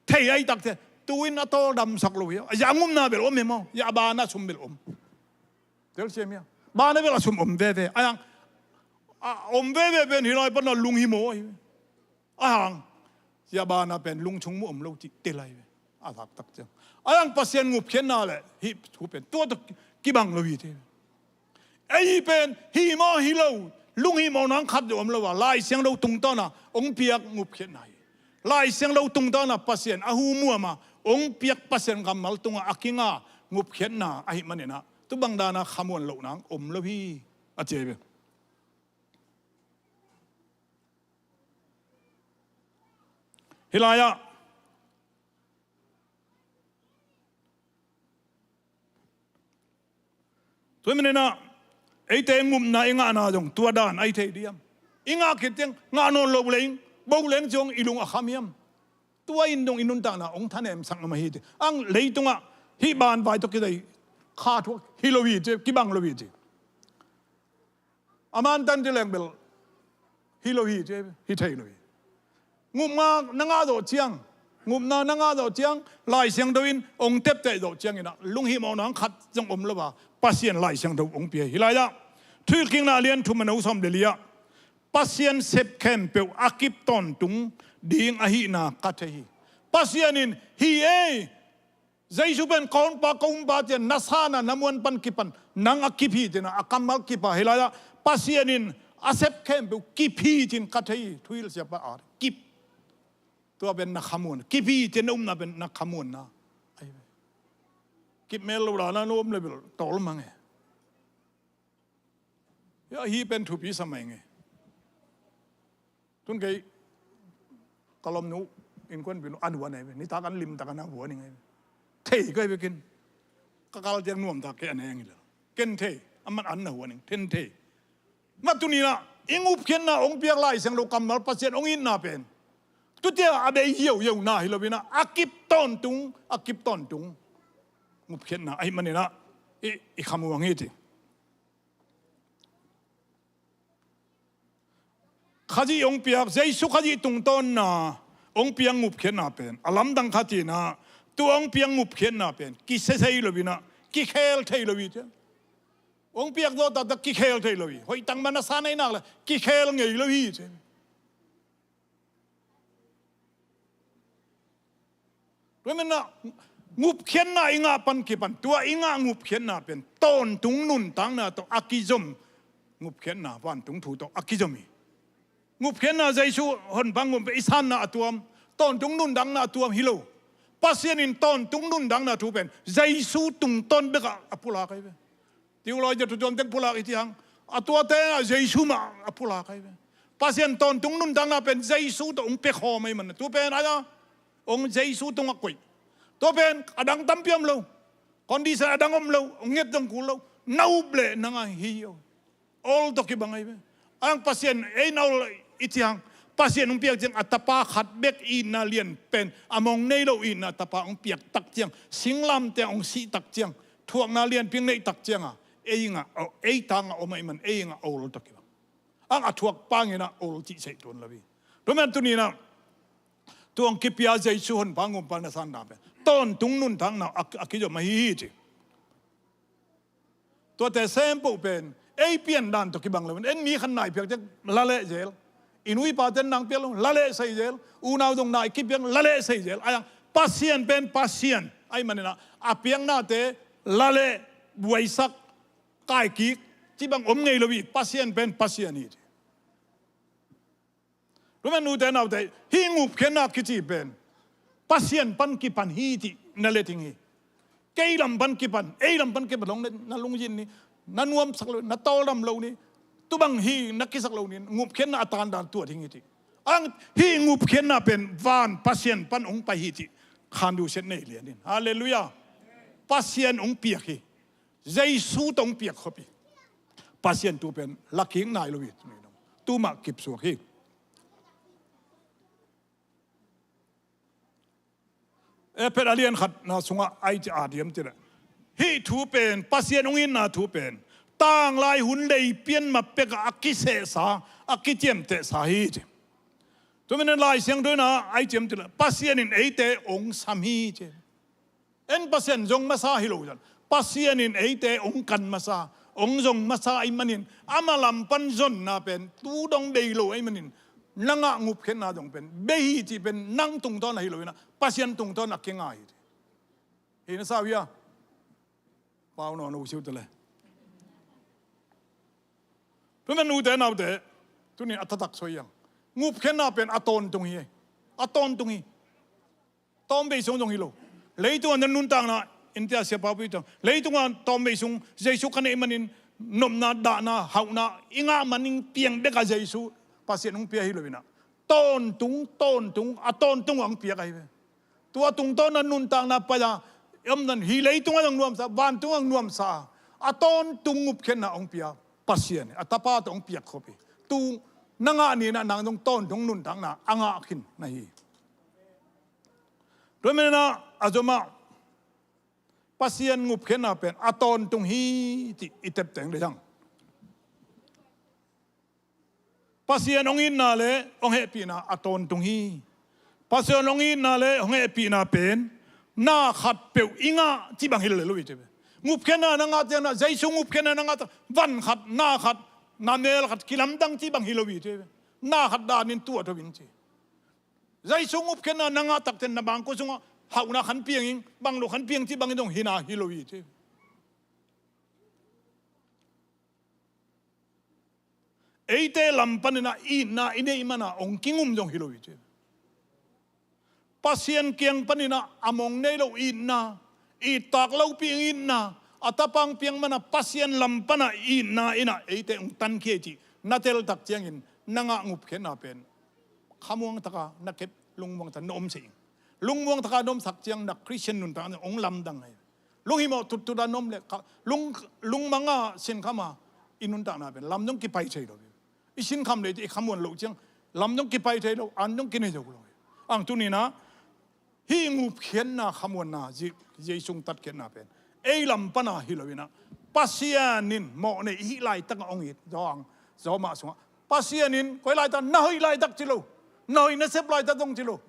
thei ahi takte, tuin a tawldamsak lo hi. Ya a ngumna bel om hi maw, ya a bana sum bel om. Telsiam ia, bana bel a sum om veve. Ayang a om veve pen hilai pana lung hi maw ahi. Ahang, ya bana pen lungsung mu om lo ci telai ve. A lak tak ciang, ayang Pasian ngupkhiatna le hih thu pen tua tawh kibang lo hi te. Ei pen hi maw hi lo, lunghih mawh nang khat zong om lo a, Lai Siangtho tungtawna hong piak ngupkhiatna hi. Lai Siangtho tungtawna Pasian a hu muama hong piak Pasian kammal tunga a kinga ngupkhiatna ahih maninah, tu bang dana khamuan loh nang om lo hi, a ci hi ve. Hih lai-ah tua maninah eite ngupna i ngahna zong tua dan ahi thei diam? I ngah khit ciang ngah nawn lo leng, bo leng ciang i lung a kham hiam? Tua in dong i nuntakna hong thanemsak ngam ahi ci. Ang leitungah hih banvai tawh kizai kha thuak hi lo hi ci, kibang lo hi ci. A man tan ci leng bel hi lo hi ci, hi thei lo hi. Ngupna na ngah zawh ciang, ngupna na ngah zawh ciang, Lai Siangtho in hong tepteh zawh cianginah lunghih mawh nang khat zong om lo a, Pasian Lai Siangtho hong pia hi lai-ah. Thuhilhkikna lian thum a neu sawm le li-ah, Pasian sep khempeuh a kip tawntung ding ahihna ka thei hi. Pasian in hi ei, Jesu pen ka honpa, ka umpa ci-a na sanna na muan pan kipan nang a kip hi ci-in a kammal kip a, hi lai-ah Pasian in a sep khempeuh kip hi ci-in ka thei hi. Thuhilh siapa a kip. Tua pen na khamuan, kip hi ci-in na upna pen na khamuanna. Ai ve. Kip mel lo dana na om le bel tawlmang e. Hih pen thupi sa mai nge. Tun kei ka lawmnu innkuanpih nu an huan ahi ve. Nitak an limtak an a huan ing ahi ve. Thei ka hi ve ken. Ka kal ciang nuamtak kei an heng hi lel. Ken thei. Aman an na huan ing. Ken thei. Ma tuninah i ngupkhiatna hong piak Lai Siangtho kammal Pasian hong itna pen, tutia a bei yeuyeuna hi loinah a kip tawntung, a kip tawntung ngupkhiatna ahih maninah i, i khamuang hi ci. Khazih hong piak, Jesu Khazih tungtawnna hong piak ngupkhiatna pen a lamdang khat inah, tua hong piak ngupkhiatna pen kisesei loinah kikhel thei lo hi ci. Hong piak zawh taktak kikhel thei lo hi. Hoih tangmah na sa na hi nak le kikhel ngei lo hi ci. Tua maninah ngupkhiatna i ngah pan kipan, tua i ngah ngupkhiatna pen tawntung nuntakna tawh a kizom ngupkhiatna, vantung thu tawh a kizom hi. Ngupkhiatna Jesu honpa ngum pen i sanna a tuam, tawntung nuntakna a tuam hi lo. Pasian in tawntung nuntakna thu pen Jesu tungtawn bekah a pulak ahi ve. Theology a thutuam tek pulak i ci hang, a tuate ah Jesu mah a pulak ahi ve. Pasian tawntung nuntakna pen Jesu tawh hong pia khawm ahi manah, tu pen ai-a hong Jesu tungah koih. Tua pen a dang tampi om lo. Condition a dang om lo, hong nget zong kul lo. Na up leh nang a hi hi aw. Awl tawh kibang ahi ve. Ang Pasian ei na awl i ci hang, Pasian hong piak ciang a tapa khat bek itna lian pen, a mong nei lo itna tapa hong piak tak ciang, singlamteh hong sih tak ciang, thuakna lianpi hong neih tak cianga ei ngah, ei tangah om ahih man ei ngah awl tawh kibang. Ang a thuak panginah awl cih seih tuan lo hi. Tua man tuninah tua hong kipia Jesu honpa ngumpa na sanna pen tawntung nuntakna a, a kizom ahi hi ci. Tuate sempoh pen ei piandan tawh kibang lo in, en mi khan nai piak ciang la leh zel. I nu i paten nang piak lo la leh sei zel. Unau zong nai kipiak la leh sei zel. Ai-ang Pasian pen Pasian ahih maninah a piaknate la leh buaisak, kaikik cih bang om ngei lo hi. Pasian pen Pasian hi. Tua man ute naute, hih ngupkhiatna kici pen Pasian pan kipan hi cih na let ing hi. Kei lam pan kipan, ei lam pan kipan hong na lungzin ni, na nuamsak lo, na tawldam lo ni. Tubang hi na kisak lo nin, ngupkhiatna a tandan tua ding hi ti. Ang hi ngupkhiatna pen van Pasian pan hong pai hi ti. Khandusiat nei lian in. Halleluiah. Pasian hong piak hi. Jesu tawh hong piak khop hi. Pasian thu pen lakik nai lo hi. Tumah kipsuak hi. Efesa a lian khatna sungah ai ci a diam ti leh, hih thu pen, Pasian hong itna thu pen, tanglai hun lei pian ma pekah a kisehsa, a kiciamtehsa hi ci. Tua manin Lai Siangtho in ah ai ciam ti leh, Pasian in eite hong sam hi ci. En Pasian zong masa hi lo zan. Pasian in eite hong kan masa, hong zong masa ahih manin, ama lam pan zonna pen tu dong bei lo ahih manin, na ngah ngupkhiatna zong pen bei hi cih pen nang tungtawn ahi lo in ah, Pasian tungtawn a kinga hi. Hi na sa uh hia? Pau nawn uh siu ta le. Tua manin ute naute, tuni a taktak soi hiang. Ngupkhiatna pen a tawntung hi. A tawntung hi. Tawmvei sung zong hi lo. Leitungah na nuntakna, in tia siapa pui tang. Leitungah tawmvei sung, Jesu ka neih manin, nopna, dahna, hauhna, i ngah manin piang bek a Jesu, Pasian hong pia hi lo in ah. Tawntung, tawntung, a tawntung hong piak ahi ve. Tua tungtawn na nuntakna pai a, om nan hi leitungah zong nuamsa, vantungah zong nuamsa. A tawntung ngupkhiatna hong pia, Pasian, a Tapa tawh hong piak khop hi. Tu, na ngah ni in ah nang zong tawntung nuntakna, a ngah khin na hi. Tua manin ah, a zomah, Pasian ngupkhiatna pen, a tawntung hi, ti i tep teng le hiang. Pasian hong itna le, hong hehpihna, a tawntung hi. Pasian hong itna le, hong hehpihna pen, na khat peuh i ngah, cih bang hi le lo hi ci. Ngupkhiatna na ngah ciang na, Jesu ngupkhiatna na ngah ciang, van khat, na khat, na mel khat, kilamdang cih bang hi lo hi ci. Na khat danin tuat ho in ci. Jesu ngupkhiatna na ngah takte na bangkua sungah hauhna khan piang ing, bang lo khan piang cih bangin dong hina hi lo hi ci. Eite lam panin ah itna i neih mana hong kingum zong hi lo hi ci. Pasian kiang panin ah a mong nei lo itna, ittak lopi ing itna, a Tapa hong piak mana Pasian lam pana itna in ah eite hong tankhia hi cih na teltak ciangin na ngah ngupkhiatna pen khamuang taka na kep, lungmuang taka na om seh ing. Lungmuang taka na omsak ciang na Khristian nuntakna hong lamdang hi. Lunghimawh tuttut a na om le, lung, lungmang a sinkham a i nuntakna pen lam zong kipai thei lo hi. I sinkham le i khamuan loh ciang lam zong kipai thei lo, an zong kinei zo lo hi. Ang tuni in ah hih ngupkhiatna, khamuanna, Jesu hong tatkhiatna pen ei lam pana hi lo in ah, Pasian in mawhnei i hih laitak a hong it, Zawhang, Zawhmah sungah Pasian in koi laitak, na hoih laitak ci lo, na hoih na sep laitak zong ci lo.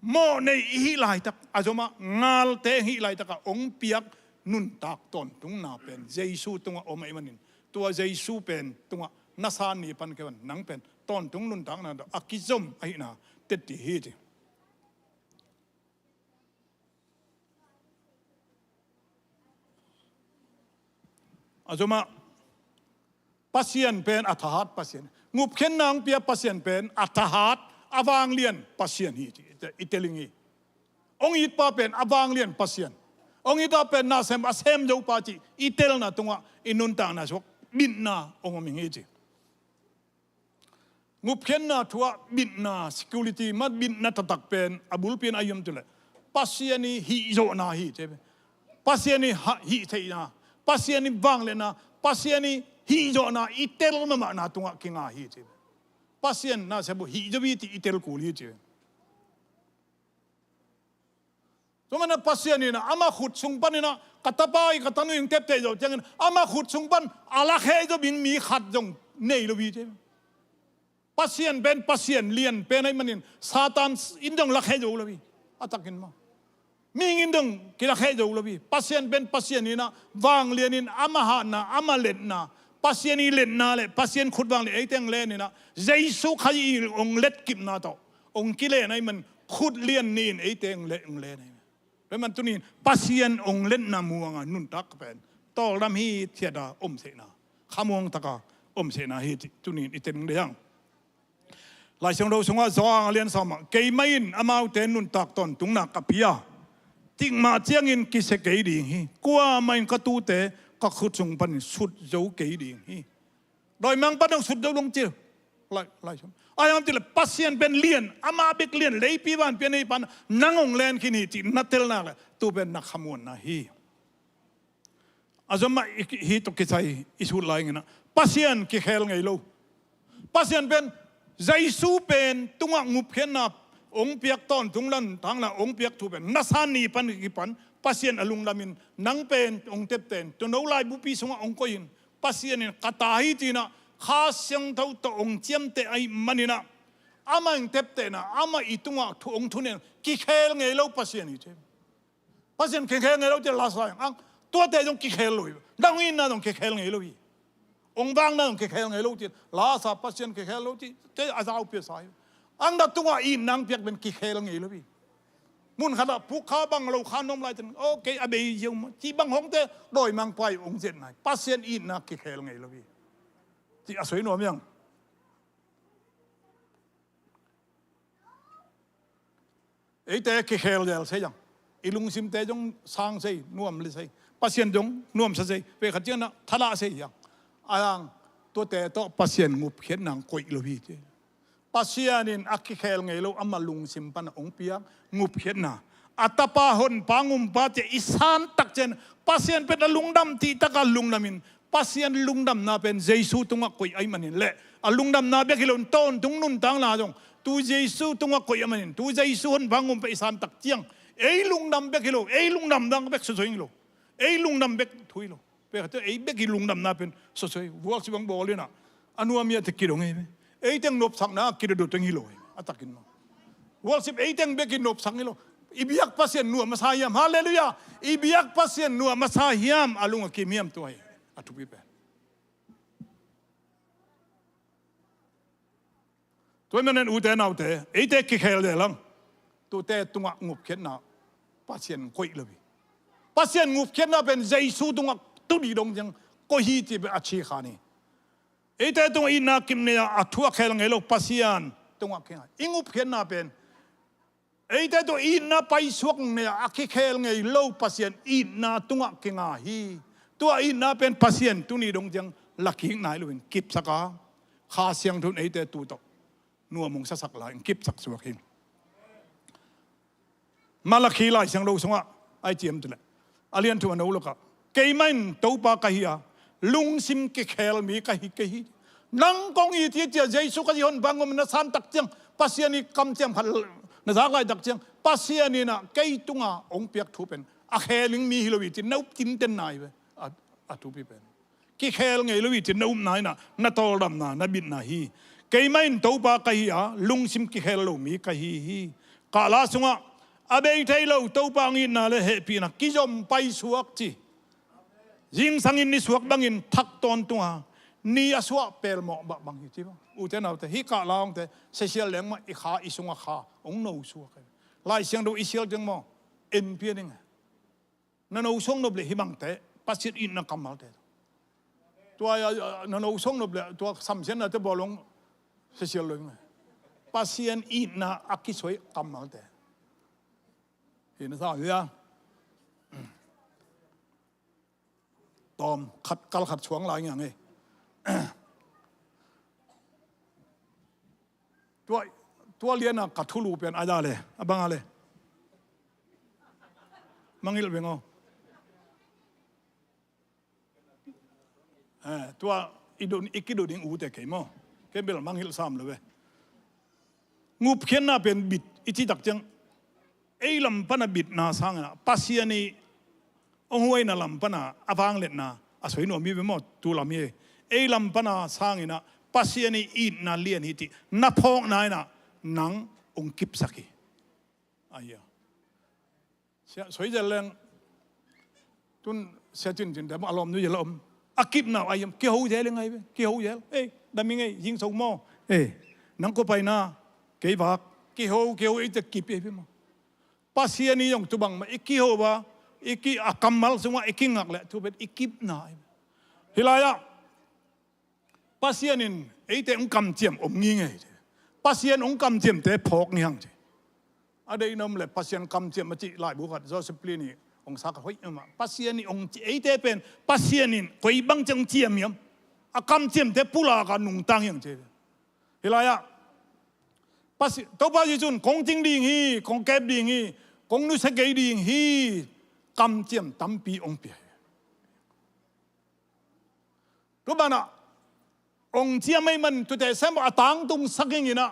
Mawhnei i hih laitak, a zomah ngalte hih laitak a hong piak nuntak tawntungna pen Jesu tungah om ahih manin, tua Jesu pen tungah na san ni pan kei un, nang pen tawntung nuntakna tawh a kizom ahihna tetti hi ci. A zomah Pasian pen a thahat Pasian. Ngupkhiatna hong pia Pasian pen a thahat, a vanglian Pasian hi ci i teling hi. Hong itpa pen a vanglian Pasian. Hong itpa pen na sem, a sem zopa ci i telna tungah i nuntakna sungah bitna hong om hi ci. Ngupkhiatna thu ah bitna, security mah bitna taktak pen a bulpi in a om tu le, Pasian i hihzawhna hi ci. Pasian i hihtheihna, Pasian i vangliatna, Pasian i hihzawhna i tel mahmahna tungah kinga hi ci. Pasian na sem uh hihzo hi ci i tel kul hi ci. Tua manin Pasian in ah ama khut sung panin ah ka tapa hi, ka tanu hi hong teptheih zawh ciangin ama khut sung pan a lakhia zo ding mi khat zong nei lo hi ci. Pasian pen Pasian lian pen ahih manin Satan in zong lakhia zo lo hi. A takin maw, mihing in zong kilakhia zo lo hi. Pasian pen Pasian in ah vanglian in ama hatna, ama letna, Pasian i letna le Pasian khut vanglian eite hong len in ah Jesu Khazih i hong letkipna tawh hong kilen ahih man khut lian ni in eite hong len ahih man. Tua ahih man tuni in Pasian hong letna muanga nuntak pen tawldam hithiat a om sehna, khamuang taka om sehna hi ci tuni in i teng ding hang. Lai Siangtho sungah Johan a lian sawm ah, keimah in amaute nuntak tawntungna ka pia, cikmah ciangin kisia kei ding hi. Kuamah in ka tuute ka khut sung panin sut zo kei ding hi. Dawimangpa dong sut deuh dong ci. Lai, lai sum. Ai, am ti le Pasian pen lian, ama bek lian, leipi vanpi a nei pan, nang hong len khin hi cih na tel nak le, tu pen na khamuanna hi. A zom mah i, hih tawh kisai i sut lai ing a, Pasian kikhel ngei lo. Pasian pen, Jesu pen tungah ngupkhiatna hong piak, tawntung nuntakna hong piak thu pen, na san ni pan kipan Pasian a lungdamin, nang pen hong tepten, tua no laibupi sungah hong koihin, Pasian in ka ta hi ci-in ah, Kha Siangtho tawh hong ciamteh ahih manin ah, amah in teptehna, amah i tungah thu hong thunen, kikhel ngei lo Pasian hi ci. Pasian kikhel ngei lo ci, lasa ang, tuate zong kikhel lo hi. Nang itna zong kikhel ngei lo hi. Hong vakna zong kikhel ngei lo ci, lasa Pasian kikhel lo ci, te a zaupi a sa hi. Ang na tungah itna hong piak pen kikhel ngei lo hi. Mun khatah puk kha bang lo kha nuam lai ten, ok, a bei ziau mah, ci bang hong te, dawimangpa in hong zet nai. Pasian itna kikhel ngei lo hi. Ci a soi nuam hi ang. Eite kikhel zel sei ang. I lungsimte zong sang sei, nuam le sei. Pasian zong nuamsa sei. Pekhat ciangin ah thadah sei ang. A ang, tuate tawh Pasian ngupkhiatna hong koih lo hi ci. Pasian in a kikhel ngei lo, ama lungsim pan a hong piak ngupkhiatna. A tapa honpa ngumpa ci i san tak ciang, Pasian pen a lungdam cih takin lungdamin, Pasian lungdamna pen Jesu tungah koih ahih manin le, a lungdamna bek hi lo, tawntung nuntakna zong tu Jesu tungah koih ahih manin, tu Jesu honpa ngumpa i san tak ciang, ei lungdam bek hi lo, ei lungdam dang bek sosoi hi lo, ei lungdam bek thu hi lo. Pekhat ciang ei bek i lungdamna pen sosoi, worship bang bawl in ah, a nuam hi a, te kidong hi. Ei teng nopsakna kidodot teng hi lo hi, a takin maw. Worship ei teng bek i nopsak hi lo. I biak Pasian nuam a sa hiam, halleluiah. I biak Pasian nuam a sa hiam, a lung a kim hiam, tua hi a thupi pen. Tua ahih manin ute naute, eite kikhel zel ang. Tuate tungah ngupkhiatna Pasian koih lo hi. Pasian ngupkhiatna pen Jesu tungah tuni dong ciang koih hi ci pen a ci kha ni. Eite tungah itna kip nei a, a thu a khel ngei lo Pasian tungah kinga. I ngupkhiatna pen eite tawh itna paisuak nei a, a kikhel ngei lo Pasian itna tungah kinga hi. Tua itna pen Pasian tuni dong ciang lakik nai loin kipsak a, Kha Siangtho in eite tu tawh nuam hong sasak lai-in kipsak suak hi. Malakhi Lai Siangtho sungah ai ciam tu le, a lian thum a no lok ah, keimah in Topa ka hi a, lungsim kikhel mi ka hi kei hi. Nang kong it hi ci a, Jesu Khazih honpa ngum na san tak ciang, Pasian i kamciam khat na zak lai tak ciang, Pasian in ah kei tungah hong piak thu pen a khel ding mi hi lo hi ci, na up tinten nai ve. A, a thupi pen kikhel ngei lo hi ci, na upna in ah na tawldamna, na bitna hi. Keimah in Topa ka hi a, lungsim kikhel lo mi ka hi hi. Kahla sungah, a bei thei lo Topa hong itna le hehpihna kizom paisuak ci. Zingsang in nisuak bangin thak tawntung a, ni a suah pelmawh bang hi ci bang. Ute naute, hih Kahla hongte, sesial leng mah i kha, i sungah kha hong no suak hi. Lai Siangtho i sial ciang maw, en pian ing. Na no suak nop le hih bangte, Pasian itna kammalte. Tua, a, a, na no suak nop le, tua samsiatnate bawl hong sesial lo ing. Pasian itna a kisoi kammalte. Hi na sa hia. Tawm khat, kal khat suang lai ngiang ei. Tua, tua liana ka thulu pian a da le, a bang a le. Mangilh veng aw. Eh, tua i dun, i kidun ding ute kei maw. Kei bel mangilh sam lo ve. Ngupkhiatna pen bit, i cih tak ciang, ei lam pana bitna sangin ah, Pasian i hong huaina lam pana a vangliatna a soi nuam hi ve maw, tu lam hi. Ei lam pana sangin ah, Pasian i itna lian hi cih na phawkna in ah, nang hong kipsak hi. Ahi a. Sia, soi zel leng. Tun sia cin cin te a lawm nu zel a om. A kipna uh a hiam, kiho zel hi ngai ve, kiho zel. Ei, dam hi ngei, zing so maw. Ei, nang kua paina, kei vak. Kiho, kiho, ei te kip hi ve maw. Pasian i zong tu bang mah, i kiho a, i ki a kammal sungah i kingak leh, tu pen i kipna hi. Hih lai-ah, Pasian in eite hong kamciam om ngingei. Pasian hong kamciamte phawk ngiang ci. A deih na om le Pasian kamciam a cih laibu khat, Joseph Pliny hong sa khat hoih mah. Pasian in hong ci, eite pen Pasian in koi bang ciang hong ciam hiam. a kamciamte pulak a nungta hi hang ci. Hih lai-ah Pasi-, Topa Jesu in kong cing ding hi, kong kep ding hi, kong nusia kei ding hi, kamciam tampi hong pia hi. Tua banah hong ciam ahih manin tuate sem a tangtungsak ing in ah,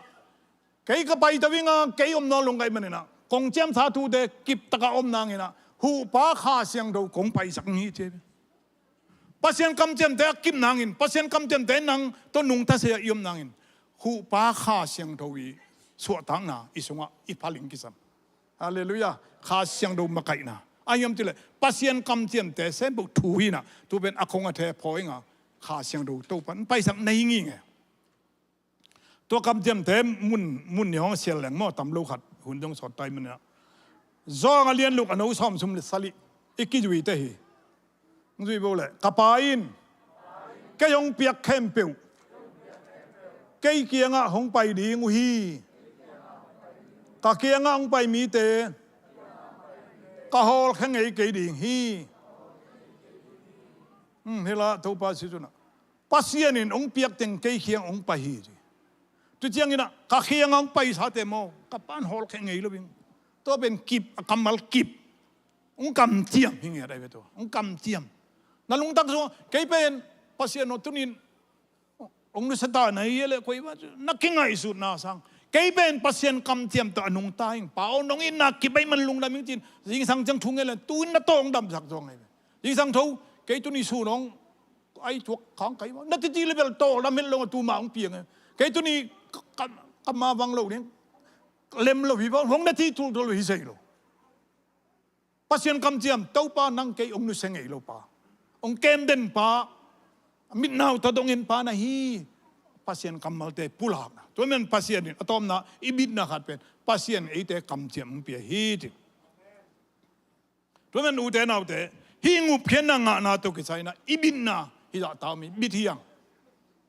kei ka paito ing a, kei om nawn lo ka hih manin ah, kong ciamsa thute kiptak a om nang in ah, huhpa Kha Siangtho kong paisak ing hi ci. Pasian kamciamte a kip nangin, Pasian kamciamte nang tawh nungta se a i om nangin, huhpa Kha Siangtho i suahtakna i sungah i phaling kisam. Halleluiah. Kha Siangtho makaihna a hiam cih leh Pasian kamciamte sem beuh thu hi in ah, tu pen a khong a the phawi ing a, Kha Siangtho Topa in paisak na hi ngei. Tua kamciamte mun, mun ni hong sial leng maw, tam lo khat hun dong sawt tai manin ah, Johan a lian guk a neu sawm sawm le sagih i kizui te hi. Hong zui bo leh, ka Pa in kei hong piak khempeuh kei kiangah hong pai ding uh hi. Ka kiangah hong pai mite ka hawlkhia ngei kei ding hi. Hmm, hih lai-ah Topa Jesu in ah, Pasian in hong piak teng kei kiang hong pai hi ci. Tu ciangin ah ka kiang hong paisate maw, ka Pa in hawlkhia ngei lo ing. Tua pen kip, a kammal kip. Hong kamciam hi ngiat ahi ve tua. Hong kamciam. Na lungtang sungah, kei pen Pasian aw, tuni-in hong nusia ta na hi leh koi va, na kingaihsutna sang, kei pen Pasian kamciam tawh a nungta ing. Pa aw, nong itna kip ahih man lungdam ing ci-in zingsang ciang thu ngen leh, tu-in na tawh hong damsak zong ahi ve. Zingsang tho, kei tuni sun hong, ai, thuak khang kai mah, na titi le bel tawldam het lo a, tu mah hong piang e. Kei tuni ka, ka, ka mavang lo ding, lem lo hi bang, hong na ti thulthul hi sei lo. Pasian kamciam, Topa nang kei hong nusia ngei lo pa, hong kem den pa, mitnau ta dongin pa na hi. Pasian kammalte pulakna. Tua men Pasian in a tawpna i bitna khat pen Pasian eite kamciam hong pia hi ci. Tua men ute naute, hih ngupkhiatna ngahna tawh kisai-in ah i bitna hi zah ta om hi. Bit hi hang.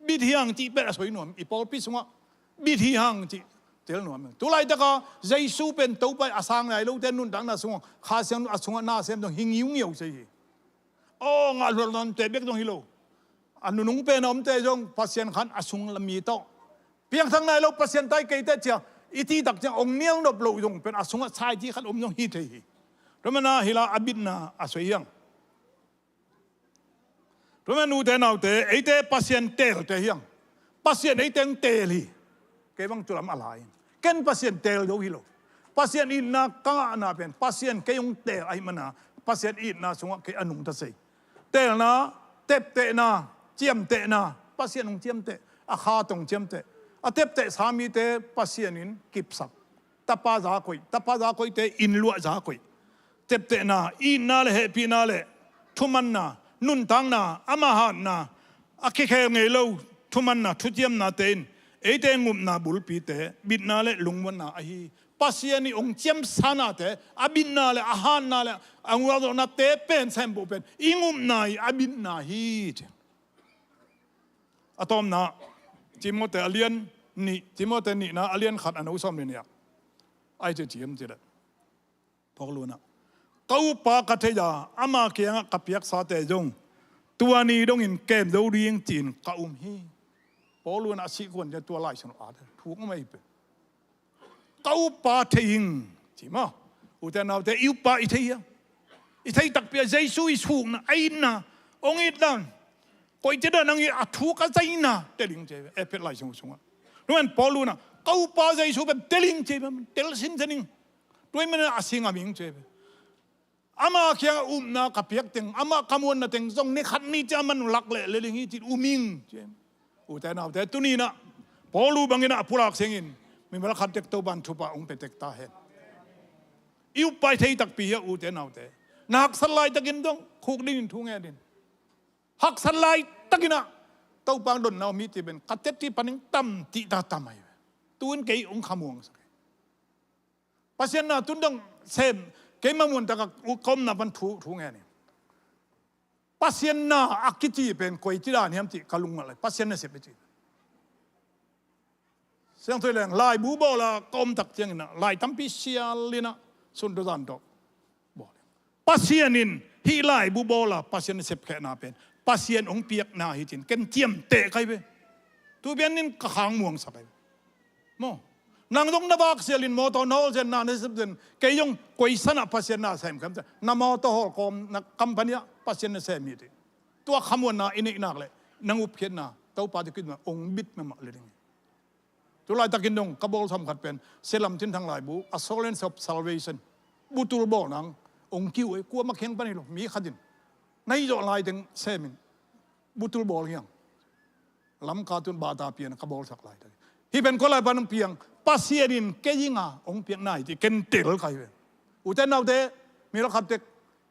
Bit hi hang cih pen a soi nuam. I pawlpi sungah bit hi hang cih tel nuam. Tu laitaka Jesu pen Topa a sang nai lote nuntakna sungah, Kha Siangtho a sungah nasem dong hi ngiungiau sei hi. Aw, ngah luat luat te bek dong hi lo. A nunung pen a omte zong Pasian khan a sung lam mi tawh piangthak nai lo, Pasian tai kei teh cia i cih tak ciang hong nial nop loh zong pen a sungah saiti khat om zong hi thei hi. Tua manin ah hih lai-ah a bitna a soi hi hang. Tua manin ute naute, eite Pasian teelte hi hang. Pasian eite hong teel hi. Kei bang tua lam a lai ing. Ken Pasian teel zo hi lo. Pasian itna ka ngahna pen Pasian kei hong teel ahih manin ah Pasian itna sungah kei a nungta sei. Teelna, teptehna, ciamtehna, Pasian hong ciamteh, a kha tawh hong ciamteh. A teptehsa mite Pasian in kipsak. Tapa za koih, tapa za koihte inn luah za koih. Teptehna, itna le hehpihna le thumanna, nuntakna, ama hatna, a kikhel ngei lo thumanna, thuciamnate in eite ngupna bulpite, bitna le lungmuanna ahi. Pasian i hong ciamsanate, a bitna le a hatna le a ngualzawhnate pen sembuh pen i ngupna i a bitna hi ci. A tawpna, Timothy a lian nih, Timothy nihna a lian khat a neu sawm le nih ah, ai ci ciam ci le. Paul in ah, ka uppa ka thei a, ama kiangah ka piaksate zong tua ni dongin kem zo ding ci-in ka um hi. Paul in ah a sih kuan ciang tua Lai Siangtho a thuk ngam ahi pen. Ka uppa thei ing ci maw. Ute naute, i uppa i thei hia? I thei takpi a, Jesu i sukna, a itna, hong itna, koici dan hong it, a thuk a zaina tel ing ci ve, Efesa Lai Siangtho sungah. Nuan Paul in ah, ka uppa Jesu pen tel ing ci ve, tel sinsen ing. Tua ahih manin a si ngam ing ci ve. Ama kiangah upna ka piak teng, amah ka muanna teng zong ni khat ni ciang aman lak leh lel ing hi ci-in um ing ci. Ute naute, tuni-in ah Paul bangin ah a pulak sengin mimal khat tek Topa'n thupha hong pia tek ta hen. I uppa i thei takpi hia ute naute? Na haksat laitakin dong khuk dingin thu ngen in. Haksat laitakin ah Topa donna om hi ci pen ka teci panin tam cih ta tam ahi ve. Tu-in kei hong khamuangsak hi. Pasian na tun dong sem, keima mun takah ka omna pan thu, thu ngen in. Pasian na a kici pen koici dan hiam cih ka lungngaih lai. Pasian nasep i ci. Siangtho leng laibu bawl a ka om tak ciangin ah, lai tampi sial in ah, sun tawh zan tawh bawl. Pasian in hih laibu bawl a Pasian nasep khehna pen Pasian hong piakna hi cin ken ciamteh kai ve. Tu pian in ka khang muangsak kai ve. Maw, nang zong na vak sialin mawtaw na hawlsiatna na sepsian, kei zong koi sanah Pasian na sem khem, na mawtaw hawlkawm na company ah Pasian na sem hi ti. Tua khamuanna i neih nak leh nang upkhiatna Topa te kit mah hong bit mahmah le ding hi. Tu laitakin dong ka bawl sawm khat pen Selam Thinthang laibu, Assurance of Salvation, butul bawl nang hong kiu ei, kuamah kiang pan hi lo, mi khatin na hih zawh laiteng semin butul bawl hiang. Lamka tun bata pian ka bawlsak laitakin hih pen kua lai pan hong piang, Pasian in kei inga hong piakna hi ti ken tel kai ve. Ute naute, mi lakhat tek,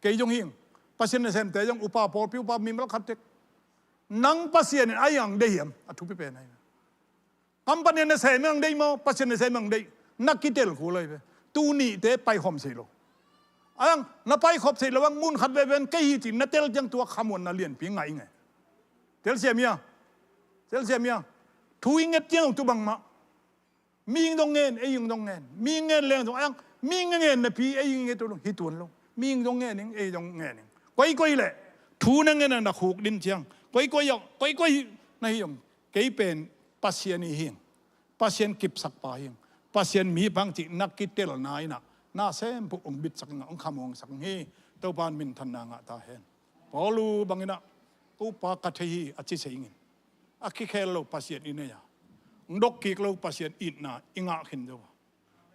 kei zong hing, Pasian na semte zong upa pawlpi upa mi lakhat tek, nang Pasian in a iang deih hiam? A thupi pen ahi. Company na sem ang deih maw, Pasian na sem ang deih, na kitel kul ahi ve. Tu nihte paikhawm sei lo. Ang na paikhop sei lo ang mun khat veve in kei hi cin na tel ciang tua khamuanna lianpi ngah ing e. Telsiam hia? Telsiam hia? Thu i nget ciang tu bangmah. Mi ing dong ngen, ei ing dong ngen. Mi ing ngen leng zong ang, mi ing ngen napi ei ing nget lo, hi tuan lo. Mi ing dong ngen ing, ei dong ngen ing. Koikoi leh thu na ngen a na khuk din ciang, koikoi ah, koikoi na hi ong. Kei pen Pasian i hing, Pasian kipsakpa hing, Pasian mi pang cih na kitelna inah na sempuh hong bitsak ing a, hong khamuangsak ing hi. Topa in minthanna ngah ta hen. Paulu bangin ah ka upa ka thei hi a ci se ingin, a kikhel lo Pasian i nei a, hong dok kik lo Pasian itna i ngah khin zo a,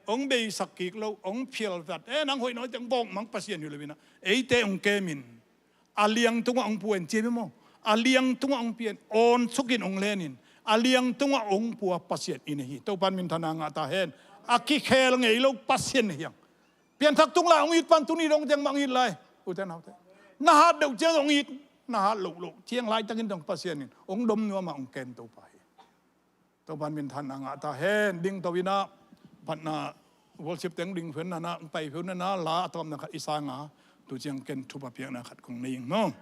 hong beisak kik lo, hong phialzat, e, nang hoih nawi teng bawk mang Pasian hi lo inah eite hong kemin, a liang tungah hong pua in ci hi maw? A liang tungah hong pia in, awn sukin hong len in, a liang tungah hong pua Pasian i nei hi. Topa in minthanna ngah ta hen. A kikhel ngei lo Pasian na hiang. Pianthak tung lai hong it pan tuni dong ciang mah hong it lai. Ute naute, na hat deuh ciang hong it, na hat loh loh ciang laitakin dong Pasian in hong dom nuam a hong ken Topa hi. Topa in minthanna ngah ta hen. Dingto inah phatna worship teng ding phiau inah, hong pai phiau inah, la a tawpna khat i sang a, tu ciang ken thupha piakna khat kong nei ing maw.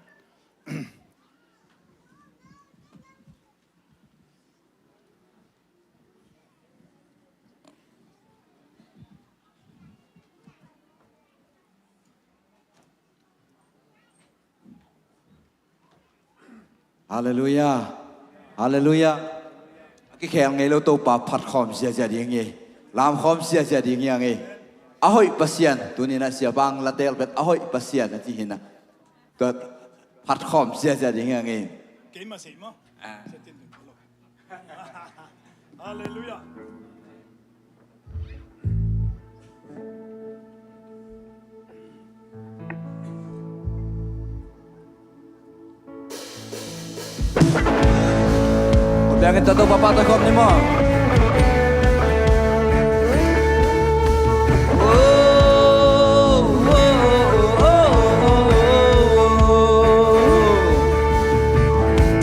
Halleluiah. Halleluiah. A kikhel ngei lo Topa phatkhawm ziazia ding hi. Lamkhawm ziazia ding hi a ngei. A hoih Pasian, tuni inah siapa ang la tel pet a hoih Pasian a ci hi inah. Tua phatkhawm ziazia ding hi a ngei. Keimah sei maw? Ah. Halleluiah. Biangin tawh Topa pahtawi khawm ni maw?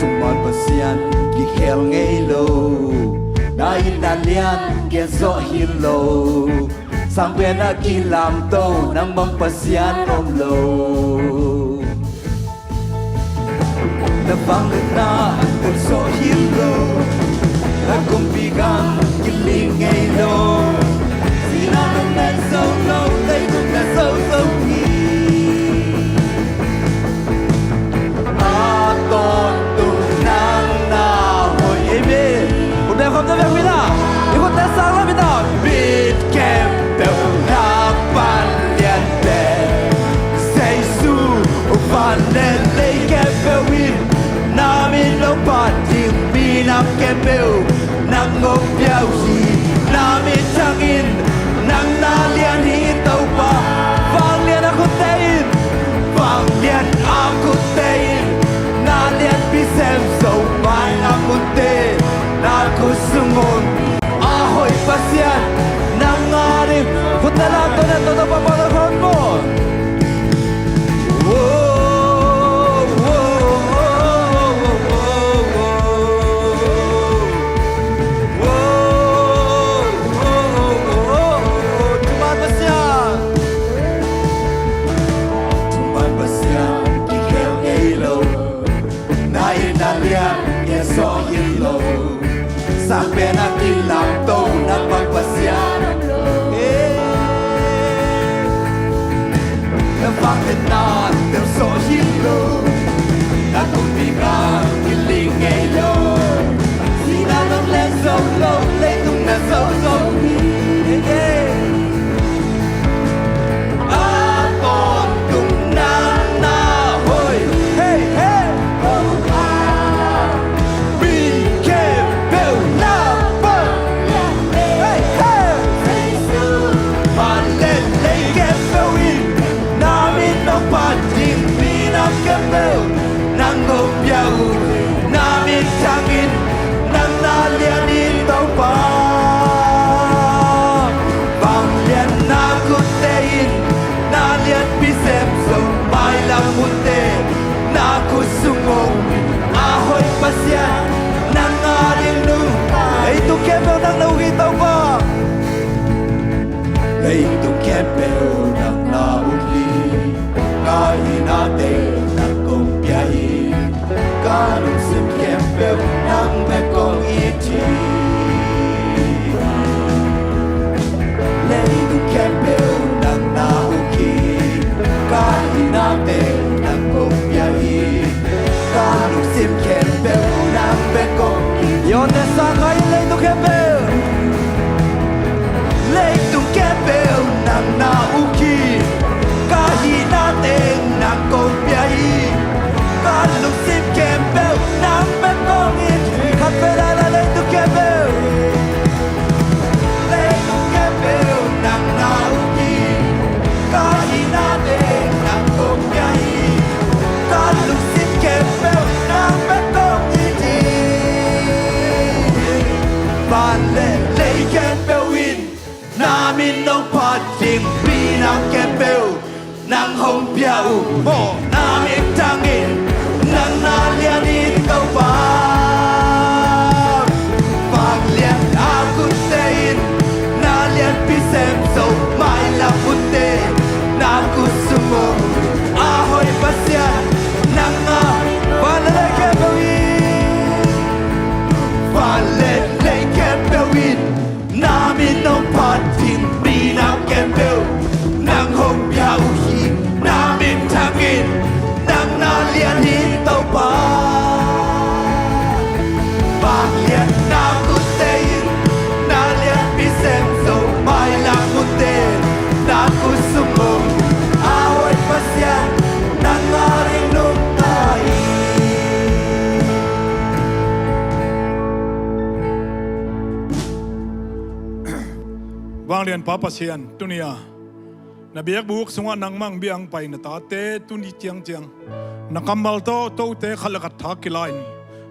Thuman Pasian kikhel ngei lo, na itna lian gen zawh hi lo. Sangpen a kilamto nang bang Pasian om lo. Na vangliatna tel zawh hi lo. Na kumpi gam kiling ngei lo. Sihna nong met zo lo, leitung na zo zo hi. A tawntung nang na hoih. Amen. Khut beng khawm ta vek mah. I khutte sang lam mah. Mit khempeuh na pan lian pen Jesu, van le lei khempeuh in na min hong phat ding, minam khempeuh nang hong piau hi. Na min thangin nang na lian hi Topa. Vanglian a khutte in, vanglian a khutte in na lianpi sem zo mai. Na khutte, na khut sung un a hoih Pasian nang a ding. Khutte lamto na tawh Topa pahtawi khawm maw? Thuman Pasian, thuman Pasian kikhel ngei lo. Na itna lian gen zawh hi lo. Sangpen a kilamto nang bang Pasian. Eh. Na vangliatna tel zawh hi lo. Na Kumpi bang kiling ngei lo, sihna nong len zo lo, leitung na zo zo hi. Hey, hey. A tawntung nang na hoih. Hey, hey. Topa, mi khempeuh na pang. Hey, hey. Jesu. Van le lei khempeuh in na min nong phat ding, minam khempeuh nang hong pia uh hi. Na min thang in, nang na lian hi Topa. Vangliatna khutte in na lianpi sem zo, mailam munte na khut sung om hi. A hoih Pasian, nang ading nungta, leitung khempeuh nang na uk hi Topa. Leitung khempeuh nang na uk hi. Ka hinate nang kong pia hi. Ka lungsim khempeuh nang bek kong it hi. Leitung khempeuh nang na uk hi. Ka hinate nang kong pia hi. Ka lungsim khempeuh nang bek kong it hi. Yonte sa khai leitung khempeuh. Leitung khempeuh nang na uk hi. Ka hinate nang kong pia hi. Ka lungsim khempeuh nang bek kong it hi. Khat vei lai la leitung khempeuh. Leitung khempeuh nang na uk hi. Ka hinate nang kong pia hi. Ka lungsim khempeuh nang bek kong it hi. Van le lei khempeuh in na min nong phat ding, minam khempeuh nang hong pia uh hi. Na min thang in, nang na lian hi Topa. Vangliatna khutte in na lianpi sem zo, mailam munte na khut sung om hi. A hoih Pasian, nang a, van le lei khempeuh in, van le lei khempeuh in na min nong phat ding, minam khempeuh nang hong pia uh hi. Na min thang in, nang na lian hi Topa. Vangliatna khutte in na lianpi sem zo, mailam munte na khut sung om hi. A hoih Pasian, nang ading nungta hi. Vanglian Pa Pasian, tuni a na biakbuk sungah nangmah hong bia hong pai na tate tuni ciangciang na kammal tawh tote khat le khat thak kila in,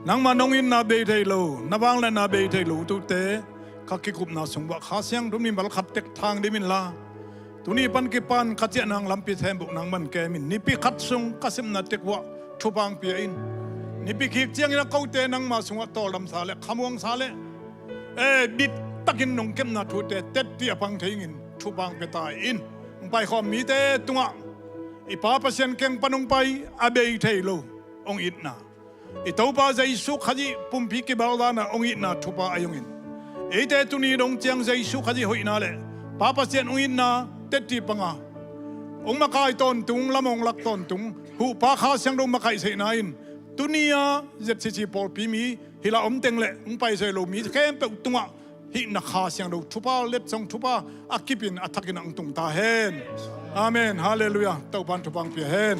nangmah nong itna bei thei lo, na vangliatna bei thei lo tote ka kikupna sung uah Kha Siangtho mimal khat tek thang dim inla, tuni pan kipan ka ciahna lampi thembuh nangman kem in, nipi khat sung ka sepna tek uah thupha hong pia in. Nipi kik ciangin a kote nangma sungah tawldamsa le khamuangsa le e, bit takin nong kepna thute tetti a pang thei ingin thupha hong pia ta in. Hong paikhawm mite tungah i Pa Pasian kiang pan hong pai a bei thei lo hong itna, i Topa Jesu Khazih pumpi kibaldanna hong itna thupha a hong in. Eite tuni dong ciang Jesu Khazih hoihna le Pa Pasian hong itna tetti panga hong makai tawntung, lam hong lak tawntung Huhpa Kha Siangtho makaihsehna in tuni a Z C C pawlpi mi hih la om teng le hong paisai lo mi khempeuh tungah hih na Kha Siangtho thupha, letsong thupha a kipin a thakin a hong tung ta hen. Amen. Halleluiah. Topan thupha hong pia hen.